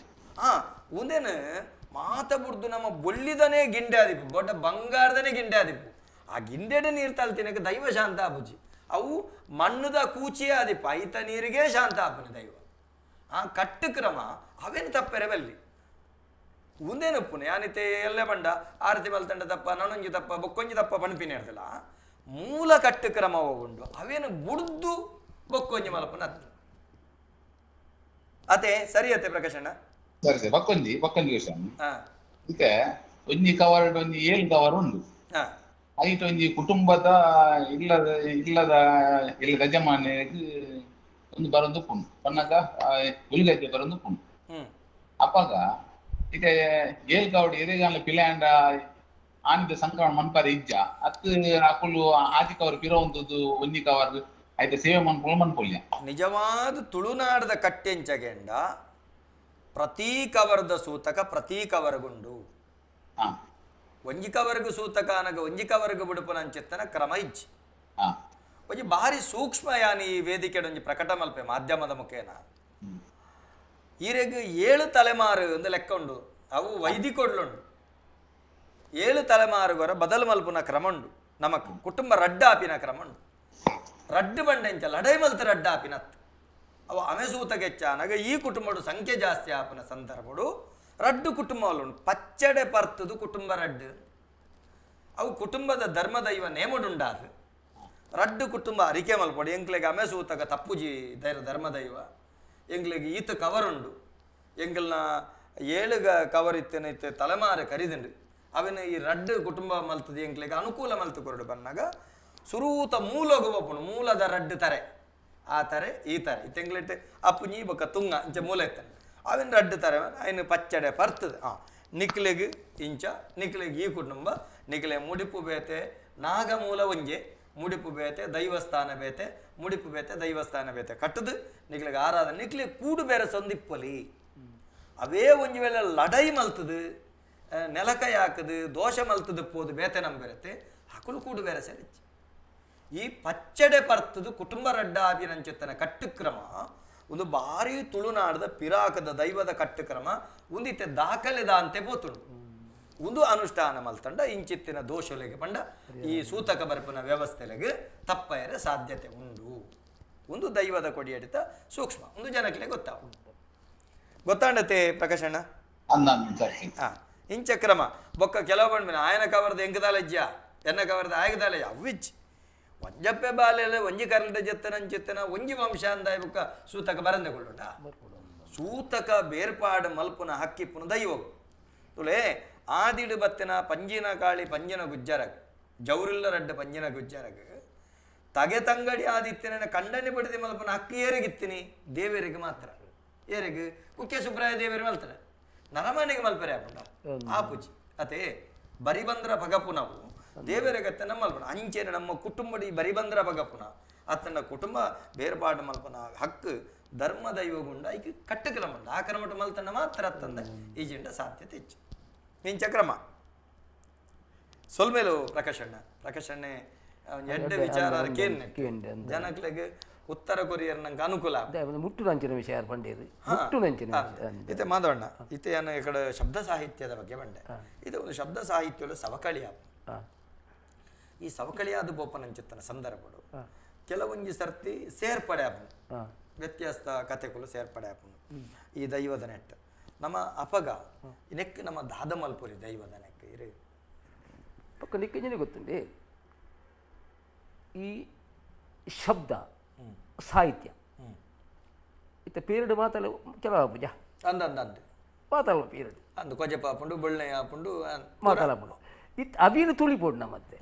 ಒಂದೇನು ಮಾತ ಬುಡ್ದು ನಮ್ಮ ಬೊಳ್ಳಿದನೇ ಗಿಂಡೆ ಆದಿಪ್ಪು ಬೊಡ್ಡ ಬಂಗಾರದನೇ ಗಿಂಡೆ ಆದಿಪ್ಪು ಆ ಗಿಂಡೆಡೆ ನೀರು ತಲ್ತಿನಕ್ಕೆ ದೈವ ಶಾಂತ ಆಪುಜಿ ಅವು ಮಣ್ಣುದ ಕೂಚಿಯೇ ಆದಿಪ್ಪ ಐತ ನೀರಿಗೆ ಶಾಂತ ಆಪನೆ ದೈವ. ಆ ಕಟ್ಟು ಕ್ರಮ ಅವೇನು ತಪ್ಪೆರೆ ಬಲ್ಲಿ ಒಂದೇನಪ್ಪುನೆ ಯಾನಿತೆ ಎಲ್ಲೇ ಬಂಡ ಆರತಿ ಮಲ್ತಂಡ ತಪ್ಪ ನನೊಂಜಿ ತಪ್ಪ ಬೊಕ್ಕೊಂಜಿ ತಪ್ಪ ಪಣಪಿನ ಇರ್ತಲ್ಲ ಮೂಲ ಕಟ್ಟು ಕ್ರಮ ಉಂಡು ಅವೇನು ಬುಡ್ದು ಬೊಕ್ಕೊಂಜಿ ಮಲಪನ ಅತೆ ಸರಿ ಅತ್ತೆ ಪ್ರಕಾಶಣ್ಣ ಸರಿ ಸರಿ ಬಕ್ಕೊಂಜಿ ಬಕ್ಕೊಂಜಿ ಕ್ವಶನ್ ಇತ್ತೆ ಒಂಜಿ ಕವರ್ ಒಂಜಿ ಏಳು ಕವರ್ ಉಂಡು ಐಟ್ ಒಂಜಿ ಕುಟುಂಬದ ಇಲ್ಲದ ಇಲ್ಲದ ಇಲ್ಲ ಯಜಮಾನಿಗೆ ಒಂದು ಬರೊಂದು ಪುಂಡು ಪನ್ನಗ ಗುಳಿಗಜ್ಜೆ ಬರೊಂದು ಪುಂಡು ಅಪ್ಪಾಗ ಇತ್ತೆ ಏಳು ಕವಡ್ ಎದೆಗಾಲ ಪಿಲ್ಯಾಂಡ ಆನಿದ ಸಂಕ್ರಮಣ ಮನ್ಪಾರ ಇಜ್ಜ ಅತ್ತು ಅಕುಲು ಆಜಿ ಕವರ್ ಪಿರ ಒಂದದ್ದು ಒಂಜಿ ಕವರ್ ಐತೆ ಸೇವೆ ಮನ್ಪುಲ ಮನ್ಪುಲ್ಯ. ನಿಜವಾದ ತುಳುನಾಡದ ಕಟ್ಟೆಂಚಗೆಂಡ ಪ್ರತಿ ಕವರ್ದ ಸೂತಕ ಪ್ರತಿ ಕವರ್ಗುಂಡು ಒಂಜಿ ಕವರ್ಗು ಸೂತಕ ಅನಗ ಒಂಜಿ ಕವರ್ಗು ಬಿಡುಪುನಂಚಿತ್ತನ ಕ್ರಮ ಇಜ್ಜಿ ಒಂಜಿ ಭಾರಿ ಸೂಕ್ಷ್ಮ ಯಾನಿ ಈ ವೇದಿಕೆ ಒಂಜಿ ಪ್ರಕಟ ಮಲ್ಪೆ ಮಾಧ್ಯಮದ ಮುಖೇನ ಈರೆಗ್ 7 ತಲೆಮಾರು ಒಂದು ಲೆಕ್ಕ ಉಂಡು ಅವು ವೈದಿಕೊಡ್ಲುಂಡು 7 ತಲೆಮಾರುಗರ ಬದಲು ಮಲ್ಪುನ ಕ್ರಮ ಉಂಡು ನಮಕ್ ಕುಟುಂಬ ರಡ್ಡ ಆಪಿನ ಕ್ರಮ ಉಂಡು ರಡ್ಡು ಬಂಡೆಂಚ ಲಡೈ ಮಲ್ತ ರಡ್ಡ ಆಪಿನತ್ತು ಅವು ಅಮೆಸೂತಗೆಚ್ಚಾನಗ ಈ ಕುಟುಂಬಡು ಸಂಖ್ಯೆ ಜಾಸ್ತಿ ಆಪಿನ ಸಂದರ್ಭಡು ರಡ್ಡು ಕುಟುಂಬ ಪಚ್ಚಡೆ ಪರ್ತದು ಕುಟುಂಬ ರಡ್ಡು ಅವು ಕುಟುಂಬದ ಧರ್ಮದೈವ ನೇಮಡುಂಡಾದು ರಡ್ಡು ಕುಟುಂಬ ಅರಿಕೆ ಮಲ್ಪಡು ಎಂಕ್ಲೆಗೆ ಅಮೆಸೂತಕ ತಪ್ಪುಜಿ ಧೈರ್ಯ ಧರ್ಮದೈವ ಎಂಕ್ಲೆಗೆ ಈತ ಕವರುಂಡು ಎಂಕಲ್ನ ಏಳುಗ ಕವರ್ ಇತ್ತೇನೈತೆ ತಲೆಮಾರು ಕರಿದುಂಡು ಅವನ ಈ ರಡ್ಡು ಕುಟುಂಬ ಮಲ್ತದೆ ಎಂಕ್ಲೆಗೆ ಅನುಕೂಲ ಮಲ್ತು ಕೊರಡು ಬನ್ನಾಗ ಸುರೂತ ಮೂಲೋಗು ಬಪ್ಪುನು ಮೂಲದ ರಡ್ಡು ತರೆ ಆ ತರೆ ಈ ತರೆ ಇತ್ತೆಂಗ್ಲೆಟ್ ಅಪ್ಪು ಬೊಕ್ಕ ತುಂಗ ಇಂಚ ಮೂಲ ಇತ್ತಾನೆ ಅವಿನ ರಡ್ಡು ತರೆ ಅಯ್ನ ಪಚ್ಚಡೆ ಪರ್ತದೆ ನಿಕ್ಲೆಗ್ ಇಂಚ ನಿಕ್ಲೆಗ್ ಈ ಕುಟುಂಬ ನಿಕ್ಲೆ ಮುಡಿಪು ಬೇತೆ ನಾಗಮೂಲ ಒಂಜೆ ಮುಡಿಪು ಬೇತೆ ದೈವಸ್ಥಾನ ಬೇತೆ ಮುಡಿಪು ಬೇತೆ ದೈವಸ್ಥಾನ ಬೇತೆ ಕಟ್ಟದು ನಿಕ್ಲೆಗ್ ಆರಾಧನೆ ನಿಕ್ಲೆ ಕೂಡು ಬೇರೆ ಸಂದಿಪ್ಪಲಿ ಅವೇ ಒಂಜಿ ವೇಳೆ ಲಡೈ ಮಲ್ತದು ನೆಲಕೈ ಹಾಕದು ದೋಷ ಮಲ್ತದು ಪೋದು ಬೇತೆ ನಂಬೆರತ್ತೆ ಹಕುಲು ಕೂಡು ಬೇರೆ ಸರಿಚ್ಚಿ ಈ ಪಚ್ಚಡೆ ಪರ್ತದು ಕುಟುಂಬ ರಡ್ಡ ಆಪಿನಂಚಿತ್ತನ ಕಟ್ಟುಕ್ರಮ ಒಂದು ಭಾರಿ ತುಳುನಾಡದ ಪಿರಾಕದ ದೈವದ ಕಟ್ಟುಕ್ರಮ ಒಂದಿತ್ತೆ ದಾಖಲೆದ ಅಂತೆ ಪೋತುಂಡು ಒಂದು ಅನುಷ್ಠಾನ ಮಲ್ತಂಡ ಇಂಚಿತ್ತಿನ ದೋಷಲೆಗೆ ಪಂಡ ಈ ಸೂತಕ ಬರ್ಪನ ವ್ಯವಸ್ಥೆಲೆಗೆ ತಪ್ಪಯರ ಸಾಧ್ಯತೆ ಉಂಡು ಒಂದು ದೈವದ ಕೊಡಿಯಡಿತ ಸೂಕ್ಷ್ಮ ಒಂದು ಜನಕ್ಕೆ ಗೊತ್ತಾವು ಗೊತ್ತಾಂಡತೆ ಪ್ರಕಾಶಣ್ಣ ಇಂಚ ಕ್ರಮ ಬೊಕ್ಕ ಕೆಲವು ಬಂಡ್ಮೇನೆ ಆಯನ ಕವರ್ದ ಎಂಕದಾಲಜ್ಜ ಎನ್ನ ಕವರ್ದ ಆಯಗದಾಲಜ್ಜ ಅವ್ವಿಚ್ ಒಂಜಪ್ಪೆ ಬಾಲೆಲ್ಲ ಒಂಜಿ ಕರಲ್ದ ಜತ್ತನಂಚಿತ್ತನ ಒಂಜಿ ವಂಶ ಅಂದಾಯ ಬೊಕ್ಕ ಸೂತಕ ಬರಂದೆ ಕೊಳ್ಳುಂಡ ಸೂತಕ ಬೇರ್ಪಾಡು ಮಲ್ಪುನ ಹಕ್ಕಿಪ್ಪುನ ದೈವವು ತುಳೆ ಆದಿಡು ಬತ್ತಿನ ಪಂಜಿನ ಕಾಳಿ ಪಂಜಿನ ಗುಜ್ಜರಗ್ ಜೌರಿಲ್ಲ ರಡ್ಡ ಪಂಜಿನ ಗುಜ್ಜರಗ್ ತಗೆ ತಂಗಡಿ ಆದಿತ್ತಿನ ಕಂಡನೆ ಪಡೆದಿ ಮಲ್ಪುನ ಹಕ್ಕಿ ಏರಿಗಿತ್ತೀನಿ ದೇವರಿಗೆ ಮಾತ್ರ ಏರಿಗ್ ಕುಕ್ಕೆ ಸುಬ್ರಾಯ ದೇವರು ಮಲ್ತಾರೆ ನರಮನೆಗೆ ಮಲ್ಪರೆ ಆಪುಂಡ ಆಪುಜಿ ಅತೆ ಬರಿಬಂದ್ರ ಭಗಪು ನಾವು ದೇವರಗತ್ತೆ ನಮ್ಮ ಅಂಚೆನೆ ನಮ್ಮ ಕುಟುಂಬಡಿ ಬರಿಬಂದ್ರ ಭಗಪುನ ಅತ್ತನ ಕುಟುಂಬ ಬೇರ್ಪಾಡು ಮಲ್ಪನ ಹಕ್ಕು ಧರ್ಮ ದೈವಗುಂಡ ಐಕ್ ಕಟ್ಟು ಕ್ರಮ ಆ ಕ್ರಮಟ ಮಲ್ತನ ಮಾತ್ರ ಅತ್ತಂದ ಈಜೆಂಡ ಸಾಧ್ಯತೆ ಹೆಚ್ಚು ಇಂಚ ಕ್ರಮ ಸೊಲ್ಮೇಲು ಪ್ರಕಾಶಣ್ಣ ಪ್ರಕಾಶಣ್ಣೆ ಎಡ್ಡೆ ವಿಚಾರ ಕೇನ್ ಜನಕ್ಲೆಗ್ ಉತ್ತರ ಕೊರಿಯರ್ ನಂಗೆ ಅನುಕೂಲ ಮುಟ್ಟು ನಂಚಿನ ವಿಷಯ ಪಂಡೇರು ಮುಟ್ಟು ನಂಚಿನ ಇತ್ತೆ ಮಾಧವಣ್ಣ ಇತ್ತೆ ಏನು ಈ ಕಡೆ ಶಬ್ದ ಸಾಹಿತ್ಯದ ಬಗ್ಗೆ ಬಂಡೆ ಇದು ಒಂದು ಶಬ್ದ ಸಾಹಿತ್ಯದ ಸವಕಳಿ ಈ ಸವಕಳಿಯಾದ ಬೋಪನಂಚಿತ್ತನ ಸಂದರ್ಭಡು ಕೆಲವೊಂಜಿ ಸರ್ತಿ ಸೇರ್ಪಡೆ ಆಪುಂಡು ವ್ಯತ್ಯಾಸ ಕಥೆಗಳು ಸೇರ್ಪಡೆ ಆಪುಂಡು ಈ ದೈವದ ನೆಟ್ ನಮ್ಮ ಅಪಗ ನೆಕ್ ನಮ್ಮ ದಾದಮಲ್ಪುರಿ ದೈವದ ನೆಕ್ ಇರು ಪಕ್ಕ ನಿಕ್ಕಿಂಜನೆ ಗೊತ್ತುಂಡೆ ಈ ಶಬ್ದ ಸಾಹಿತ್ಯ ಇತ್ತ ಪೀರಿಯಡ್ ಮಾತಲ್ಲ ಕೆಲವು ಪೂಜಾ ಅಂದ ಅಂದ ಅಂದ ಮಾತಲ್ಲ ಪೀರಿಯಡ್ ಅಂದು ಕೊಜಪ ಆಪುಂಡು ಬೊಳ್ಳೆ ಆಪುಂಡು ಮಾತಲ್ಲ ಆಪುಂಡು ಇತ್ತು ಅವಿನ ತುಳಿಪೋಡು ನಮ್ಮ ಮತ್ತೆ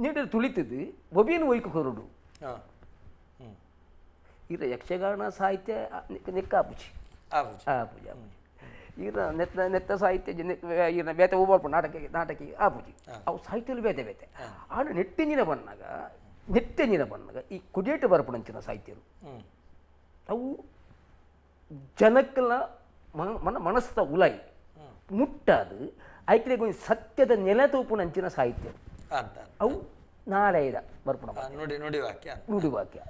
ನೀಡಲು ತುಳಿತದ್ದು ಒಬಿನ ಒಯ್ಕು ಹೊರಡು ಈಗ ಯಕ್ಷಗಾನ ಸಾಹಿತ್ಯ ನೆಕ್ಕ ಆಪುಜಿ ಆಪುಜಿ ಆಪುಜಿ ಈಗ ನೆತ್ತ ನೆತ್ತ ಸಾಹಿತ್ಯ ಈಗ ಬೇತೆ ಓಬಾಳ್ಪು ನಾಟಕ ನಾಟಕ ಆಪುಜಿ ಅವು ಸಾಹಿತ್ಯದಲ್ಲಿ ಬೇತೆ ಬೇತೆ ಆಡ ನೆಟ್ಟಿಂಜಿನ ಬಂದಾಗ ನೆಟ್ಟೆಂಜಿನ ಬಂದಾಗ ಈ ಕುಡಿಯೇಟು ಬರಪುಣಂಚಿನ ಸಾಹಿತ್ಯರು ಅವು ಜನಕ್ಕೆಲ್ಲ ಮನ ಮನಸ್ಸ ಉಲಾಯಿ ಮುಟ್ಟಾದು ಐಕ್ಲೆ ಗೊಂಜಿ ಸತ್ಯದ ನೆಲೆ ತೂಪುಣಂಚಿನ ಸಾಹಿತ್ಯ ಅವು ನಾಳೆದ ಬರ್ಪುಣ ನುಡಿ ನುಡಿ ವಾಕ್ಯ ನುಡಿ ವಾಕ್ಯ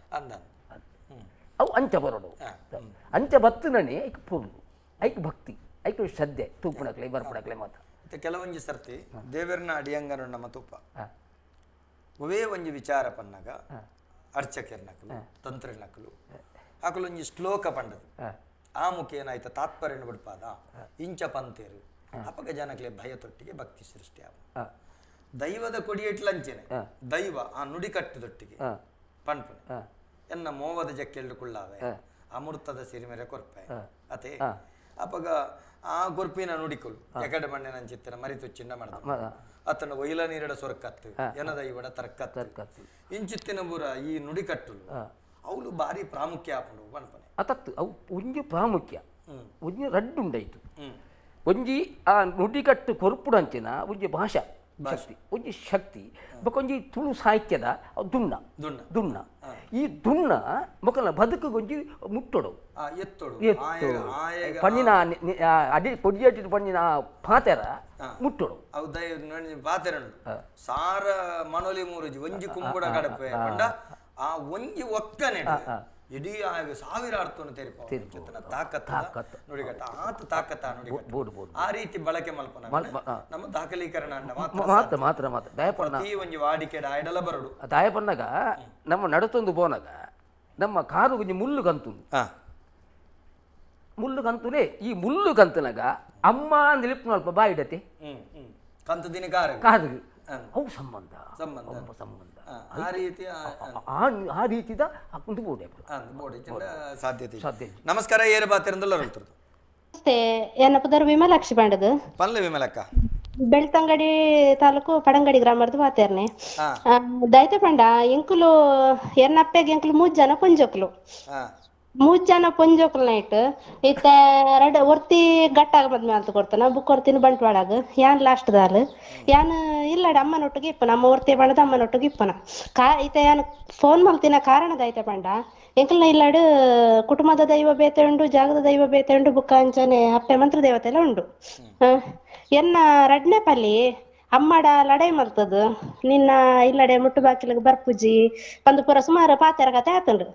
ಅವು ಅಂಚ ಬರೋಡು ಅಂಚ ಬತ್ತುನಣೆ ಐಕ್ ಪೊರ್ಲು ಐಕ್ ಭಕ್ತಿ ಐಕ್ ಶ್ರದ್ಧೆ ತೂಪುಣಕ್ಲೆ ಬರ್ಪುಣಕ್ಲೆ ಮಾತ್ರ ಕೆಲವೊಂಜಿ ಸರ್ತಿ ದೇವರನ್ನ ಅಡಿಯಂಗನ ನಮ್ಮ ತೂಪ ಒವೇ ಒಂಜಿ ವಿಚಾರ ಪನ್ನಾಗ ಅರ್ಚಕರ್ನಕಲು ತಂತ್ರನಕಲು ಆಕಲೊಂಜಿ ಶ್ಲೋಕ ಪಂಡದು ಆ ಮುಖೇನಾಯ್ತ ತಾತ್ಪರ್ಯನ ಬಿಡ್ಪಾದ ಇಂಚ ಪಂತೇರು ಅಪಗ ಜನಕ್ಲೆ ಭಯ ತೊಟ್ಟಿಗೆ ಭಕ್ತಿ ಸೃಷ್ಟಿ ಆಗ ದೈವದ ಕೊಡಿಯೇಟ್ಲಂಚೆನೆ ದೈವ ಆ ನುಡಿಕಟ್ಟುದೊಟ್ಟಿಗೆ ಪಣ್ಪುನೆ ಎನ್ನ ಮೋವದ ಜಕ್ಕೆಲ್ಡು ಕುಳ್ಳಾವೆ ಅಮೃತದ ಸಿರಿಮೆರೆ ಕೊರ್ಪೆ ಅತೆ ಅಪಗ ಆ ಕೊರ್ಪಿನ ನುಡಿಕುಲು ಎಕಡೆ ಮಣ್ಣೆನಂಚಿತ್ತಿನ ಮರಿತು ಚಿನ್ನ ಮಾಡ್ದ ಅತನ ಒಯ್ಲ ನೀರಡ ಸೊರಕತ್ತು ಎನ ದೈವಡ ತರ್ಕತ್ತು ಇಂಚಿತ್ತಿನ ಬುರ ಈ ನುಡಿಕಟ್ಟುಲು ಅವಳು ಭಾರಿ ಪ್ರಾಮುಖ್ಯ ಆಪುಂಡು ಪಣ್ಪನೆ ಅತತ್ತು ಅವು ಒಂಜಿ ಪ್ರಾಮುಖ್ಯ ಒಂಜಿ ರಡ್ಡುಂಡಾಯ್ತು ಒಂಜಿ ಆ ನುಡಿಕಟ್ಟು ಕೊರ್ಪುಡಂಚಿನ ಒಂಜಿ ಭಾಷಾ ಶಕ್ತಿ ಒಂಜಿ ಶಕ್ತಿ ಬೊಕೊಂಜಿ ತುಳು ಸಾಹಿತ್ಯದ ದುಣ್ಣ ದುಣ್ಣ ದುಣ್ಣ ಈ ದುಣ್ಣ ಮೊಕಲ ಬದುಕುಗೊಂಜಿ ಮುಟ್ಟೊಡು ಎತ್ತೊಡು ಪಣ್ಣಿನ ಅಡಿ ಪೊಡಿಯಟ್ಟಿ ಪಣ್ಣಿನ ಪಾತೆರ ಮುಟ್ಟೊಡು ಅವು ಪಾತೆರ ಸಾರ ಮನೋಲಿ ಮೂರುಜಿ ಒಂಜಿ ಕುಂಬುಡ ಕಡಪೆ ಪಂಡ ಆ ಒಂಜಿ ಒಕ್ಕನೆ ಇಡೀ ಸಾವಿರ ಅರ್ಥವನ್ನು ತೆರಿಪ ತಾಕತ್ತ ನುಡಿಗಟ್ಟ ಆತ ತಾಕತ್ತ ನುಡಿಗಟ್ಟ ಆ ರೀತಿ ಬಳಕೆ ಮಲ್ಪನ ನಮ್ಮ ದಾಖಲೀಕರಣ ಮಾತ್ರ ಮಾತ್ರ ಮಾತ್ರ ದಯಪಣ್ಣ ಪ್ರತಿ ಒಂಜಿ ವಾಡಿಕೆ ಆಯ್ಡಲ ಬರಡು ದಯಪಣ್ಣಗ ನಮ್ಮ ನಡತೊಂದು ಪೋನಾಗ ನಮ್ಮ ಕಾರು ಒಂಜಿ ಮುಳ್ಳು ಕಂತು ಮುಳ್ಳು ಕಂತುನೇ ಈ ಮುಳ್ಳು ಕಂತನಾಗ ಅಮ್ಮ ನಿಲಿಪ್ನಲ್ಪ ಬಾಯಿಡತೆ ಕಂತು ದಿನ ಕಾರು ಕಾರು ಅವು ಸಂಬಂಧ ಸಂಬಂಧ ಸಂಬಂಧ ಆ ರೀತಿ ಆ ರೀತಿದ ಒಂದು ಬೋರ್ಡ್ ಸಾಧ್ಯತೆ ಸಾಧ್ಯ. ನಮಸ್ಕಾರ, ಏರು ಬಾತಿರಂದಲ್ಲ ನಮಸ್ತೆ, ಎನ್ನ ಪುದರ್ ವಿಮಲಾಕ್ಷಿ ಪಂಡದು ಪಲ್ಲೆ ವಿಮಲಕ್ಕ, ಬೆಳ್ತಂಗಡಿ ತಾಲೂಕು ಪಡಂಗಡಿ ಗ್ರಾಮದ ವಾತೇರ್ನೆ. ದೈತೆ ಪಂಡ ಎಂಕುಲು ಎನ್ನಪ್ಪೆಗೆ ಎಂಕುಲು 3 ಜನ ಪೊಂಜೋಕ್ಲು, 3 ಜನ ಪೊಂಜೋಕ್ಲು ನೈಟ್ ಇತ್ತ ರಡ್ ಒರ್ತಿ ಗಟ್ಟಾಗ ಮದ್ಮೆ ಅಂತ ಕೊಡ್ತಾನ ಬುಕ್ ಒರ್ತಿನ ಬಂಟ್ವಾಳಾಗ ಯಾನ್ ಲಾಸ್ಟ್ ದಾಲ್ ಯಾನ್ ಇಲ್ಲಡ ಅಮ್ಮನೊಟ್ಟಿಗೆ ಇಪ್ಪನ ಅಮ್ಮ ಒರ್ತಿ ಬಣ್ಣದ ಅಮ್ಮನೊಟ್ಟಿಗೆ ಇಪ್ಪನ ಕಾ ಇತ್ತ ಯಾನ್ ಫೋನ್ ಮಲ್ತಿನ ಕಾರಣದಾಯ್ತ ಪಂಡ ಎಂಕಲ್ನ ಇಲ್ಲಾಡು ಕುಟುಂಬದ ದೈವ ಬೇತೆ ಉಂಡು, ಜಾಗದ ದೈವ ಬೇತೆ ಉಂಡು, ಬುಕ್ಕ ಅಂಚನೆ ಅಪ್ಪೆ ಮಂತ್ರ ದೇವತೆ ಎಲ್ಲ ಉಂಡು. ಎನ್ನ ರಡ್ನೆ ಪಲ್ಲಿ ಅಮ್ಮಡ ಲಡೈ ಮಲ್ತದು ನಿನ್ನ ಇಲ್ಲಡೆ ಮುಟ್ಟು ಬಾಕಿಲಿಗೆ ಬರ್ಪುಜಿ ಪಂದು ಪೂರ ಸುಮಾರು ಪಾತೆರ ಕತೆ ಆತುಂಡು.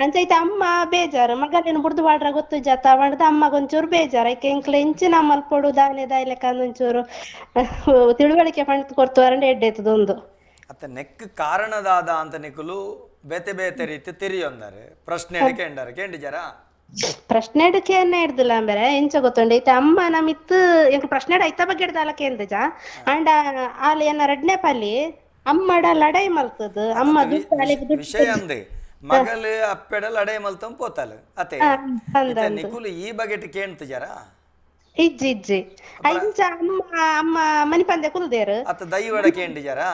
ಅಂಚೈತೆ ಅಮ್ಮ ಬೇಜಾರು ಮಗನೇನು ಬುಡ್ದು ಬಾಡ್ರ ಗೊತ್ತು ಜಾತ ಬಂಡದ ಅಮ್ಮಗೊಂಚೂರು ಬೇಜಾರು ಐಕೆ ಎಂಕ್ಲ ಇಂಚಿನ ಮಲ್ಪೊಡು ದಾನೆ ದಾಯ್ಲೆಕ್ಕ ಒಂಚೂರು ತಿಳುವಳಿಕೆ ಪಂಡ್ ಕೊಡ್ತು ಅರಂಡೆ ಎಡ್ಡೆತ್ತದ ಒಂದು. ಅತ್ತ ನೆಕ್ ಕಾರಣದಾದ ಅಂತ ನಿಕುಲು ಬೇತೆ ಬೇತೆ ರೀತಿ ತಿರಿಯೊಂದಾರೆ ಪ್ರಶ್ನೆ ಕೇಂಡಾರೆ ಕೇಂಡಿಜಾರ ಪ್ರಶ್ನೆ ಕೇನ್ನ ಹಿಡ್ದಿಲ್ಲ ಅಂಬರೆ ಎಂಚ ಗೊತ್ತುಂಡು ಐತೆ ಅಮ್ಮ ನಮಿತ್ತು ಎಂಕ್ ಪ್ರಶ್ನೆ ಐತ ಬಗ್ಗೆ ಹಿಡ್ದಲ್ಲ ಕೇಂದ್ರಜ ಅಂಡ ಆಲ್ ಏನ ರಡ್ನೆ ಪಲ್ಲಿ ಅಮ್ಮಡ ಲಡೈ ಮಲ್ತದ ಅಮ್ಮ ವಿಷಯ ಅಂದೆ ಮಗಲು ಅಪ್ಪೆಡ ಲಡೈ ಮಲ್ತಂ ಪೋತಾಲ ಅತೆ ನಿಕುಲು ಈ ಬಗೆಟ್ ಕೇಂತ ಜರ ಇಜ್ಜಿ ಇಜ್ಜಿ ಇಂಚ ಅಮ್ಮ ಅಮ್ಮ ಮನಿಪಂದೆ ಕುಲ್ದೇರು ಅತ್ತ ದೈವಡ ಕೇಂಡಿಜಾರ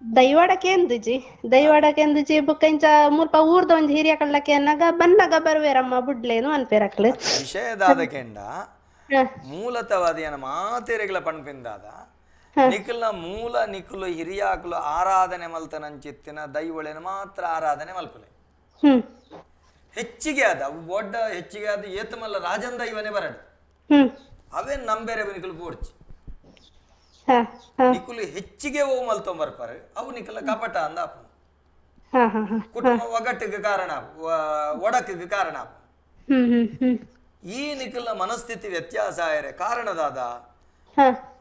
ದೈವಾಡ ಕೇಂದುಜಿ ದೈವಾಡ ಕೇಂದುಜಿ ಬುಕ್ಕ ಇಂಚ ಮುಲ್ಪ ಊರ್ದ ಒಂಜಿ ಹಿರಿಯ ಕಳ್ಳಕ್ಕೆ ಅನ್ನಾಗ ಬನ್ನಾಗ ಬರುವೇರಮ್ಮ ಬುಡ್ಲೇನು ಅನ್ಪೇರಕ್ಲು ವಿಷಯದಾದ ಕೆಂಡ ಮೂಲತವಾದಿಯನ ಮಾತೆರೆಗಳ ಪಣ್ಪಿಂದಾದ ನಿಖಲ್ನ ಮೂಲ ನಿಖಲು ಹಿರಿಯಾಕಲು ಆರಾಧನೆ ಮಲ್ತನಂಚಿತ್ತಿನ ದೈವಳೆನ ಮಾತ್ರ ಆರಾಧನೆ ಮಲ್ಪಲೆ ಹೆಚ್ಚಿಗೆ ಆದ ಒಡ್ಡ ಹೆಚ್ಚಿಗೆ ಆದ ಏತಮಲ್ಲ ರಾಜನ್ ದೈವನೇ ಬರಡು ಅವೇ ನಂಬೇರೆ ನಿಖಲು ಬೋಡ್ಚಿ ನಿಕುಲು ಹೆಚ್ಚಿಗೆ ಓ ಮಲ್ತೊಂಬರ್ಪಾರು ಅವು ನಿಕಲ ಕಪಟ ಅಂದ ಕುಟುಂಬ ಒಗಟ್ಟಿಗೆ ಕಾರಣ, ಒಡಕಿಗೆ ಕಾರಣ. ಈ ನಿಕಲ ಮನಸ್ಥಿತಿ ವ್ಯತ್ಯಾಸ ಆಯರೆ ಕಾರಣದಾದ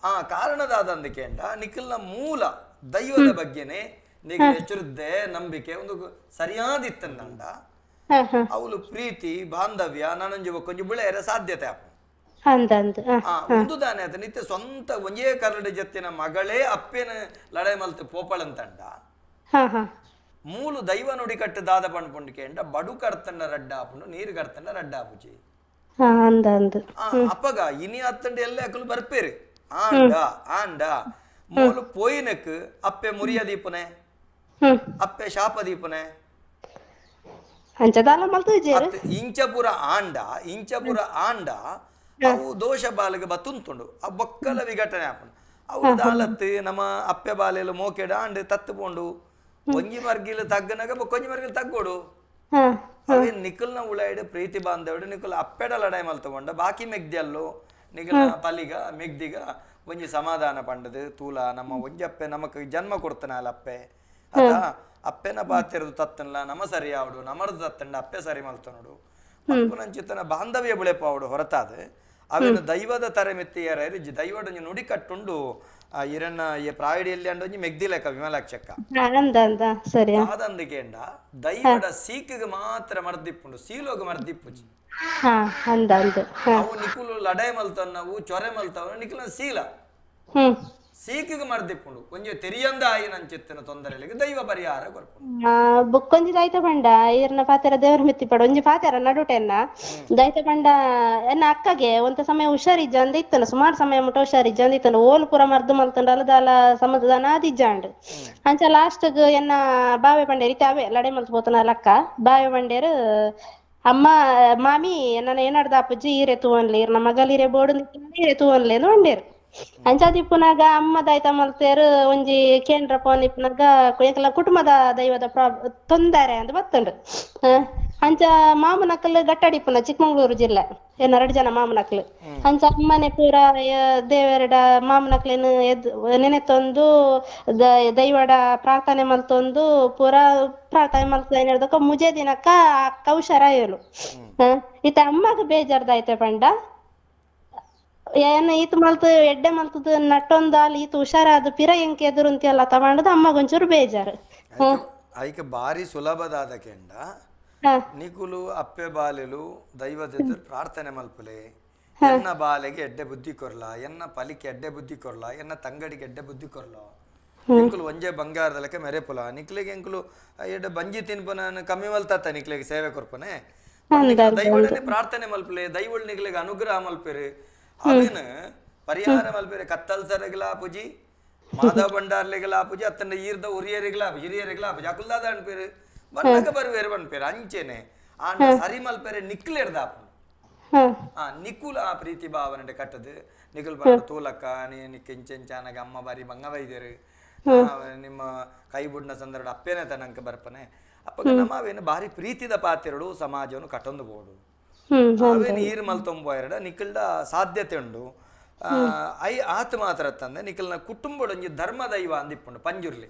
ಆ ಕಾರಣದಾದ ಅಂದಕೇಂಡ ನಿಕಲ್ನ ಮೂಲ ದೈವದ ಬಗ್ಗೆನೆ ನಿಕಲ ಶ್ರದ್ಧೆ ನಂಬಿಕೆ ಒಂದು ಸರಿಯಾದಿತ್ತಂದ ಅವಳು ಪ್ರೀತಿ ಬಾಂಧವ್ಯ ನಾನೊಂಜಿ ಒಕ್ಕೊಂಜಿ ಬೆಳೆಯರ ಸಾಧ್ಯತೆ ಆಪ ಒಂದು ದಾನೆ ಆತ ನಿತ್ಯ ಸ್ವಂತ ಒಂಜೇ ಕರಡು ಜತ್ತಿನ ಮಗಳೇ ಅಪ್ಪೇನ ಲಡಾಯಿ ಮಲ್ತು ಪೋಪಳಂತಂಡ ಮೂಲು ದೈವ ನುಡಿ ಕಟ್ಟು ದಾದ ಪಂಡ್ಪುಂಡು ಕೇಂಡ ಬಡು ಕರ್ತಂಡ ರಡ್ಡ ಆಪುಂಡು ನೀರು ಕರ್ತಂಡ ರಡ್ಡ ಆಪುಜಿ ಅಪ್ಪಗ ಇನಿ ಅತ್ತಂಡ ಎಲ್ಲ ಅಕಲು ಬರ್ಪೇರು ಆಂಡ ಆಂಡ ಮೂಲು ಪೋಯಿನಕ್ ಅಪ್ಪೆ ಮುರಿಯ ದೀಪನೆ ಅಪ್ಪೆ ಶಾಪ ದೀಪನೆ ಇಂಚಪುರ ಆಂಡ ಇಂಚಪುರ ಆಂಡ ಅವು ದೋಷ ಬಾಲಿಗೆ ಬತ್ತುಂತುಂಡು ಆ ಬೊಕ್ಕಲ ವಿಘಟನೆ ಆಪುಂಡು ಅವು ದಾಲತ್ತು ನಮ್ಮ ಅಪ್ಪೆ ಬಾಲೆಲು ಮೋಕೆಡ ಆಂಡ್ ತತ್ತು ಪೋಂಡು ಒಂಜಿ ಮರ್ಗಿಲು ತಗ್ಗನಾಗ ಬೊಕ್ಕೊಂಜಿ ಮರ್ಗಿಲು ತಗ್ಗೋಡು ಅವೇ ನಿಖಲ್ನ ಉಳಾಯ್ಡು ಪ್ರೀತಿ ಬಾಂಧವ್ಡು ನಿಖಲ್ ಅಪ್ಪೆಡ ಲಡಾಯಿ ಮಲ್ತಗೊಂಡ ಬಾಕಿ ಮೆಗ್ದಿಯಲ್ಲೋ ನಿಖಲ್ನ ಪಲಿಗ ಮೆಗ್ದಿಗ ಒಂಜಿ ಸಮಾಧಾನ ಪಂಡದು ತೂಲ ನಮ್ಮ ಒಂಜಿ ಅಪ್ಪೆ ನಮಕ್ ಜನ್ಮ ಕೊಡ್ತಾನ ಅಲ್ಲ ಅಪ್ಪೆ ಅದ ಅಪ್ಪೆನ ಬಾತಿರದು ತತ್ತನ್ಲ ನಮ ಸರಿ ಆವಡು ನಮರ್ದು ತತ್ತಂಡ ಅಪ್ಪೆ ಸರಿ ಮಲ್ತನೋಡು ಪಂಚಿತನ ಬಾಂಧವ್ಯ ಬುಳೆಪಾವಡು ಹೊರತಾದ ಅವೇನು ದೈವದ ತರೆಮೆತ್ತಿಯರ ದೈವಡೊಂಜಿ ನುಡಿ ಕಟ್ಟುಂಡು ಇರನ್ನ ಈ ಪ್ರಾಯಡಿಯಲ್ಲಿ ಅಂಡೊಂಜಿ ಮೆಗ್ದಿಲೆಕ್ಕ ವಿಮಲಾಕ್ಷಕ್ಕ ಆದಂದಿಕೇಂಡ ದೈವಡ ಸೀಕಿಗೆ ಮಾತ್ರ ಮರ್ದಿಪ್ಪುಂಡು ಸೀಲೋಗ ಮರ್ದಿಪ್ಪುಜಿ ಅವು ನಿಕುಲು ಲಡಾಯಿ ಮಲ್ತನ್ನವು ಚೊರೆ ಮಲ್ತವ ನಿಕುಲ ಸೀಲ ಸೀಕಿಗೆ ಮರ್ದಿಪ್ಪುಂಡು ಒಂಜಿ ತೆರಿಯಂದ ಆಯಿನಂಚಿತ್ತಿನ ತೊಂದರೆಗಳಿಗೆ ದೈವ ಪರಿಹಾರ ಕೊರ್ಪುಂಡು ಬುಕ್ಕೊಂಜಿ ದಾಯ್ತ ಪಂಡ ಈರ್ನ ಪಾತೆರ ದೇವರ ಮಿತ್ತಿಪಡ ಒಂಜಿ ಪಾತೆರ ನಡುಟೆನ್ನ ದಾಯ್ತ ಪಂಡ ಎನ್ನ ಅಕ್ಕಗೆ ಒಂತ ಸಮಯ ಹುಷಾರಿಜ್ಜ ಅಂದ ಇತ್ತನ ಸುಮಾರು ಸಮಯ ಮುಟ್ಟ ಹುಷಾರಿಜ್ಜ ಅಂದ ಇತ್ತನ ಓಲ್ ಪೂರ ಮರ್ದು ಮಲ್ತಂಡ ಅಲದಾಲ ಸಮದಾನ ಆದಿಜ್ಜಾಂಡ್ ಅಂಚ ಲಾಸ್ಟ್ ಎನ್ನ ಬಾವೆ ಪಂಡೇರ್ ಇತ್ತೆ ಅವೇ ಲಡೆ ಮಲ್ತ್ ಪೋತನ ಅಕ್ಕ ಬಾವೆ ಪಂಡೇರು ಅಮ್ಮ ಮಾಮಿ ನನ್ನ ಏನಾಡ್ದ ಅಪ್ಪಜ್ಜಿ ಈರೆ ತೂವನ್ಲೆ ಈರ್ನ ಮಗಲ್ ಈರೆ ಬೋಡು ಈರೆ ತೂವನ್ಲೆ ಅಂದ್ ಪಂಡೇರು ಅಂಚಾದಿಪ್ಪುನಾಗ ಅಮ್ಮ ದಾಯ್ತ ಮಲ್ತೇರು ಒಂಜಿ ಕೇಂದ್ರ ಪೋನ್ ಇಪ್ಪುನಾಗ ಎಂಕಲ ಕುಟುಂಬದ ದೈವದ ತೊಂದರೆ ಅಂತ ಬತ್ತುಂಡು ಅಂಚ ಮಾಮನಕಲ್ ಗಟ್ಟಡಿಪ್ಪುನ ಚಿಕ್ಕಮಗಳೂರು ಜಿಲ್ಲೆ ಏನ ಎರಡು ಜನ ಮಾಮನಕ್ಲು ಅಂಚ ಅಮ್ಮನೆ ಪೂರ ದೇವರಡ ಮಾಮನಕ್ಲೇನು ಎದ್ ನೆನೆತೊಂದು ದೈವಡ ಪ್ರಾರ್ಥನೆ ಮಲ್ತೊಂದು ಪೂರ ಪ್ರಾರ್ಥನೆ ಮಲ್ತ ಮುಜೆ ದಿನಕ್ಕ ಅಕ್ಕ ಹುಷಾರಾಯಲು ಇತ್ತ ಅಮ್ಮಗ ಬೇಜಾರ್ದಾಯ್ತೆ ಪಂಡ ಏನ ಈತ ಮಲ್ತು ಎಡ್ಡೆ ಮಲ್ತದ ನಟ್ಟೊಂದಾಲ್ ಈತ ಹುಷಾರಾದ ಪಿರ ಎಂಕ ಎದುರುಂತಿಯಲ್ಲ ತಗೊಂಡದ ಅಮ್ಮಗೊಂಚೂರು ಬೇಜಾರು. ಐಕೆ ಬಾರಿ ಸುಲಭದಾದ ಕೆಂಡ ನಿಕುಲು ಅಪ್ಪೆ ಬಾಲೆಲು ದೈವದ ಪ್ರಾರ್ಥನೆ ಮಲ್ಪಲೆ ಎನ್ನ ಬಾಲೆಗೆ ಎಡ್ಡೆ ಬುದ್ಧಿ ಕೊರ್ಲ, ಎನ್ನ ಪಲಿಕೆ ಎಡ್ಡೆ ಬುದ್ಧಿ ಕೊರ್ಲ, ಎನ್ನ ತಂಗಡಿಗೆ ಎಡ್ಡೆ ಬುದ್ಧಿ ಕೊರ್ಲ, ಎಂಕುಲು ಒಂಜೆ ಬಂಗಾರದ ಲೆಕ್ಕ ಮೆರೆಪುಲ ನಿಕ್ಲೆಗೆ ಎಂಕುಲು ಎಡ್ಡೆ ಬಂಜಿ ತಿನ್ಪನ ಕಮ್ಮಿ ಮಲ್ತಾತ ನಿಕ್ಲೆಗೆ ಸೇವೆ ಕೊರ್ಪನೆ ದೈವಳನೆ ಪ್ರಾರ್ಥನೆ ಮಲ್ಪಲೆ ದೈವಳ ನಿಕ್ಲೆಗೆ ಅನುಗ್ರಹ ಮಲ್ಪೆರು ಅವೇನು ಪರಿಹಾರ ಮಲ್ಪೆರೆ ಕತ್ತಲ್ ಸರಗಲ ಪೂಜಿ ಮಾಧವ ಭಂಡಾರ್ಲೆಗಲ ಪೂಜಿ ಅತ್ತನ ಈರ್ದ ಉರಿಯರಿಗಲ ಹಿರಿಯರಿಗಲ ಪೂಜಿ ಅಕುಲ್ದಾದ ಅನ್ಪೇರು ಬನ್ನಗ ಬರುವೇರು ಅನ್ಪೇರು ಅಂಚೆನೆ ಆಂಡ ಸರಿ ಮಲ್ಪೆರೆ ನಿಕ್ಲೆರ್ದ ಆ ನಿಕುಲ ಆ ಪ್ರೀತಿ ಭಾವನೆ ಕಟ್ಟದು ನಿಕುಲ್ ಬಣ್ಣ ತೂಲಕ್ಕ ನೀ ನಿಕ್ಕಿಂಚಾನಗ ಅಮ್ಮ ಬಾರಿ ಬಂಗ ಬೈದೇರು ನಿಮ್ಮ ಕೈ ಬುಡ್ನ ಸಂದರ್ಭ ಅಪ್ಪೇನೆ ತನಂಕ ಬರ್ಪನೆ ಅಪ್ಪ ನಮ್ಮವೇನು ಬಾರಿ ಪ್ರೀತಿದ ಪಾತಿರಡು ಸಮಾಜವನ್ನು ಕಟ್ಟೊಂದು ಬೋಡು ಅವೇನು ಈರ್ ಮಲ್ತೊಂಬ ನಿಖಲ್ದ ಸಾಧ್ಯತೆ ಉಂಡು I ಆತ ಮಾತ್ರ ತಂದೆ ನಿಖಲ್ನ ಕುಟುಂಬಡೊಂಜಿ ಧರ್ಮ ದೈವ ಅಂದಿಪ್ಪುಂಡು ಪಂಜುರ್ಲಿ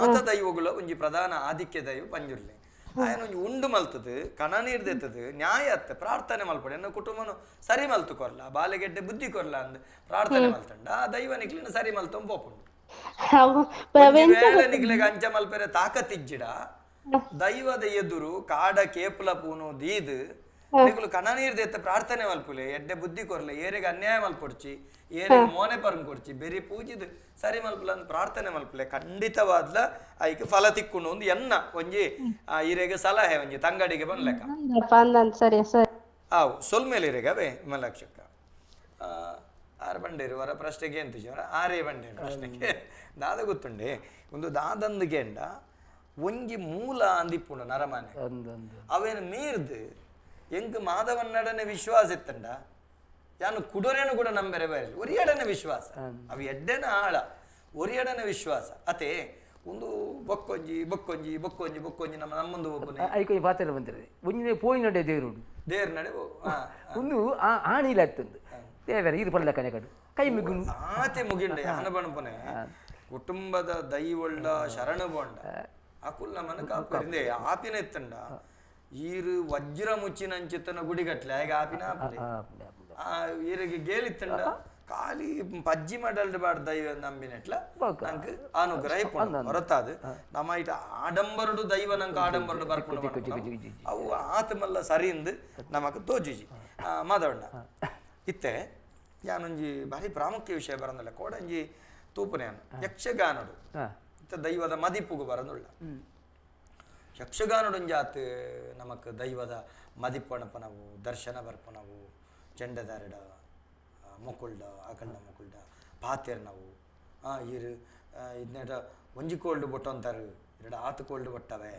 ಆತ ದೈವಗಳ ಒಂಜಿ ಪ್ರಧಾನ ಆಧಿಕ್ಯ ದೈವ ಪಂಜುರ್ಲಿ ಆಯನ ಒಂಜಿ ಉಂಡು ಮಲ್ತದು ಕಣ ನೀರ್ದೆತ್ತದು ನ್ಯಾಯ ಅತ್ತ ಪ್ರಾರ್ಥನೆ ಮಲ್ಪಡೆ ಎನ್ನ ಕುಟುಂಬನು ಸರಿ ಮಲ್ತು ಕೊರ್ಲ ಬಾಲೆಗೆಡ್ಡೆ ಬುದ್ಧಿ ಕೊರ್ಲ ಅಂದ್ ಪ್ರಾರ್ಥನೆ ಮಲ್ತಂಡ ಆ ದೈವ ನಿಕ್ಲಿನ ಸರಿ ಮಲ್ತೊಂಬ ಪೋಪುಂಡು ನಿಕ್ಲೆಗೆ ಅಂಚ ಮಲ್ಪೆರೆ ತಾಕತ್ತಿಜ್ಜಿಡ ದೈವದ ಎದುರು ಕಾಡ ಕೇಪುಲ ಪೂನು ದೀದ್ ನಿಕುಲು ಕಣ ನೀರ್ದೆತ್ತ ಪ್ರಾರ್ಥನೆ ಮಲ್ಪುಲೆ ಎಡ್ಡೆ ಬುದ್ಧಿ ಕೊರ್ಲೆ ಏರೆಗೆ ಅನ್ಯಾಯ ಮಲ್ಪೊಡ್ಚಿ ಏರೆಗೆ ಮೋನೆ ಪರಂಗ್ ಕೊಡ್ಚಿ ಬೆರಿ ಪೂಜಿದ್ ಸರಿ ಮಲ್ಪುಲ ಅಂದ್ ಪ್ರಾರ್ಥನೆ ಮಲ್ಪುಲೆ ಖಂಡಿತವಾದ್ಲ ಐಕ್ ಫಲ ತಿಕ್ಕುಂಡು ಒಂದು ಎನ್ನ ಒಂಜಿ ಈರೆಗೆ ಸಲಹೆ ಒಂಜಿ ತಂಗಡಿಗೆ ಬನ್ಲೆಕ್ಕ ಸರಿ ಸರಿ ಆವು ಸೊಲ್ಮೇಲೆ ಇರೆಗೆ ಅವೇ ವಿಮಲಾಕ್ಷಕ್ಕ ಆರು ಬಂಡೇರು ವರ ಪ್ರಶ್ನೆಗೆ ಎಂತ ಆರೇ ಬಂಡೇರು ಪ್ರಶ್ನೆಗೆ ದಾದ ಗೊತ್ತುಂಡೆ ಒಂದು ದಾದಂದು ಗೆಂಡ ಒಂಜಿ ಮೂಲ ಅಂದಿಪ್ಪುಂಡು ನರಮಾನೆ ಅವೇನು ಮೀರ್ದು ಎಂಕ್ ಮಾಧವನ್ನಡನೆ ವಿಶ್ವಾಸ ಇತ್ತಂಡ ಯಾನು ಕುಡೋರೇನು ಕೂಡ ನಂಬೆರೆ ಬೇರೆ ಒರಿಯಡನೆ ವಿಶ್ವಾಸ ಅವು ಎಡ್ಡೆನ ಆಳ ಒರಿಯಡನೆ ವಿಶ್ವಾಸ ಅತೆ ಒಂದು ಬೊಕ್ಕೊಂಜಿ ಬೊಕ್ಕೊಂಜಿ ಬೊಕ್ಕೊಂಜಿ ಬೊಕ್ಕೊಂಜಿ ನಮ್ಮ ನಮ್ಮೊಂದು ಒಬ್ಬನೇ ಐಕೊಂಜಿ ಪಾತ್ರ ಬಂದಿರದೆ ಒಂಜಿನೇ ಪೋಯಿ ನಡೆ ದೇವರು ದೇವ್ರ ನಡೆ ಒಂದು ಆ ಆಣಿಲ ಆಗ್ತಂದು ದೇವರ ಇದು ಪಲ್ಲ ಕನೆಕಡು ಕೈ ಮುಗಿನು ಆತೆ ಮುಗಿಂಡೆ ಅನಬಣಪನೆ ಕುಟುಂಬದ ದೈವೊಳ್ಳ ಶರಣ ಬೋಂಡ ಅಕುಲ್ ನಮನ ಕಾಪರಿಂದೆ ಆಪಿನ ಎತ್ತಂಡ ಈರು ವಜ್ರ ಮುಚ್ಚಿನಂಚಿತ್ತನ ಗುಡಿಗಟ್ಲೆ ಆಗ ಆಪಿನ ಆಪಲೆ ಆ ಈರಿಗೆ ಗೇಲಿತ್ತಂಡ ಖಾಲಿ ಪಜ್ಜಿ ಮಡಲ್ಡ್ ಬಾಡ್ ದೈವ ನಂಬಿನೆಟ್ಲ ನಂಗೆ ಅನುಗ್ರಹ ಇಪ್ಪುಂಡು ಹೊರತಾದು ನಮ್ಮ ಇಟ ಆಡಂಬರಡು ದೈವ ನಂಗೆ ಆಡಂಬರಡು ಬರ್ಕೊಂಡು ಅವು ಆತಮಲ್ಲ ಸರಿಯಿಂದ ನಮಕ್ ತೋಜುಜಿ ಮಾಧವಣ್ಣ ಇತ್ತೆ ಯಾನೊಂಜಿ ಭಾರಿ ಪ್ರಾಮುಖ್ಯ ವಿಷಯ ಬರಂದಲ್ಲ ಕೋಡಂಜಿ ತೂಪುನೇನು ಯಕ್ಷಗಾನಡು ಇತ್ತ ದೈವದ ಮದಿಪುಗು ಬರಂದುಳ್ಳ ಯಕ್ಷಗಾನಡೊಂಜಾತ್ ನಮಕ್ ದೈವದ ಮದಿಪ್ಪಣಪ ನಾವು ದರ್ಶನ ಬರ್ಪನವು ಚೆಂಡದಾರಡ ಮೊಕುಲ್ಡ ಅಕಲ್ಡ ಮೊಕುಲ್ಡ ಪಾತೆರ್ ನಾವು ಈರು ಇದನ್ನೇಟ ಒಂಜಿ ಕೋಲ್ಡ್ ಬೊಟ್ಟ ಅಂತಾರೆ ಎರಡು ಆತು ಕೋಲ್ಡ್ ಬೊಟ್ಟವೆ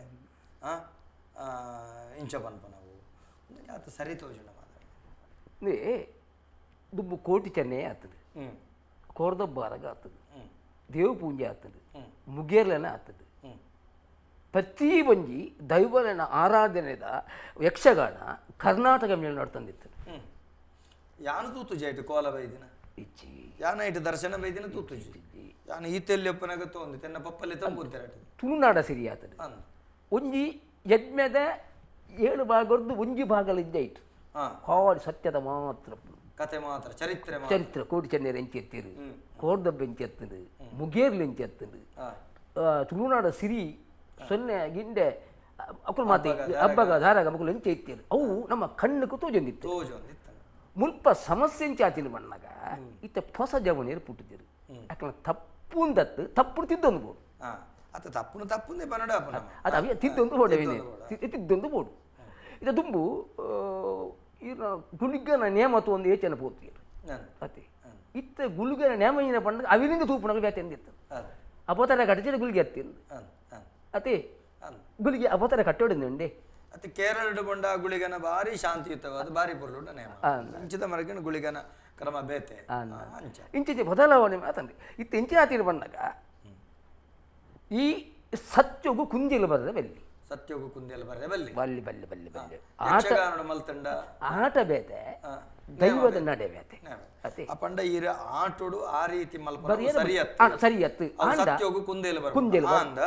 ಇಂಚ ಪನ್ಪ ನಾವು ಆತ ಸರಿ ತೋಜುಂಡ ಮಾತಾಡ ದುಬ್ಬು ಕೋಟಿ ಚೆನ್ನೆ ಆಗ್ತದೆ ಕೋರ್ದಬ್ಬಾರಗ ಆಗ್ತದೆ ದೇವ ಪೂಜೆ ಆಗ್ತದೆ ಮುಗೇರ್ಲನ ಆಗ್ತದೆ ಪ್ರತಿ ಒಂಜಿ ದೈವನ ಆರಾಧನೆದ ಯಕ್ಷಗಾನ ಕರ್ನಾಟಕ ಮೇಲೆ ನಡ್ತಂದಿತ್ತು ಯಾನು ತೂತುಜಿ ಆಯ್ತು ಕೋಲ ಬೈದಿನ ಇಚ್ಚಿ ಯಾನ ಇಟ್ಟು ದರ್ಶನ ಬೈದಿನ ತೂತುಜಿ ಯಾನು ಈತೆಲ್ಲಿ ಒಪ್ಪನಾಗ ತೋಂದು ತೆನ್ನ ಪಪ್ಪಲ್ಲಿ ತಂಬುತ್ತಾರೆ ತುಳುನಾಡ ಸಿರಿ ಆತದೆ ಒಂಜಿ ಯಜ್ಞದ ಏಳು ಭಾಗದ್ದು ಒಂಜಿ ಭಾಗಲಿದ್ದ ಇತ್ತು ಹಾಡು ಸತ್ಯದ ಮಾತ್ರ ಕತೆ ಮಾತ್ರ ಚರಿತ್ರೆ ಚರಿತ್ರೆ ಕೋಟಿ ಚೆನ್ನೇರು ಎಂಚಿ ಎತ್ತಿರು ಕೋರ್ದಬ್ಬ ಎಂಚಿ ಎತ್ತದು ಮುಗೇರ್ಲು ಎಂಚಿ ಎತ್ತದು ತುಳುನಾಡ ಸಿರಿ ಸೊನ್ನೆ ಗಿಂಡೆ ಅಕುಲು ಮಾತೆ ಹಬ್ಬಗ ಧಾರಾಗ ಮಕ್ಕಳು ಎಂಚೆ ಎತ್ತಿರು ಅವು ನಮ್ಮ ಕಣ್ಣಕ್ಕೆ ತೋಜೊಂದಿತ್ತು ಮುಲ್ಪ ಸಮಸ್ಯೆ ಎಂಚಿ ಆತಿನ ಬಣ್ಣಾಗ ಇತ್ತ ಹೊಸ ಜವನಿಯರು ಪುಟ್ಟಿದ್ದರು ಯಾಕಂದ್ರೆ ತಪ್ಪುಂದತ್ತು ತಪ್ಪು ತಿದ್ದೊಂದು ಬೋಡು ಅತ್ತ ತಪ್ಪುನು ತಪ್ಪುಂದೇ ಬನ್ನಡ ಅದು ಅವೇ ತಿದ್ದೊಂದು ಬೋಡು ತಿದ್ದೊಂದು ಬೋಡು ಇದು ದುಂಬು ಇವ್ರ ಗುಳಿಗನ ನೇಮ ಒಂದು ಏಚನ ಪೋತಿರು ಅತ್ತೆ ಇತ್ತ ಗುಳಿಗನ ನೇಮ ಏನ ಪಂಡ ಅವಿನಿಂದ ತೂಪುನಗ ಬ್ಯಾತೆ ಅಂದಿತ್ತು ಅಪೋತರ ಕಟ್ಟಿದ ಗುಳಿಗೆ ಅತ್ತಿಂದು ಅತ್ತೆ ಗುಳಿಗೆ ಅಪೋತರ ಕಟ್ಟೋಡಿಂದ ಅತ್ತೆ ಕೇರಳಡು ಬಂಡ ಗುಳಿಗನ ಭಾರಿ ಶಾಂತಿಯುತವಾದ ಭಾರಿ ಪೊರ್ಲುಂಡ ನೇಮ ಇಂಚಿದ ಮರಗಿನ ಗುಳಿಗನ ಕ್ರಮ ಬೇತೆ ಇಂಚಿನ ಬದಲಾವಣೆ ಮಾತಂದೆ ಇತ್ತ ಇಂಚಿನ ಆತಿರು ಬಂದಾಗ ಈ ಸತ್ಯಗು ಕುಂದಿಲು ಬರದ ಬೆಲ್ಲಿ ಸತ್ಯಗು ಕುಂದಿಲು ಬರದ ಬಲ್ಲಿ ಬಲ್ಲಿ ಬಲ್ಲಿ ಬಲ್ಲಿ ಬಲ್ಲಿ ಆಟ ಮಲ್ತಂಡ ಆಟ ಬೇತೆ ದೈವದ ನಡೆ ಬೇತೆ ಅಪಂಡ ಈ ಆಟೋಡು ಆ ರೀತಿ ಮಲ್ಪ ಸರಿಯತ್ತು ಸರಿಯತ್ತು ಸತ್ಯಗು ಕುಂದೇಲು ಬರ ಕುಂದೇಲು ಅಂದ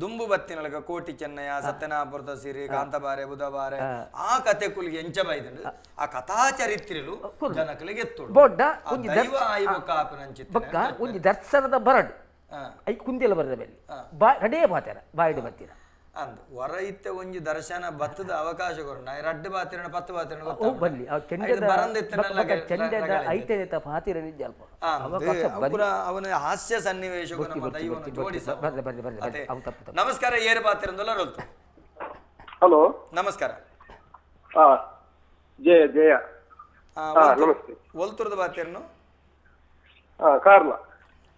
ದುಂಬು ಬತ್ತಿನೊಳಗ ಕೋಟಿ ಚೆನ್ನಯ್ಯ ಸತ್ಯನಾಪುರದ ಸಿರಿ ಕಾಂತಬಾರೆ ಬುಧಬಾರೆ ಆ ಕತೆ ಕುಲಿಗೆ ಎಂಚ ಬೈದಂಡು ಆ ಕಥಾ ಚರಿತ್ರೆಲು ಜನಕಲಿಗೆ ಎತ್ತೋಡು ಬೊಡ್ಡ ದೈವ ಆಯ್ಬೊಕ್ಕ ಆಪನಂಚಿತ್ತ ಬೊಕ್ಕ ಒಂಜಿ ದರ್ಶನದ ಬರಡು I ಕುಂದೇಲು ಬರದ ಬೆಲ್ಲಿ ಬಾ ರಡೇ ಬಾತಾರ ಬಾಯಿಡು ಬತ್ತಿನ ಅಂದ್ ವರ ಇತ್ತೆ ಒಂಜಿ ದರ್ಶನ ಬತ್ತದ ಅವಕಾಶ ಕೊರಂಡ ರಡ್ಡು ಬಾತಿರಣ ಪತ್ತು ಬಾತಿರಣ ಬಲ್ಲಿ ಚೆಂಡದ ಐತೆದ ಪಾತಿರ ನಿಜ ಅಲ್ಪ ಅವನ ಹಾಸ್ಯ ಸನ್ನಿವೇಶ ನಮಸ್ಕಾರ ಏರು ಬಾತಿರಂದಲ್ಲ ರೊಲ್ತು ಹಲೋ ನಮಸ್ಕಾರ ಜಯ ಜಯ ನಮಸ್ತೆ ಒಲ್ತುರದ ಬಾತಿರನು ಕಾರ್ಲ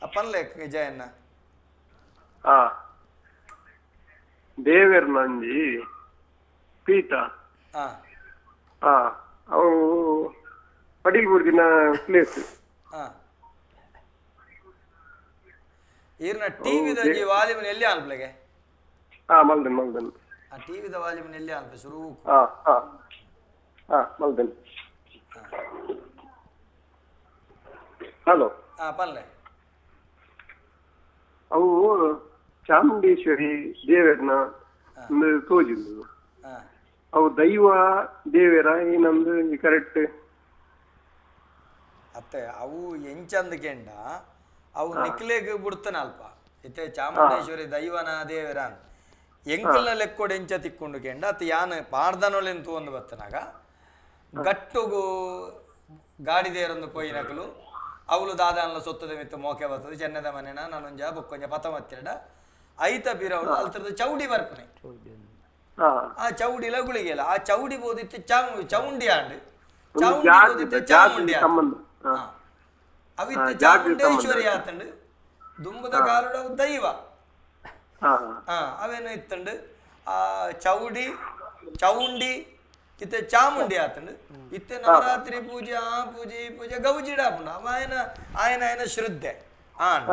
ಪನ್ಲೆ ಜಯಣ್ಣ ದೇವೇರ್ ನಂಜಿ ಪೀಠ ಅವು ಪಡೀಲ್ಬೂರ್ದಿನ ಪ್ಲೇಸ್ ಈರ್ನ ಟಿವಿದ ವಾಲ್ಯೂಮ್ ಎಲ್ಲಿ ಅನ್ಪ್ಲೆಗೆ ಮಲ್ದನ್ ಮಲ್ದನ್ ಆ ಟಿವಿದ ವಾಲ್ಯೂಮ್ ಎಲ್ಲಿ ಅನ್ಪೆ ಶುರು ಮಲ್ದನ್ ಹಲೋ ಪನ್ಲೆ ಅವು ಚಾಮುಂಡೇಶ್ವರಿ ದೇವರನ್ನ ತೋಜಿದ್ದು ಅವು ದೈವ ದೇವರ ಏನಂದು ಕರೆಕ್ಟ್ ಅತ್ತೆ ಅವು ಎಂಚಂದ ಕೆಂಡ ಅವು ನಿಕ್ಲೆಗ್ ಬಿಡ್ತಾನ ಅಲ್ಪ ಇತ್ತೆ ಚಾಮುಂಡೇಶ್ವರಿ ದೈವನ ದೇವರ ಎಂಕಲ್ನ ಲೆಕ್ಕೋಡು ಎಂಚ ತಿಕ್ಕೊಂಡು ಕೆಂಡ ಅತ್ತ ಯಾನ್ ಪಾರ್ದನೊಲೆನ್ ತೂವೊಂದು ಬತ್ತನಾಗ ಗಟ್ಟುಗು ಗಾಡಿ ದೇರೊಂದು ಪೋಯಿನಕಲು ಅವಳು ದಾದಾನ್ಲ ಸೊತ್ತದ ಮಿತ್ತ ಮೋಕೆ ಬರ್ತದೆ ಚೆನ್ನದ ಮನೆನ ನಾನೊಂಜ ಬೊಕ್ಕೊಂಜ ಪತಮತ್ತಿರಡ ಐತ ಬೀರವಳು ಅಲ್ತರದ ಚೌಡಿ ಬರ್ಪನೆ ಆ ಚೌಡಿಲ ಗುಳಿಗೆಲ್ಲ ಆ ಚೌಡಿ ಬೋದಿತ್ತು ಚೌಂಡಿ ಆಂಡ್ ಚೌಂಡಿ ಬೋದಿತ್ತು ಚಾಮುಂಡಿ ಅವಿತ್ತ ಚಾಮುಂಡೇಶ್ವರಿ ಆತಂಡು ದುಂಬದ ಕಾಲುಡ ದೈವ ಅವೇನು ಇತ್ತಂಡು ಆ ಚೌಡಿ ಚೌಂಡಿ ಇತ್ತೆ ಚಾಮುಂಡಿ ಆತಂಡು ಇತ್ತೆ ನವರಾತ್ರಿ ಪೂಜೆ ಆ ಪೂಜೆ ಈ ಪೂಜೆ ಗೌಜಿಡ ಆಪುಂಡು ಅವ ಆಯನ ಆಯನ ಆಯನ ಶ್ರದ್ಧೆ ಆಂಡ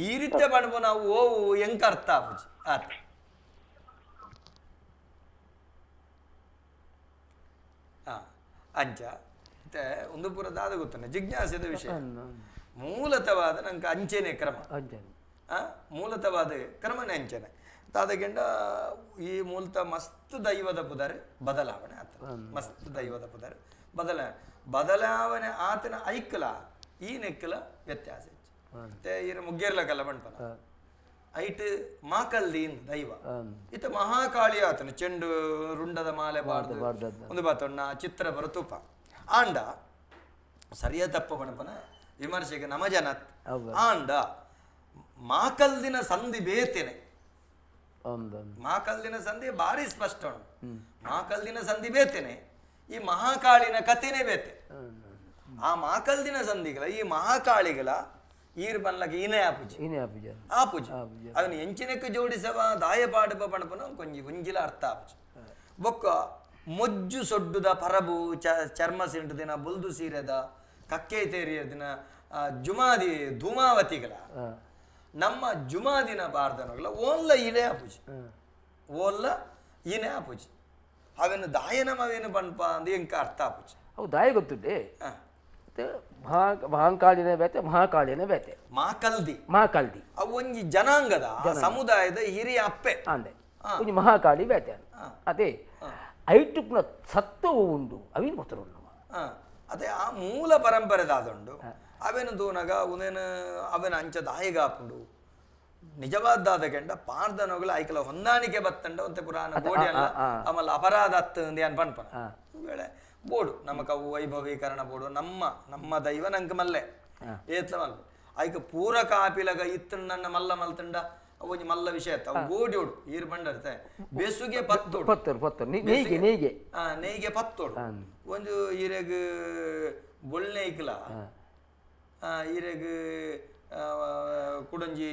ಈ ರೀತಿಯ ಪಣಪು ನಾವು ಓವು ಎಂಕ ಅರ್ಥ ಆಪುಜಿ ಆತ ಅಂಚ ಇತ್ತೆ ಒಂದು ಪೂರ ದಾದ ಗೊತ್ತನೆ ಜಿಜ್ಞಾಸೆದ ವಿಷಯ ಮೂಲತವಾದ ನಂಗೆ ಅಂಚೆನೆ ಕ್ರಮ ಮೂಲತವಾದ ಕ್ರಮನೇ ಅಂಚೆನೆ ದಾದಗೆಂಡ ಈ ಮೂಲತ ಮಸ್ತ್ ದೈವದ ಪುದಾರೆ ಬದಲಾವಣೆ ಆತ ಮಸ್ತ್ ದೈವದ ಪುದಾರೆ ಬದಲಾವಣೆ ಆತನ ಐಕ್ಕಲ ಈ ನೆಕ್ಕಲ ವ್ಯತ್ಯಾಸ ಹೆಚ್ಚು ಮತ್ತೆ ಈರ ಮುಗ್ಗೇರ್ಲಕಲ್ಲ ಬಂಡ್ಪನ ಐಟ್ ಮಾಕಲ್ದಿ ದೈವ ಇತ್ತ ಮಹಾಕಾಳಿ ಆತನ ಚೆಂಡು ರುಂಡದ ಮಾಲೆ ಬಾರ್ದು ಒಂದು ಬಾತಣ್ಣ ಚಿತ್ರ ಬರತೂಪ ಆಂಡ ಸರಿಯ ತಪ್ಪ ಬಣಪನ ವಿಮರ್ಶೆಗೆ ನಮ ಜನ ಆಂಡ ಮಾಕಲ್ದಿನ ಸಂಧಿ ಬೇತೇನೆ ಮಾಕಲ್ದಿನ ಸಂಧಿ ಭಾರಿ ಸ್ಪಷ್ಟ ಉಂಟು ಮಾಕಲ್ದಿನ ಸಂಧಿ ಬೇತೇನೆ ಈ ಮಹಾಕಾಳಿನ ಕಥೆನೇ ಬೇತೆ ಆ ಮಾಕಲ್ದಿನ ಸಂಧಿಗಳ ಈ ಮಹಾಕಾಳಿಗಳ ಈರ್ ಬನ್ಲಕ ಈನೇ ಆಪುಜಿ ಆಪುಜಿ ಅದನ್ನ ಎಂಚಿನಕ್ಕೆ ಜೋಡಿಸವ ದಾಯ ಪಾಡುವ ಪಣಪನ ಕೊಂಜಿ ಒಂಜಿಲ ಅರ್ಥ ಆಪುಜಿ ಬೊಕ್ಕ ಮೊಜ್ಜು ಸೊಡ್ಡುದ ಪರಬು ಚರ್ಮ ಸಿಂಟು ದಿನ ಬುಲ್ದು ಸೀರೆದ ಕಕ್ಕೆ ತೇರಿಯ ದಿನ ಜುಮಾದಿ ಧೂಮಾವತಿಗಳ ನಮ್ಮ ಜುಮಾದಿನ ಬಾರ್ದನಗಳ ಓಲ್ಲ ಈನೇ ಆಪುಜಿ ಓಲ್ಲ ಈನೇ ಆಪುಜಿ ಅವೇನು ದಾಯನಮವೇನು ಪಣಪ ಅಂದು ಎಂಕ ಅರ್ಥ ಆಪುಜಿ ಅವು ದಾಯ ಗೊತ್ತಿದ್ದೆ ಮಹಾಕಾಳಿನೇ ಬೇತೆ ಮಹಾಕಾಳಿನೇ ಬೇತೆ ಮಾಕಲ್ದಿ ಮಹಾಕಾಲ್ದಿ ಅವು ಒಂಜಿ ಜನಾಂಗದ ಸಮುದಾಯದ ಹಿರಿಯ ಅಪ್ಪೆ ಅಂದೆ ಒಂಜಿ ಮಹಾಕಾಳಿ ಬೇತೆ ಅದೇ ಐಟುಪ್ನ ಸತ್ವವು ಉಂಡು ಅವೇನು ಬರ್ತಾರೆ ಅದೇ ಆ ಮೂಲ ಪರಂಪರೆದಾದುಂಡು ಅವೇನು ದೂನಗ ಉನೇನು ಅವೇನು ಅಂಚ ದಾಯಿಗಾಪುಂಡು ನಿಜವಾದಾದ ಕೆಂಡ ಪಾರ್ದನೋಗಲ ಐಕಲ ಹೊಂದಾಣಿಕೆ ಬತ್ತಂಡ ಒಂತೆ ಪುರಾಣ ಗೋಡಿ ಅಲ್ಲ ಆಮೇಲೆ ಅಪರಾಧ ಅತ್ತು ಅಂದ್ ಪನ್ಪನ ವೇಳೆ ಬೋಡು ನಮ್ಮ ಕವು ವೈಭವೀಕರಣ ಬೋಡು ನಮ್ಮ ನಮ್ಮ ದೈವ ನಂಗೆ ಮಲ್ಲೆ ಏತ್ಲ ಮಲ್ಪ ಐಕ ಪೂರಕ ಆಪಿಲಗ ಇತ್ತು ನನ್ನ ಮಲ್ಲ ಮಲ್ತಂಡ ಒಂಜಿ ಮಲ್ಲ ವಿಷಯ ಅವು ಗೋಡಿ ಓಡು ಈರು ಬಂಡರ್ತೆ ಬೆಸುಗೆ ಪತ್ತೋಡು ಪತ್ತೋಡು ಪತ್ತೋಡು ನೇಯ್ಗೆ ನೇಯ್ಗೆ ನೇಯ್ಗೆ ಪತ್ತೋಡು ಒಂದು ಈರೆಗ್ ಬೊಳ್ಳೆ ಐಕಲ ಈರೆಗ್ ಕುಡಂಜಿ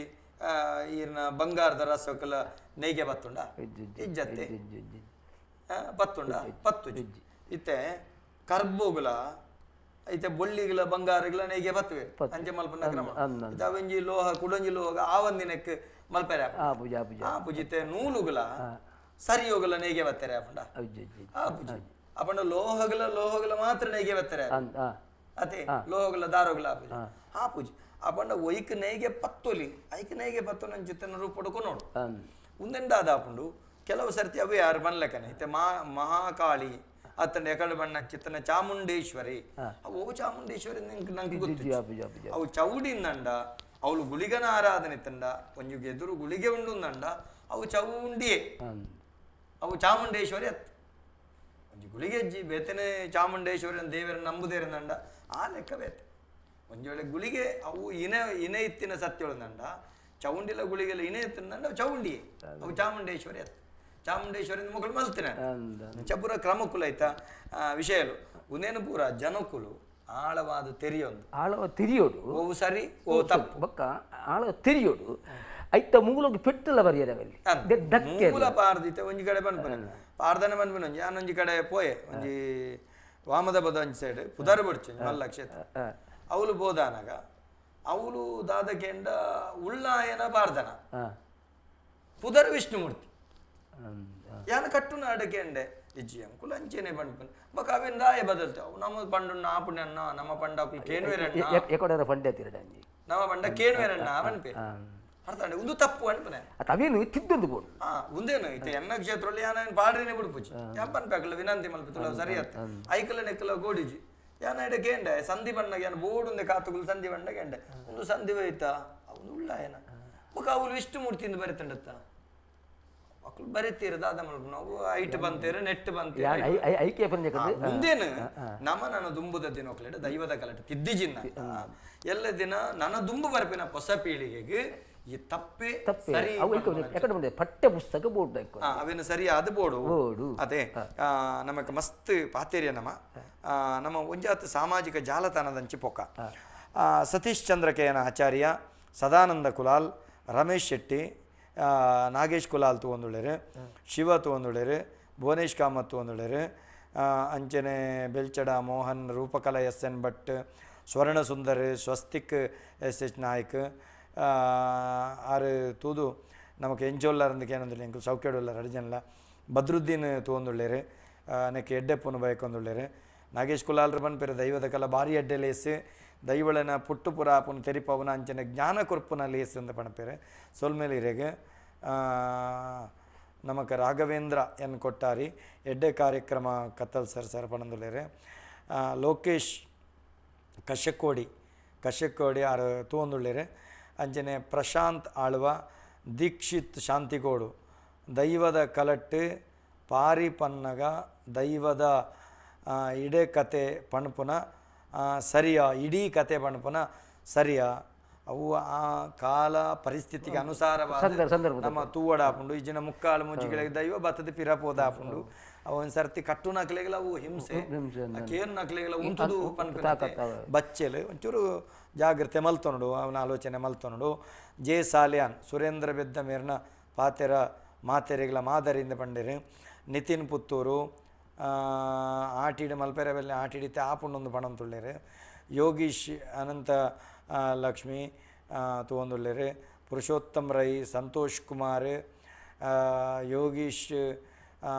ಈರ್ನ ಬಂಗಾರದ ರಸಕ್ಕಲ ನೇಯ್ಗೆ ಪತ್ತುಂಡ ಇಜ್ಜತ್ತೆ ಪತ್ತುಂಡ ಪತ್ತು ಇತ್ತೆ ಕರ್ಬೋಗುಲ ಇತ್ತೆ ಬೊಳ್ಳಿಗಳ ಬಂಗಾರಗಳ ನೇಯ್ಗೆ ಬತ್ತುವೆ ಅಂಚೆ ಮಲ್ಪನ ಕ್ರಮ ಇತ್ತೆ ಅವಂಜಿ ಲೋಹ ಕುಡಂಜಿ ಲೋಹ ಆ ಒಂದಿನಕ್ಕೆ ಮಲ್ಪೆರೆ ಆ ಪೂಜಿತೆ ನೂಲುಗಳ ಸರಿಯೋಗಲ ನೇಯ್ಗೆ ಬತ್ತಾರೆ ಅಪಂಡ ಆ ಪೂಜೆ ಅಪಂಡ ಲೋಹಗಳ ಲೋಹಗಳ ಮಾತ್ರ ನೇಯ್ಗೆ ಬತ್ತಾರೆ ಅದೇ ಲೋಹಗಳ ದಾರೋಗಳ ಆ ಪೂಜೆ ಆ ಪೂಜೆ ಅಪಂಡ ಒಯ್ಕ್ ನೇಯ್ಗೆ ಪತ್ತೊಲಿ ಐಕ್ ನೇಯ್ಗೆ ಪತ್ತು ನನ್ನ ಚಿತ್ತನ ರೂಪಡ್ಕೊ ನೋಡು ಉಂದೆಂಡ ಅದಾಪುಂಡು ಕೆಲವು ಸರ್ತಿ ಅವು ಯಾರು ಬನ್ಲಕನೆ ಇತ್ತೆ ಮಹಾಕಾಳಿ ಅತ್ತಂಡ ಎಕಡೆ ಬಣ್ಣ ಚಿತ್ತನ ಚಾಮುಂಡೇಶ್ವರಿ ಅವು ಚಾಮುಂಡೇಶ್ವರಿ ನಂಗೆ ಗೊತ್ತು ಅವು ಚೌಡಿಂದಂಡ ಅವಳು ಗುಳಿಗನ ಆರಾಧನೆ ತಂಡ ಒಂಜುಗೆ ಎದುರು ಗುಳಿಗೆ ಉಂಡುಂದಂಡ ಅವು ಚೌಂಡಿಯೇ ಅವು ಚಾಮುಂಡೇಶ್ವರಿ ಅತ್ ಒಂಜಿ ಗುಳಿಗೆಜ್ಜಿ ಬೇತನೆ ಚಾಮುಂಡೇಶ್ವರಿ ದೇವರ ನಂಬುದೇರಂದಂಡ ಆ ಲೆಕ್ಕ ಬೇತೆ ಒಂಜಿ ವೇಳೆ ಗುಳಿಗೆ ಅವು ಇನೆ ಇನೆ ಇತ್ತಿನ ಸತ್ಯೊಳಂದಂಡ ಚೌಂಡಿಲ ಗುಳಿಗೆಲ್ಲ ಇನೆ ಇತ್ತಿನಂಡ ಅವು ಚೌಂಡಿಯೇ ಅವು ಚಾಮುಂಡೇಶ್ವರಿ ಅತ್ ಚಾಮುಂಡೇಶ್ವರಿ ಮಕ್ಕಳು ಮಲ್ತಿನ ಚಪುರ ಕ್ರಮಕ್ಕುಲ ಆಯ್ತಾ ವಿಷಯಲು ಉನೇನು ಪೂರ ಜನಕ್ಕುಲು ಆಳವಾದ ತೆರಿಯೊಂದು ಆಳವ ತೆರಿಯೋಡು ಓ ಸರಿ ಓ ತಪ್ಪು ಬಕ್ಕ ಆಳವ ತೆರಿಯೋಡು ಐತ ಮೂಲಕ್ಕೆ ಪೆಟ್ಟಲ್ಲ ಬರೆಯರವಲ್ಲಿ ಮೂಲ ಪಾರ್ದಿತ್ತೆ ಒಂಜಿ ಕಡೆ ಬಂದ್ಪನೆ ಪಾರ್ದನೆ ಬಂದ್ಪನೆ ಒಂಜಿ ಒಂಜಿ ಕಡೆ ಪೋಯೆ ಒಂಜಿ ವಾಮದ ಬದ ಒಂಜಿ ಸೈಡ್ ಪುದರ್ ಬಡ್ಚು ಮಲ್ಲ ಕ್ಷೇತ್ರ ಅವಳು ಬೋದಾನಾಗ ಅವಳು ದಾದಕೆಂಡ ಉಳ್ಳಾಯನ ಪಾರ್ದನ ಪುದರ್ ವಿಷ್ಣುಮೂರ್ತಿ ಯಾನ ಕಟ್ಟುನ ಅಡಕೆಂಡೆ ಇಜ್ಜಿ ಅಂಕುಲ ಅಂಚೆನೆ ಬಂಡ್ಪನ್ ಬಕ ಅವೇನು ದಾಯ ಬದಲ್ತೆ ಅವು ನಮ್ಮ ಪಂಡುಣ್ಣ ಆ ಪುಣ್ಯಣ್ಣ ನಮ್ಮ ಪಂಡ ಅಕುಲು ಕೇಣುವೆರಣ್ಣ ನಮ್ಮ ಪಂಡ ಕೇಣುವೆರಣ್ಣ ಅವನ್ಪೆ ಅರ್ಥ ಒಂದು ತಪ್ಪು ಅನ್ಪನೆ ಅವೇನು ತಿದ್ದೊಂದು ಬೋಡು ಒಂದೇನು ಇತ್ತೆ ಎನ್ನ ಕ್ಷೇತ್ರದಲ್ಲಿ ಯಾನ ಪಾಡ್ರೇನೆ ಬಿಡ್ಪುಜಿ ಯಾಪನ್ ಪ್ಯಾಕಲ ವಿನಂತಿ ಮಲ್ಪುತ್ತಲ್ಲ ಸರಿ ಅತ್ತ ಐಕಲ ನೆಕ್ಕಲ ಗೋಡಿಜಿ ಯಾನ ಇಡ ಕೇಂಡೆ ಸಂಧಿ ಬಣ್ಣಗೆ ಯಾನ ಬೋಡುಂದೆ ಕಾತುಗಳು ಸಂಧಿ ಬಣ್ಣ ಕೇಂಡೆ ಒಂದು ಸಂಧಿ ಹೋಯ್ತಾ ಅವನು ಉಳ್ಳಾಯನ ಬಕ ಅವಳು ವಿಷ್ಣುಮೂರ್ತಿಯಿಂದ ಬರೆತಂಡತ್ತ ಮಕ್ಕಳು ಬರೀತೀರ ದಾದ ನಾವು ಐಟ್ ಬಂತೇರು ನೆಟ್ ಬಂತೇರು ಮುಂದೇನು ನಮ್ಮ ನಾನು ದುಂಬುದ ದಿನೋಕ್ಲೇಡ ದೈವದ ಕಲಟ ತಿದ್ದಿಜಿನ್ನ ಎಲ್ಲ ದಿನ ನನ್ನ ದುಂಬು ಬರ್ಪಿನ ಹೊಸ ಪೀಳಿಗೆಗೆ ಈ ತಪ್ಪೆ ಸರಿ ಪಠ್ಯ ಪುಸ್ತಕ ಬೋರ್ಡ್ ಅವೇನು ಸರಿಯಾದ ಬೋರ್ಡು ಅದೇ ನಮಕ್ ಮಸ್ತ್ ಪಾತೇರಿಯ ನಮ್ಮ ನಮ್ಮ ಒಂಜಾತ ಸಾಮಾಜಿಕ ಜಾಲತಾಣದಂಚಿ ಪೊಕ್ಕ ಸತೀಶ್ ಚಂದ್ರಕೇಯನ ಆಚಾರ್ಯ ಸದಾನಂದ ಕುಲಾಲ್ ರಮೇಶ್ ಶೆಟ್ಟಿ ನಾಗೇಶ್ ಕುಲಾಲ್ ತೂವೊಂದುಳ್ಳೆರು ಶಿವ ತೂವೊಂದುಳ್ಳೆರು ಭುವನೇಶ್ ಕಾಮತ್ ತೂವೊಂದುಳ್ಳೆರು ಅಂಚನೆ Belchada Mohan Roopakala S N Bhat Swarna Sundar Swastik S H Naik ಆರು ತೂದು ನಮಕ್ ಎಂಚೊಲ್ಲಾರಂದು ಏನಂದ್ರೆ ಎಂಕು ಸೌಖ್ಯಡುಲ್ಲಾರ ಅರ್ಜನ್ಲ ಬದ್ರುದ್ದೀನ್ ತೂವೊಂದುಳ್ಳೆರು ನೆಕ್ ಎಡ್ಡೆಪ್ಪುನು ಬಯಕೊಂದುಳ್ಳೆರು ನಾಗೇಶ್ ಕುಲಾಲ್ರ ಪನ್ಪೆರ್ ದೈವದ ಕಲ ಬಾರಿ ಎಡ್ಡೆ ಲೇಸ್ ದೈವಳನ ಪುಟ್ಟು ಪುರಾಪುನ ತೆರಿಪವನ ಅಂಚನೆ ಜ್ಞಾನ ಕೊರ್ಪುನ ಲೇಸ್ ಅಂತ ಪಣಪೇರು ಸೊಲ್ಮೇಲಿರೆಗ್ ನಮಕ ರಾಘವೇಂದ್ರ ಎನ್ ಕೊಟ್ಟಾರಿ ಎಡ್ಡೆ ಕಾರ್ಯಕ್ರಮ ಕತ್ತಲ್ ಸರ್ ಸರ್ ಪಣಂದುಲೇರು ಲೋಕೇಶ್ ಕಶಕೋಡಿ ಕಶಕೋಡಿ ಆರು ತೂವೊಂದುಳ್ಳೇರು ಅಂಚನೆ ಪ್ರಶಾಂತ್ ಆಳ್ವ ದೀಕ್ಷಿತ್ ಶಾಂತಿಗೋಡು ದೈವದ ಕಲಟ್ಟು ಪಾರಿ ಪನ್ನಗ ದೈವದ ಇಡೇ ಕತೆ ಪಣಪುನ ಸರಿಯ ಇಡೀ ಕತೆ ಪಣಪುನ ಸರಿಯ ಅವು ಆ ಕಾಲ ಪರಿಸ್ಥಿತಿಗೆ ಅನುಸಾರವಾದ ನಮ್ಮ ತೂವಡ ಆಪುಂಡು ಈ ಜನ ಮುಕ್ಕಾಲು ಮುಂಚಿಗಳಿಗೆ ದೈವ ಬತ್ತದ ಪಿರ ಪೋದ ಆಪುಂಡು ಅವು ಒಂದು ಸರ್ತಿ ಕಟ್ಟು ನಕ್ಲೆಗಳ ಅವು ಹಿಂಸೆ ಕೇನು ನಕ್ಲೆಗಳ ಉಂಟುದು ಪನ್ಪಿನ ಬಚ್ಚೆಲು ಒಂಚೂರು ಜಾಗ್ರತೆ ಮಲ್ತೊನಡು ಅವನ ಆಲೋಚನೆ ಮಲ್ತೊನಡು ಜೆ ಸಾಲಿಯಾನ್ ಸುರೇಂದ್ರ ಬೆದ್ದ ಮೇರ್ನ ಪಾತೆರ ಮಾತೆರೆಗಳ ಮಾದರಿಯಿಂದ ಪಂಡಿರು ನಿತಿನ್ ಪುತ್ತೂರು ಆಟಿಡಿ ಮಲ್ಪೆರೆ ಬೆಲ್ಲ ಆಟಿಡಿತೆ ಆಪುಂಡೊಂದು ಪಣಂತುಳ್ಳೇರು ಯೋಗೀಶ್ ಅನಂತ ಲಕ್ಷ್ಮಿ ತೂವೊಂದುಳ್ಳೇರು ಪುರುಷೋತ್ತಮ್ ರೈ ಸಂತೋಷ್ ಕುಮಾರ್ ಯೋಗೀಶ್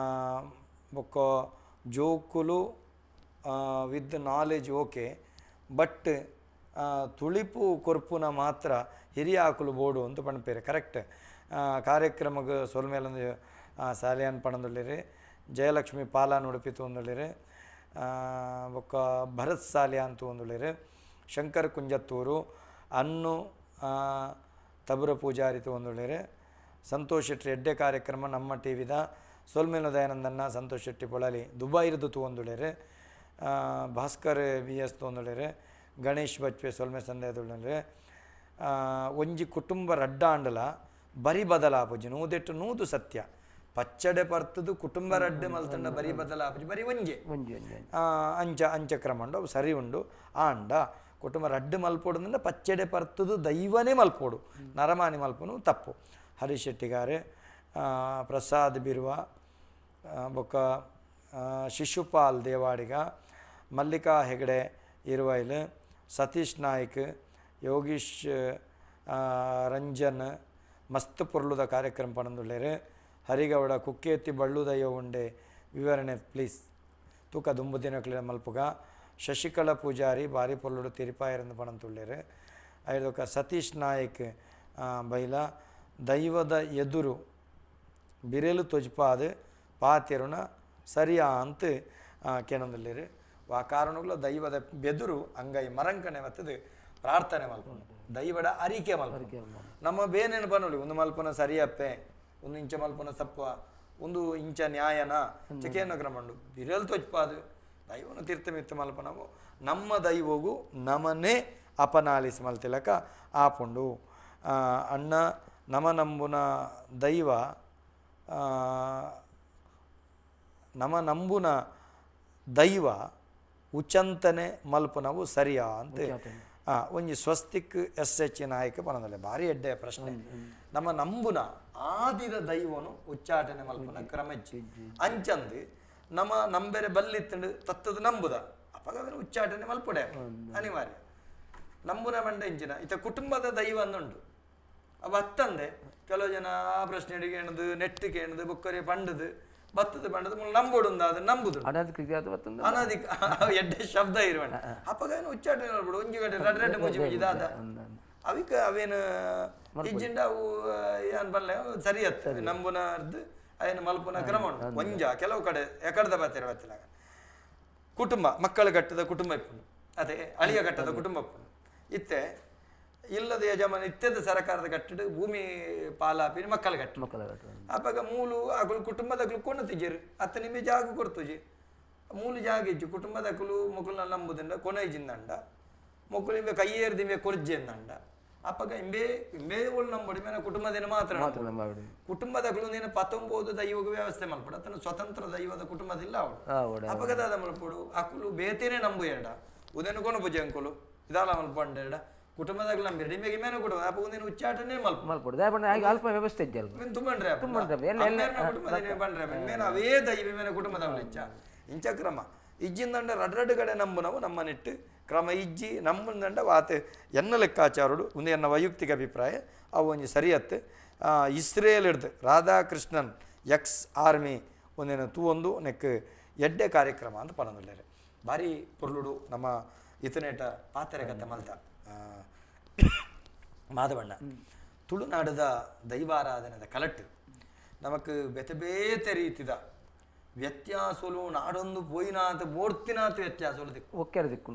ಬೊಕ್ಕ ಜೋಕುಲು with knowledge okay but ತುಳಿಪು ಕೊರ್ಪುನ ಮಾತ್ರ ಹಿರಿಯ ಆಕುಲು ಬೋಡು ಅಂತ ಪಣಪೇರು ಕರೆಕ್ಟ್ ಕಾರ್ಯಕ್ರಮಕ್ಕೆ ಸೊಲ್ಮೇಲೊಂದು ಸಾಲಿಯಾನ್ ಪಣಂದುಳ್ಳೇರು ಜಯಲಕ್ಷ್ಮಿ ಪಾಲಾನ್ ಉಡುಪಿ ತೂವೊಂದುಳ್ಳೇರು ಬೊಕ್ಕ ಭರತ್ ಸಾಲಿಯಾನ್ ತೂವೊಂದುಳ್ಳೇರು ಶಂಕರ್ ಕುಂಜತ್ತೂರು ಅನ್ನು ತಬುರ ಪೂಜಾರಿ ತೂವೊಂದುಳ್ಳೇರು ಸಂತೋಷ್ ಶೆಟ್ಟಿ ಎಡ್ಡೆ ಕಾರ್ಯಕ್ರಮ ನಮ್ಮ ಟಿ ವಿದ ಸೊಲ್ಮೇಲು ದಯಾನಂದನ್ನ ಸಂತೋಷ್ ಶೆಟ್ಟಿ ಪೊಳಲಿ ದುಬೈರ್ದು ತೂವೊಂದುಳ್ಳೇರು ಭಾಸ್ಕರ್ ಬಿ ಎಸ್ ತೂವೊಂದುಳ್ಳೇರು ಗಣೇಶ್ ಬಚ್ಪೆ ಸೊಲ್ಮೆ ಸಂದೇಹದುಳ್ಳೇರು ಒಂಜಿ ಕುಟುಂಬ ರಡ್ಡಾಂಡಲ ಬರಿ ಬದಲಾಪುಜಿ ನೂದೆಟ್ಟು ನೂದು ಸತ್ಯ ಪಚ್ಚಡೆ ಪರ್ತದು ಕುಟುಂಬ ರಡ್ಡೆ ಮಲ್ತಂಡ ಬರಿ ಬದಲಾಪುಜಿ ಬರಿ ಒಂಜೆ ಅಂಚ ಅಂಚ ಕ್ರಮ ಉಂಡು ಅವು ಸರಿ ಉಂಡು ಆಂಡ ಕುಟುಂಬ ರಡ್ಡು ಮಲ್ಪೋಡು ಪಚ್ಚಡೆ ಪರ್ತದು ದೈವನೇ ಮಲ್ಪೋಡು ನರಮಾನಿ ಮಲ್ಪನು ತಪ್ಪು ಹರೀಶ್ ಶೆಟ್ಟಿಗಾರೆ ಪ್ರಸಾದ್ ಬಿರುವ ಬೊಕ್ಕ ಶಿಶುಪಾಲ್ ದೇವಾಡಿಗ ಮಲ್ಲಿಕಾ ಹೆಗಡೆ ಇರುವೈಲ್ ಸತೀಶ್ ನಾಯ್ಕ್ ಯೋಗೀಶ್ ರಂಜನ್ ಮಸ್ತ್ ಪೊರ್ಲುದ ಕಾರ್ಯಕ್ರಮ ಪಣಂದುಳ್ಳೇರು ಹರಿಗೌಡ ಕುಕ್ಕೇತಿ ಬಳ್ಳುದಯ್ಯ ಉಂಡೆ ವಿವರಣೆ ಪ್ಲೀಸ್ ತೂಕ ದುಂಬು ದಿನಕ್ಲೆ ಮಲ್ಪುಗ ಶಶಿಕಲಾ ಪೂಜಾರಿ ಬಾರಿ ಪೊರ್ಲುಡು ತಿರಿಪಾಯರಂದು ಪಣಂತುಳ್ಳೇರು ಐದೊಕ್ಕ ಸತೀಶ್ ನಾಯ್ಕ್ ಬೈಲ ದೈವದ ಎದುರು ಬಿರೆಲು ತೊಜ್ಪಾದು ಪಾತಿರುನ ಸರಿಯಾ ಅಂತ ಕೇಣಂದುಳ್ಳೇರು ಆ ಕಾರಣಗಳು ದೈವದ ಬೆದುರು ಅಂಗೈ ಮರಂಕಣೆ ಮತ್ತದು ಪ್ರಾರ್ಥನೆ ಮಲ್ಪುಂಡು ದೈವಡ ಅರಿಕೆ ಮಲ್ಪುಂಡು ನಮ್ಮ ಬೇನೇನು ಪನೊಲಿ ಒಂದು ಮಲ್ಪನ ಸರಿಯಪ್ಪೆ ಒಂದು ಇಂಚ ಮಲ್ಪನ ಸಪ್ಪ ಒಂದು ಇಂಚ ನ್ಯಾಯನ ಚಕೇನ ಕ್ರಮಂಡು ಬಿರಲ್ ತೊಜ್ಪಾದು ದೈವನ ತೀರ್ಥ ಮಿತ್ತ ಮಲ್ಪನವು ನಮ್ಮ ದೈವಗೂ ನಮನೇ ಅಪನಾಲಿಸಿ ಮಲ್ತಿಲಕ ಆಪುಂಡು ಅಣ್ಣ ನಮ ನಂಬುನ ದೈವ ನಮ ನಂಬುನ ದೈವ ಉಚಂತನೆ ಮಲ್ಪನವು ಸರಿಯಾ ಅಂತ ಒಂಜಿ ಸ್ವಸ್ತಿಕ್ ಎಸ್ ಎಚ್ ನಾಯಕ ಪನದಲ್ಲ ಭಾರಿ ಎಡ್ಡೆ ಪ್ರಶ್ನೆ ನಮ್ಮ ನಂಬುನ ಆದಿದ ದೈವನು ಉಚ್ಚಾಟನೆ ಮಲ್ಪನ ಕ್ರಮಜ್ಜಿ ಅಂಚಂದು ನಮ್ಮ ನಂಬೆರೆ ಬಲ್ಲಿತ್ತಂಡು ತತ್ತದ ನಂಬುದ ಅಪಗ ಅದನ್ನು ಉಚ್ಚಾಟನೆ ಮಲ್ಪಡೆ ಅನಿವಾರ್ಯ ನಂಬುನ ಬಂಡ ಇಂಚಿನ ಇತ ಕುಟುಂಬದ ದೈವ ಅಂದುಂಡು ಅವ ಅತ್ತಂದೆ ಕೆಲವು ಜನ ಆ ಪ್ರಶ್ನೆ ಕೇಣದು ನೆಟ್ಟು ಕೇಣದು ಬೊಕ್ಕರೆ ಪಂಡದು ಬತ್ತದ ಪಂಡದು ಮೂಲ ನಂಬೋಡುಂದ ಅದು ನಂಬುದು ಅನಾಧಿಕ ಎಡ್ಡೆ ಶಬ್ದ ಇರುವಣ ಅಪ್ಪಗ ಏನು ಉಚ್ಚಾಟನೆ ಮಲ್ಪಡು ಒಂಜಿ ಗಂಟೆ ರಡ್ ರಡ್ಡೆ ಮುಂಚಿ ಮುಂಚಿ ದಾದ ಅವಿಕ ಅವೇನು ಇಜ್ಜಿಂಡ ಅವು ಏನು ಬಲ್ಲೆ ಸರಿ ಅತ್ತ ನಂಬುನ ಅರ್ಧ ಅಯ್ಯನ ಮಲ್ಪುನ ಕ್ರಮ ಉಂಟು ಒಂಜ ಕೆಲವು ಕಡೆ ಎಕಡ್ದ ಬತ್ತಿರ ಬತ್ತಿಲ್ಲ ಕುಟುಂಬ ಮಕ್ಕಳ ಕಟ್ಟದ ಕುಟುಂಬ ಇಪ್ಪುಂಡು ಅದೇ ಅಳಿಯ ಕಟ್ಟದ ಕುಟುಂಬ ಇಪ್ಪುಂಡು ಇತ್ತೆ ಇಲ್ಲದ ಯಜಮಾನ ಇತ್ಯದ ಸರಕಾರದ ಕಟ್ಟಡ ಭೂಮಿ ಪಾಲಾಪಿನ ಮಕ್ಕಳ ಕಟ್ಟ ಮಕ್ಕಳ ಅಪ್ಪಗ ಮೂಲು ಅಗುಲು ಕುಟುಂಬದಗ್ಲು ಕೊಣ ತಿಜರು ಅತ್ತ ನಿಮಗೆ ಜಾಗ ಕೊಡ್ತುಜಿ ಮೂಲು ಜಾಗ ಇಜ್ಜು ಕುಟುಂಬದಕ್ಕಲು ಮೊಕುಲ್ನ ನಂಬುದಂಡ ಕೊನ ಇಜ್ಜಿಂದಂಡ ಮೊಕುಲು ಇಂಬೆ ಕೈಯೇರ್ದಿಂಬೆ ಕೊರ್ಜೆಂದಂಡ ಅಪ್ಪಗ ಇಂಬೆ ಇಂಬೆ ಒಳ್ಳು ನಂಬುಡಿ ಮೇನ ಕುಟುಂಬದಿನ ಮಾತ್ರ ಕುಟುಂಬದಗ್ಲು ನೀನು ಪತ್ತೊಂಬೋದು ದೈವಗ ವ್ಯವಸ್ಥೆ ಮಲ್ಪಡು ಅತನ ಸ್ವತಂತ್ರ ದೈವದ ಕುಟುಂಬದಿಲ್ಲ ಅವಳು ಅಪ್ಪಗದಾದ ಮಲ್ಪಡು ಅಕುಲು ಬೇತೇನೆ ನಂಬು ಎರಡ ಉದಯನ ಕೊನ ಪೂಜೆ ಅಂಕುಲು ಇದಾಲ ಮಲ್ಪಂಡೆರಡ ಕುಟುಂಬದಾಗ ನಂಬಿರಿ ನಿಮಗೆ ಮೇನ ಕುಟುಂಬ ಅಪ್ಪ ಒಂದಿನ ಉಚ್ಚಾಟನೆ ಮಲ್ಪ ಮಲ್ಪಡು ಅಲ್ಪ ವ್ಯವಸ್ಥೆ ಇದ್ದೆ ತುಂಬಂಡ್ರೆ ಕುಟುಂಬದ ಬಂಡ್ರೆ ಮೇನ ಅವೇ ದೈವ ಮೇನ ಕುಟುಂಬದವಳು ಇಚ್ಚ ಇಂಚ ಕ್ರಮ ಇಜ್ಜಿಂದಂಡ ರಡ್ರಡ್ ಕಡೆ ನಂಬುನವು ನಮ್ಮ ನೆಟ್ಟು ಕ್ರಮ ಇಜ್ಜಿ ನಂಬುಂದಂಡ ವಾತ ಎನ್ನ ಲೆಕ್ಕಾಚಾರುಡು ಒಂದು ಎನ್ನ ವೈಯಕ್ತಿಕ ಅಭಿಪ್ರಾಯ ಅವು ಒಂಜಿ ಸರಿಯತ್ತು ಇಸ್ರೇಲ್ ಹಿಡ್ದು ರಾಧಾಕೃಷ್ಣನ್ ಎಕ್ಸ್ ಆರ್ಮಿ ಒಂದೇನು ತೂವೊಂದು ನೆಕ್ ಎಡ್ಡೆ ಕಾರ್ಯಕ್ರಮ ಅಂತ ಪನೊಂದುಲ್ಲೆರ್. ಭಾರಿ ಪೊರ್ಲುಡು ನಮ್ಮ ಇತನೇಟ ಪಾತೆರೆ ಕತೆ ಮಲ್ತ ಮಾಧವಣ್ಣ ತುಳುನಾಡದ ದೈವಾರಾಧನೆದ ಕಲಟ್ಟು ನಮಕ್ ಬೇತೆ ಬೇತೆ ರೀತಿದ ವ್ಯತ್ಯಾಸಲು ನಾಡೊಂದು ಪೋಯಿನಾತ ಬೋರ್ತಿನಾತ ವ್ಯತ್ಯಾಸಲು ದಿಕ್ಕು ಒಕ್ಕೆರ ದಿಕ್ಕು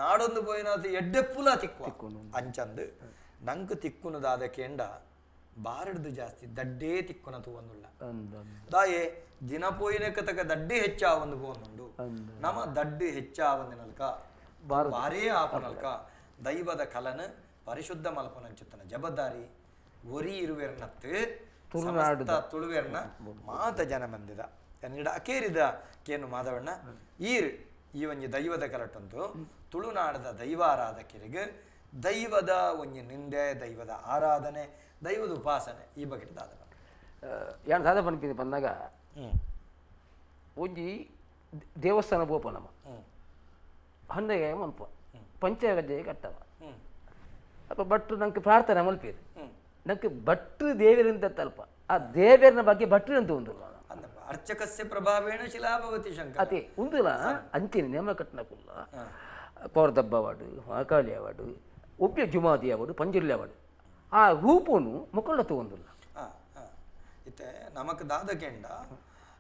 ನಾಡೊಂದು ಪೋಯಿನಾತ ಎಡ್ಡೆಪ್ಪುಲ ತಿಕ್ಕು ಅಂಚಂದು ನಂಗೆ ತಿಕ್ಕುನದಾದ ಕೇಂಡ ಬಾರಡ್ದು ಜಾಸ್ತಿ ದಡ್ಡೇ ತಿಕ್ಕುನ ತೂವೊಂದುಲ್ಲ ದಾಯೆ ದಿನ ಪೋಯಿನಕ್ಕೆ ತಕ್ಕ ದಡ್ಡಿ ಹೆಚ್ಚಾವೊಂದು ಪೋವೊಂದುಂಡು ನಮ ದಡ್ಡಿ ಹೆಚ್ಚಾವಂದಿನಲ್ಕ ಬಾರೇ ಆಪನಲ್ಕ ದೈವದ ಕಲನ ಪರಿಶುದ್ಧ ಮಲ್ಪನಂಚುತ್ತನ ಜಬದಾರಿ ಒರಿ ಇರುವೆರ್ನತ್ತು ಸಮಸ್ತ ತುಳುವೆರ್ನ ಮಾತ ಜನ ಮಂದಿದ ಕನ್ನಡ ಅಕೇರಿದ ಕೇನು ಮಾಧವಣ್ಣ ಈರ್ ಈ ಒಂಜಿ ದೈವದ ಕಲಟುಂಟು ತುಳುನಾಡದ ದೈವಾರಾಧಕರಿಗೆ ದೈವದ ಒಂಜಿ ನಿಂದೆ ದೈವದ ಆರಾಧನೆ ದೈವದ ಉಪಾಸನೆ ಈ ಬಗ್ಗೆ ದಾದ ಯಾನ್ ದಾದ ಪನ್ಪಿನ ಪನ್ನಗ ಒಂಜಿ ದೇವಸ್ಥಾನ ಪೋಪ ನಮ ಹಂದೆಗೆ ಮನ್ಪ ಪಂಚಗಜ್ಜೆ ಕಟ್ಟವ ಅಪ್ಪ ಭಟ್ರು ನಂಗೆ ಪ್ರಾರ್ಥನೆ ಮಲ್ಪೇರು ನಂಗೆ ಭಟ್ರು ದೇವರಿಂದ ತಲ್ಪ ಆ ದೇವರನ ಬಗ್ಗೆ ಭಟ್ರು ಅಂತ ಉಂದುಲ್ಲ ಅರ್ಚಕಸ್ಯ ಪ್ರಭಾವೇಣ ಶಿಲಾಭವತಿ ಶಂಕರ ಅದೇ ಉಂದುಲ ಅಂಚಿನ ನೇಮ ಕಟ್ಟನ ಕುಲ್ಲ ಕೋರ್ದಬ್ಬ ಅವಾಡು ಮಹಾಕಾಳಿ ಅವಾಡು ಒಬ್ಬ ಜುಮಾದಿ ಅವಾಡು ಪಂಜುರ್ಲಿ ಅವಾಡು ಆ ರೂಪನು ಮುಖಂಡ ತಗೊಂದುಲ್ಲ ಇತ್ತೆ ನಮಕ್ ದಾದಕೆಂಡ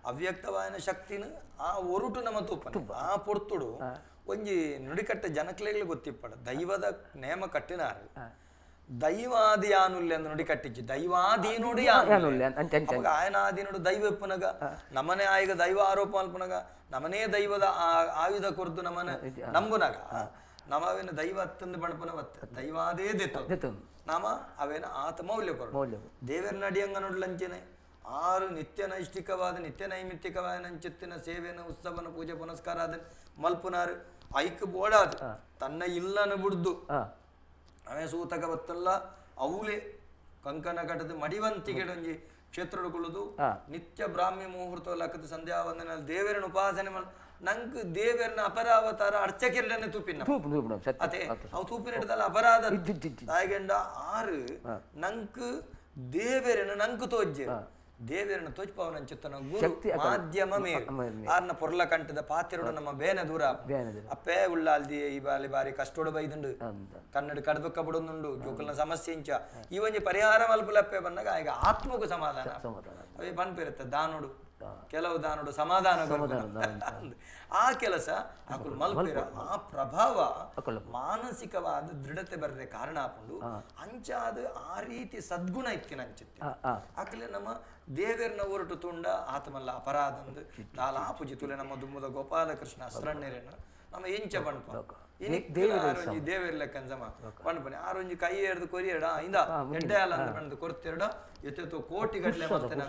ಅವ್ಯಕ್ತವಾದ ಶಕ್ತಿನ ಆ ಒರುಟು ನಮ್ಮ ತೂಪನ ಆ ಪೊರ್ತುಡು ಒಂಜಿ ನುಡಿಕಟ್ಟ ಜನಕ್ಲೆಗ್ಲು ಗೊತ್ತಿಪ್ಪಡ ದೈವದ ನೇಮ ಕಟ್ಟಿನಾರು ದೈವಾದಿಯಾನುಲ್ಲೆ ಅಂದ್ ನುಡಿ ಕಟ್ಟಿಚ್ಚಿ ದೈವಾದೀನುಡಿ ಆಯನಾದೀನುಡು ದೈವ ಇಪ್ಪುನಗ ನಮನೆ ಆಯಗ ದೈವ ಆರೋಪ ಅಲ್ಪುನಗ ನಮನೇ ದೈವದ ಆಯುಧ ಕೊರ್ದು ನಮನೆ ನಂಬುನಗ ನಮವೇನ ದೈವ ಅತ್ತಂದು ಬಣಪುನ ಬತ್ತ ದೈವಾದೇ ದೆತ್ತು ನಮ ಅವೇನ ಆತ ಮೌಲ್ಯ ಕೊರು ದೇವರ ನಡಿಯಂಗ ನೋಡ್ಲಂಚನೆ ಆರು ನಿತ್ಯ ನೈಷ್ಠಿಕವಾದ ನಿತ್ಯ ನೈಮಿತ್ತಿಕವಾದ ನಂಚಿತ್ತಿನ ಸೇವೆನ ಉತ್ಸವನ ಪೂಜೆ ಪುನಸ್ಕಾರ ಅದ ಮಲ್ಪುನಾರು ಐಕ್ ಬೋಡಾದು ತನ್ನ ಇಲ್ಲನ ಬುಡ್ದು ಅವೇ ಸೂತಕ ಬತ್ತಲ್ಲ ಅವಲೇ ಕಂಕನ ಕಟ್ಟದ ಮಡಿವಂತಿಗೆಡೊಂಜಿ ಕ್ಷೇತ್ರಡುಕೊಳ್ಳುದು ನಿತ್ಯ ಬ್ರಾಹ್ಮಿ ಮುಹೂರ್ತ ಲಕ್ಕದ ಸಂಧ್ಯಾ ವಂದನೆ ದೇವರನ್ನ ಉಪಾಸನೆ ಮಾಡ ನಂಗೆ ದೇವರನ್ನ ಅಪರಾವತಾರ ಅರ್ಚಕಿರಡನೆ ತೂಪಿನ ಅದೇ ಅವು ತೂಪಿನ ಹಿಡ್ದಲ್ಲ ಅಪರಾಧ ತಾಯಿಗಂಡ ಆರು ನಂಕ್ ದೇವರನ್ನ ನಂಕ್ ತೋಜ್ಜೆ ದೇವರನ್ನ ತೋಜ್ಪವನ ಚಿತ್ತನ ಗುರು ಮಾಧ್ಯಮ ಮೇರು ಆರ್ನ ಪೊರ್ಲ ಕಂಠದ ಪಾತಿರುಡು ನಮ್ಮ ಬೇನೆ ದೂರ ಅಪ್ಪೇ ಉಳ್ಳಾಲ್ದಿ ಈ ಬಾಲಿ ಬಾರಿ ಕಷ್ಟೋಡು ಬೈದುಂಡು ಕನ್ನಡ ಕಡ್ಬಕ್ಕ ಬಿಡೊಂದುಂಡು ಜೋಕಲ್ನ ಸಮಸ್ಯೆ ಇಂಚ ಈ ಒಂಜಿ ಪರಿಹಾರ ಮಲ್ಪುಲಪ್ಪೆ ಬಂದಾಗ ಈಗ ಆತ್ಮಕ್ಕೂ ಸಮಾಧಾನ ಅವೇ ಪನ್ಪಿರುತ್ತೆ ದಾನುಡು ಕೆಲವು ದಾನುಡು ಸಮಾಧಾನ ಆ ಕೆಲಸ ಅಕುಲು ಮಲ್ಪಿರ ಆ ಪ್ರಭಾವ ಮಾನಸಿಕವಾದ ದೃಢತೆ ಬರ್ರೆ ಕಾರಣ ಹಾಕೊಂಡು ಅಂಚಾದ ಆ ರೀತಿ ಸದ್ಗುಣ ಇತ್ತಿನ ಅಂಚಿತ್ತೆ ಅಕಲೆ ನಮ್ಮ ದೇವರನ್ನ ಹೊರಟು ತುಂಡ ಆತಮಲ್ಲ ಅಪರಾಧ ಅಂದು ದಾಲ ಆಪುಜಿ ತುಲೆ ನಮ್ಮ ದುಮ್ಮದ ಗೋಪಾಲಕೃಷ್ಣ ಅಸ್ರಣ್ಣರೇನು ನಮ್ಮ ಎಂಚ ಬಣ್ಪ ಆರೊಂಜಿ ದೇವೇರ್ ಲೆಕ್ಕಂಜಮ ಪಣಪನೆ ಆರೊಂಜಿ ಕೈ ಎಡ್ದು ಕೊರಿಯಡ ಇಂದ ಎಡ್ಡೆ ಅಲ್ಲ ಅಂತ ಪಣದು ಕೊರ್ತಿರಡ ಎತ್ತೆತ್ತು ಕೋಟಿ ಗಟ್ಟಲೆ ಮಾಡ್ತೇನೆ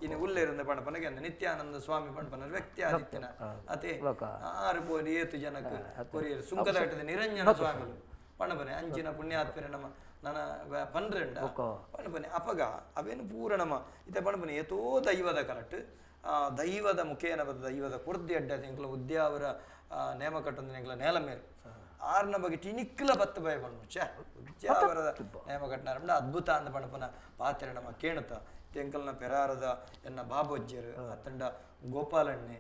ಇನ್ನು ಉಲ್ಲೇರಿಂದ ಪಣಪನಗೆ ನಿತ್ಯಾನಂದ ಸ್ವಾಮಿ ಪಣಪನ ವ್ಯಕ್ತಿ ಆದಿತ್ಯನ ಅದೇ ಆರು ಪೋಲಿ ಏತು ಜನಕ್ಕೆ ಕೊರಿಯರ್ ಸುಂಕದ ಘಟ್ಟದ ನಿರಂಜನ ಸ್ವಾಮಿಗಳು ಪಣಪನೆ ಅಂಚಿನ ಪುಣ್ಯಾತ್ಮರ ನಮ್ಮ ನನ್ನ ಪನ್ರೆಂಡ ಪಣಪನೆ ಅಪಗ ಅವೇನು ಪೂರ ನಮ್ಮ ಇತ್ತೆ ಪಣಪನೆ ಏತೋ ದೈವದ ಕಲಟ್ಟು ದೈವದ ಮುಖೇನ ಬದ ದೈವದ ಕೊರ್ದಿ ಅಡ್ಡ ಎಂಕ್ಲ ಉದ್ಯಾವರ ನೇಮ ಕಟ್ಟೊಂದು ಎಂಕ್ಲ ನೇಲ ಮೇರು ಆರ್ನ ಬಗ್ಗೆ ಟಿನಿಕ್ಲ ಬತ್ತ ಭಯ ಪಣ್ಣು ಛೇ ಉದ್ಯಾವರದ ನೇಮ ಕಟ್ಟನಾರಂಡ ಅದ್ಭುತ ಅಂದ ಪಣಪನ ಪಾತ್ರೆ ನಮ್ಮ ಕೇಣುತ್ತ ತೆಂಕಲ್ನ ಪೆರಾರದ ಎನ್ನ ಬಾಬೋಜ್ಜರು ಅತ್ತಂಡ ಗೋಪಾಲಣ್ಣೆ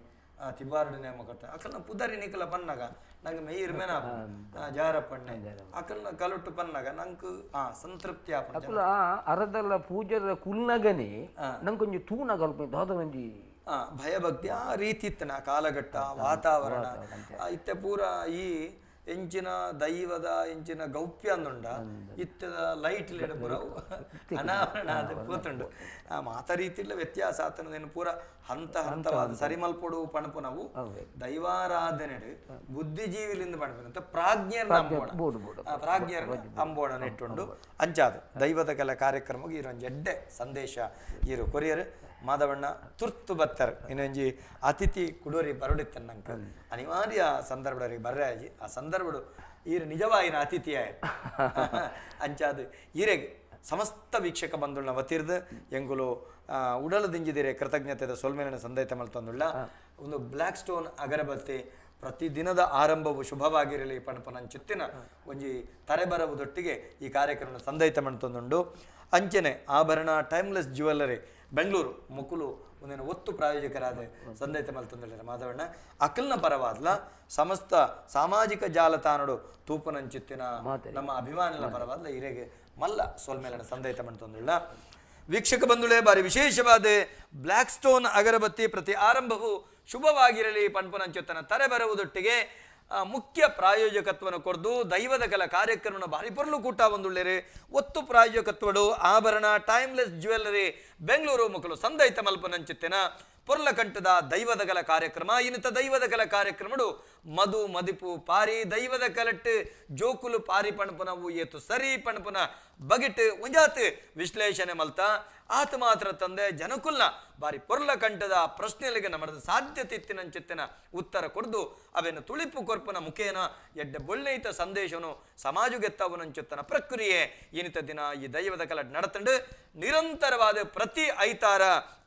ತಿಬಾರಡು ನೇಮ ಕಟ್ಟ ಅಕಲ್ನ ಪುದರಿ ನಿಕಲ ಪನ್ನಾಗ ನಂಗೆ ಮೆಯ್ಯಿರ್ ಮೇನ ಜಾರಪ್ಪಣ್ಣೆ ಅಕಲ್ನ ಕಲುಟ್ಟು ಪನ್ನಾಗ ನಂಗೆ ಸಂತೃಪ್ತಿ ಆಪುಂಡು ಅಕುಲ ಅರದಲ್ಲ ಪೂಜೆದ ಕುಲ್ನಗನೆ ನಂಗೊಂಜಿ ತೂನಗ ಅಲ್ಪ ದಾದ ಒಂಜಿ ಭಯಭಕ್ತಿ ಆ ರೀತಿ ಇತ್ತನ ಕಾಲಘಟ್ಟ ವಾತಾವರಣ ಇತ್ತೆ ಪೂರ ಈ ಎಂಚಿನ ದೈವದ ಎಂಚಿನ ಗೌಪ್ಯ ಅಂದುಂಡ ಇತ್ತದ ಲೈಟ್ ಲೇಡ ಪೂರ ಅನಾವರಣ ಆದ ಪೂತುಂಡು ಆ ಮಾತ ರೀತಿಲ್ಲ ವ್ಯತ್ಯಾಸ ಆತನದೇನು ಪೂರ ಹಂತ ಹಂತವಾದ ಸರಿಮಲ್ಪೊಡು ಪಣಪು ನಾವು ದೈವಾರಾಧನೆ ಬುದ್ಧಿಜೀವಿಲಿಂದ ಪಣಪು ಅಂತ ಪ್ರಾಜ್ಞರ್ನ ಅಂಬೋಣ ಪ್ರಾಜ್ಞರ್ನ ಅಂಬೋಣ ನೆಟ್ಟುಂಡು ಅಂಚಾದು ದೈವದ ಕೆಲ ಕಾರ್ಯಕ್ರಮಕ್ಕೆ ಇರೊಂಜಿ ಎಡ್ಡೆ ಸಂದೇಶ ಇರು ಕೊರಿಯರ್ ಮಾಧವಣ್ಣ ತುರ್ತು ಬತ್ತರ್ ಇನ್ನೊಂಜಿ ಅತಿಥಿ ಕುಡೋರಿ ಬರಡಿತ್ತನ್ ನಂಗೆ ಅನಿವಾರ್ಯ ಸಂದರ್ಭ ಬರ್ರಾಜಿ ಆ ಸಂದರ್ಭಡು ಈರು ನಿಜವಾಯಿನ ಅತಿಥಿಯ ಅಂಚಾದು ಈರೆಗೆ ಸಮಸ್ತ ವೀಕ್ಷಕ ಬಂಧುಳ್ನ ವತಿರ್ದು ಎಂಗುಲು ಉಡಲದಿಂಜಿದಿರೆ ಕೃತಜ್ಞತೆದ ಸೊಲ್ಮೆನ ಸಂದೈತ ಮಲ್ತಂದುಳ್ಳ ಒಂದು ಬ್ಲ್ಯಾಕ್ ಸ್ಟೋನ್ ಅಗರಬತ್ತಿ ಪ್ರತಿದಿನದ ಆರಂಭವು ಶುಭವಾಗಿರಲಿ ಪಣಪನಂಚುತ್ತಿನ ಒಂಜಿ ತರೆಬರವುದೊಟ್ಟಿಗೆ ಈ ಕಾರ್ಯಕ್ರಮ ಸಂದೈತ ಮಣ್ತೊಂದುಂಡು. ಅಂಚನೆ ಆಭರಣ ಟೈಮ್ಲೆಸ್ ಜ್ಯುವೆಲ್ಲರಿ ಬೆಂಗಳೂರು ಮುಕುಲು ಒಂದಿನ ಒತ್ತು ಪ್ರಾಯೋಜಕರಾದ ಸಂದೈತ ಮಲ್ತೊಂದುಲ್ಲೆರ್ ಮಾಧವಣ್ಣ ಅಕಲ್ನ ಪರವಾದ್ಲ ಸಮಸ್ತ ಸಾಮಾಜಿಕ ಜಾಲತಾಣಡು ತೂಪನಂಚಿತ್ತಿನ ನಮ್ಮ ಅಭಿಮಾನಿಗಳ ಪರವಾದ್ಲ ಇರೆಗೆ ಮಲ್ಲ ಸೊಲ್ಮೇಲನ ಸಂದೈತ ಮಂತೊಂದುಳ್ಳ. ವೀಕ್ಷಕ ಬಂಧುಗಳೇ, ಬಾರಿ ವಿಶೇಷವಾದ ಬ್ಲ್ಯಾಕ್ ಸ್ಟೋನ್ ಅಗರಬತ್ತಿ ಪ್ರತಿ ಆರಂಭವು ಶುಭವಾಗಿರಲಿ ಪನ್ಪುನಂಚುತ್ತನ ತರೆ ಬರುವುದೊಟ್ಟಿಗೆ ಮುಖ್ಯ ಪ್ರಾಯೋಜಕತ್ವವನ್ನು ಕೊರ್ದು ದೈವದ ಕಲ ಕಾರ್ಯಕ್ರಮನ ಭಾರಿ ಪೊರ್ಲು ಕೂಟ ಒಂದುಳ್ಳೇರು. ಒತ್ತು ಪ್ರಾಯೋಜಕತ್ವಡು ಆಭರಣ ಟೈಮ್ಲೆಸ್ ಜ್ಯುವೆಲ್ಲರಿ ಬೆಂಗಳೂರು ಮುಖಲು ಸಂದೈತ ಮಲ್ಪನಂಚಿತ್ತಿನ ಪೊರ್ಲಕಂಠದ ದೈವದ ಕಲ ಕಾರ್ಯಕ್ರಮ. ಇನ್ನಿತ ದೈವದ ಕಲ ಕಾರ್ಯಕ್ರಮಡು ಮಧು ಮದಿಪು ಪಾರಿ ದೈವದ ಕಲಟ್ಟು ಜೋಕುಲು ಪಾರಿ ಪಣಪುನವು ಏತು ಸರಿ ಪಣಪುನ ಬಗೆಟ್ ಒಂಜಾತ್ ವಿಶ್ಲೇಷಣೆ ಮಲ್ತ ಆತ ಮಾತ್ರ ತಂದೆ ಜನಕುಲ್ನ ಬಾರಿ ಪೊರ್ಲಕಂಠದ ಪ್ರಶ್ನೆಗಳಿಗೆ ನಮ್ಮದ ಸಾಧ್ಯತೆ ಇತ್ತಿನಂಚಿತ್ತಿನ ಉತ್ತರ ಕೊಡ್ದು ಅವೇನು ತುಳಿಪು ಕೊರ್ಪುನ ಮುಖೇನ ಎಡ್ಡೆ ಬೊಳ್ಳೆಯಿತ ಸಂದೇಶನು ಸಮಾಜಗೆತ್ತವನಂಚುತ್ತನ ಪ್ರಕ್ರಿಯೆ ಏನಿತ ದಿನ ಈ ದೈವದ ಕಲ ನಡತಂಡು ನಿರಂತರವಾದ ಪ್ರತಿ ಐತಾರ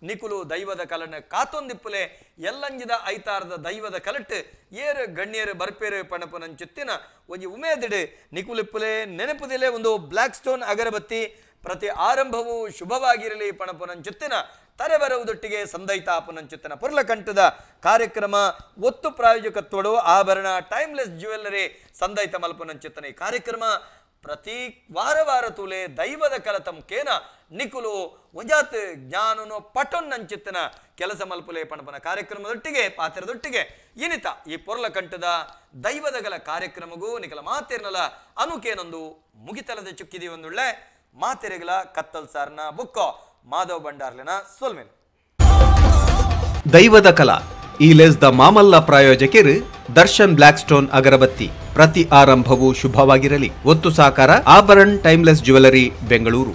ನಿಕುಲು ದೈವದ ಕಲನ ಕಾತೊಂದಿಪ್ಪುಲೆ ಎಲ್ಲಂಜಿದ ಐತಾರದ ದೈವದ ಕಲಟ್ಟು ಏರು ಗಣ್ಯರು ಬರ್ಪೇರು ಪಣಪುನಂಚುತ್ತಿನ ಒಂಜಿ ಉಮೇದಿಡು ನಿಕುಲಿಪ್ಪುಲೆ ನೆನಪುದಿಲೆ ಒಂದು ಬ್ಲ್ಯಾಕ್ ಸ್ಟೋನ್ ಅಗರಬತ್ತಿ ಪ್ರತಿ ಆರಂಭವೂ ಶುಭವಾಗಿರಲಿ ಪಣಪುನಂಚುತ್ತಿನ ತರೆ ಬರುವುದೊಟ್ಟಿಗೆ ಸಂದೈತಾಪನಂಚುತ್ತಿನ ಪೊರ್ಲಕಂಠದ ಕಾರ್ಯಕ್ರಮ ಒತ್ತು ಪ್ರಾಯೋಜಕತ್ವಡು ಆಭರಣ ಟೈಮ್ಲೆಸ್ ಜ್ಯುವೆಲ್ಲರಿ ಸಂದೈತ ಮಲ್ಪನಂಚುತ್ತನ ಈ ಕಾರ್ಯಕ್ರಮ ಪ್ರತಿ ವಾರ ವಾರ ತೂಲೆ ದೈವದ ಕಲತ ಮುಖೇನ ನಿಕುಲು ಒಂಜಾತ್ ಜ್ಞಾನನು ಪಟೊನ್ನಂಚಿತ್ತನ ಕೆಲಸ ಮಲ್ಪುಲೆ ಪಣಪನ ಕಾರ್ಯಕ್ರಮದೊಟ್ಟಿಗೆ ಪಾತ್ರದೊಟ್ಟಿಗೆ ಇನಿತ ಈ ಪೊರ್ಲಕಂಠದ ದೈವದಗಲ ಕಾರ್ಯಕ್ರಮಗೂ ನಿಕಲ ಮಾತೇರ್ನಲ ಅನುಕೇನೊಂದು ಮುಗಿತಲದ ಚುಕ್ಕಿದಿ ಒಂದುಳ್ಳೆ ಮಾತೆರೆಗಲ ಕತ್ತಲ್ ಸಾರ್ನ ಬುಕ್ಕೋ ಮಾಧವ್ ಭಂಡಾರ್ಲೆನ ಸೊಲ್ಮೇಲೆ. ದೈವದ ಕಲಾ ಈ ಲೆಸ್ the ಮಾಮಲ್ಲ ಪ್ರಾಯೋಜಕರು ದರ್ಶನ್ ಬ್ಲ್ಯಾಕ್ ಸ್ಟೋನ್ ಅಗರಬತ್ತಿ ಪ್ರತಿ ಆರಂಭವೂ ಶುಭವಾಗಿರಲಿ. ಒತ್ತು ಸಾಕಾರ ಆಭರಣ್ ಟೈಮ್ಲೆಸ್ ಜ್ಯುವೆಲರಿ ಬೆಂಗಳೂರು.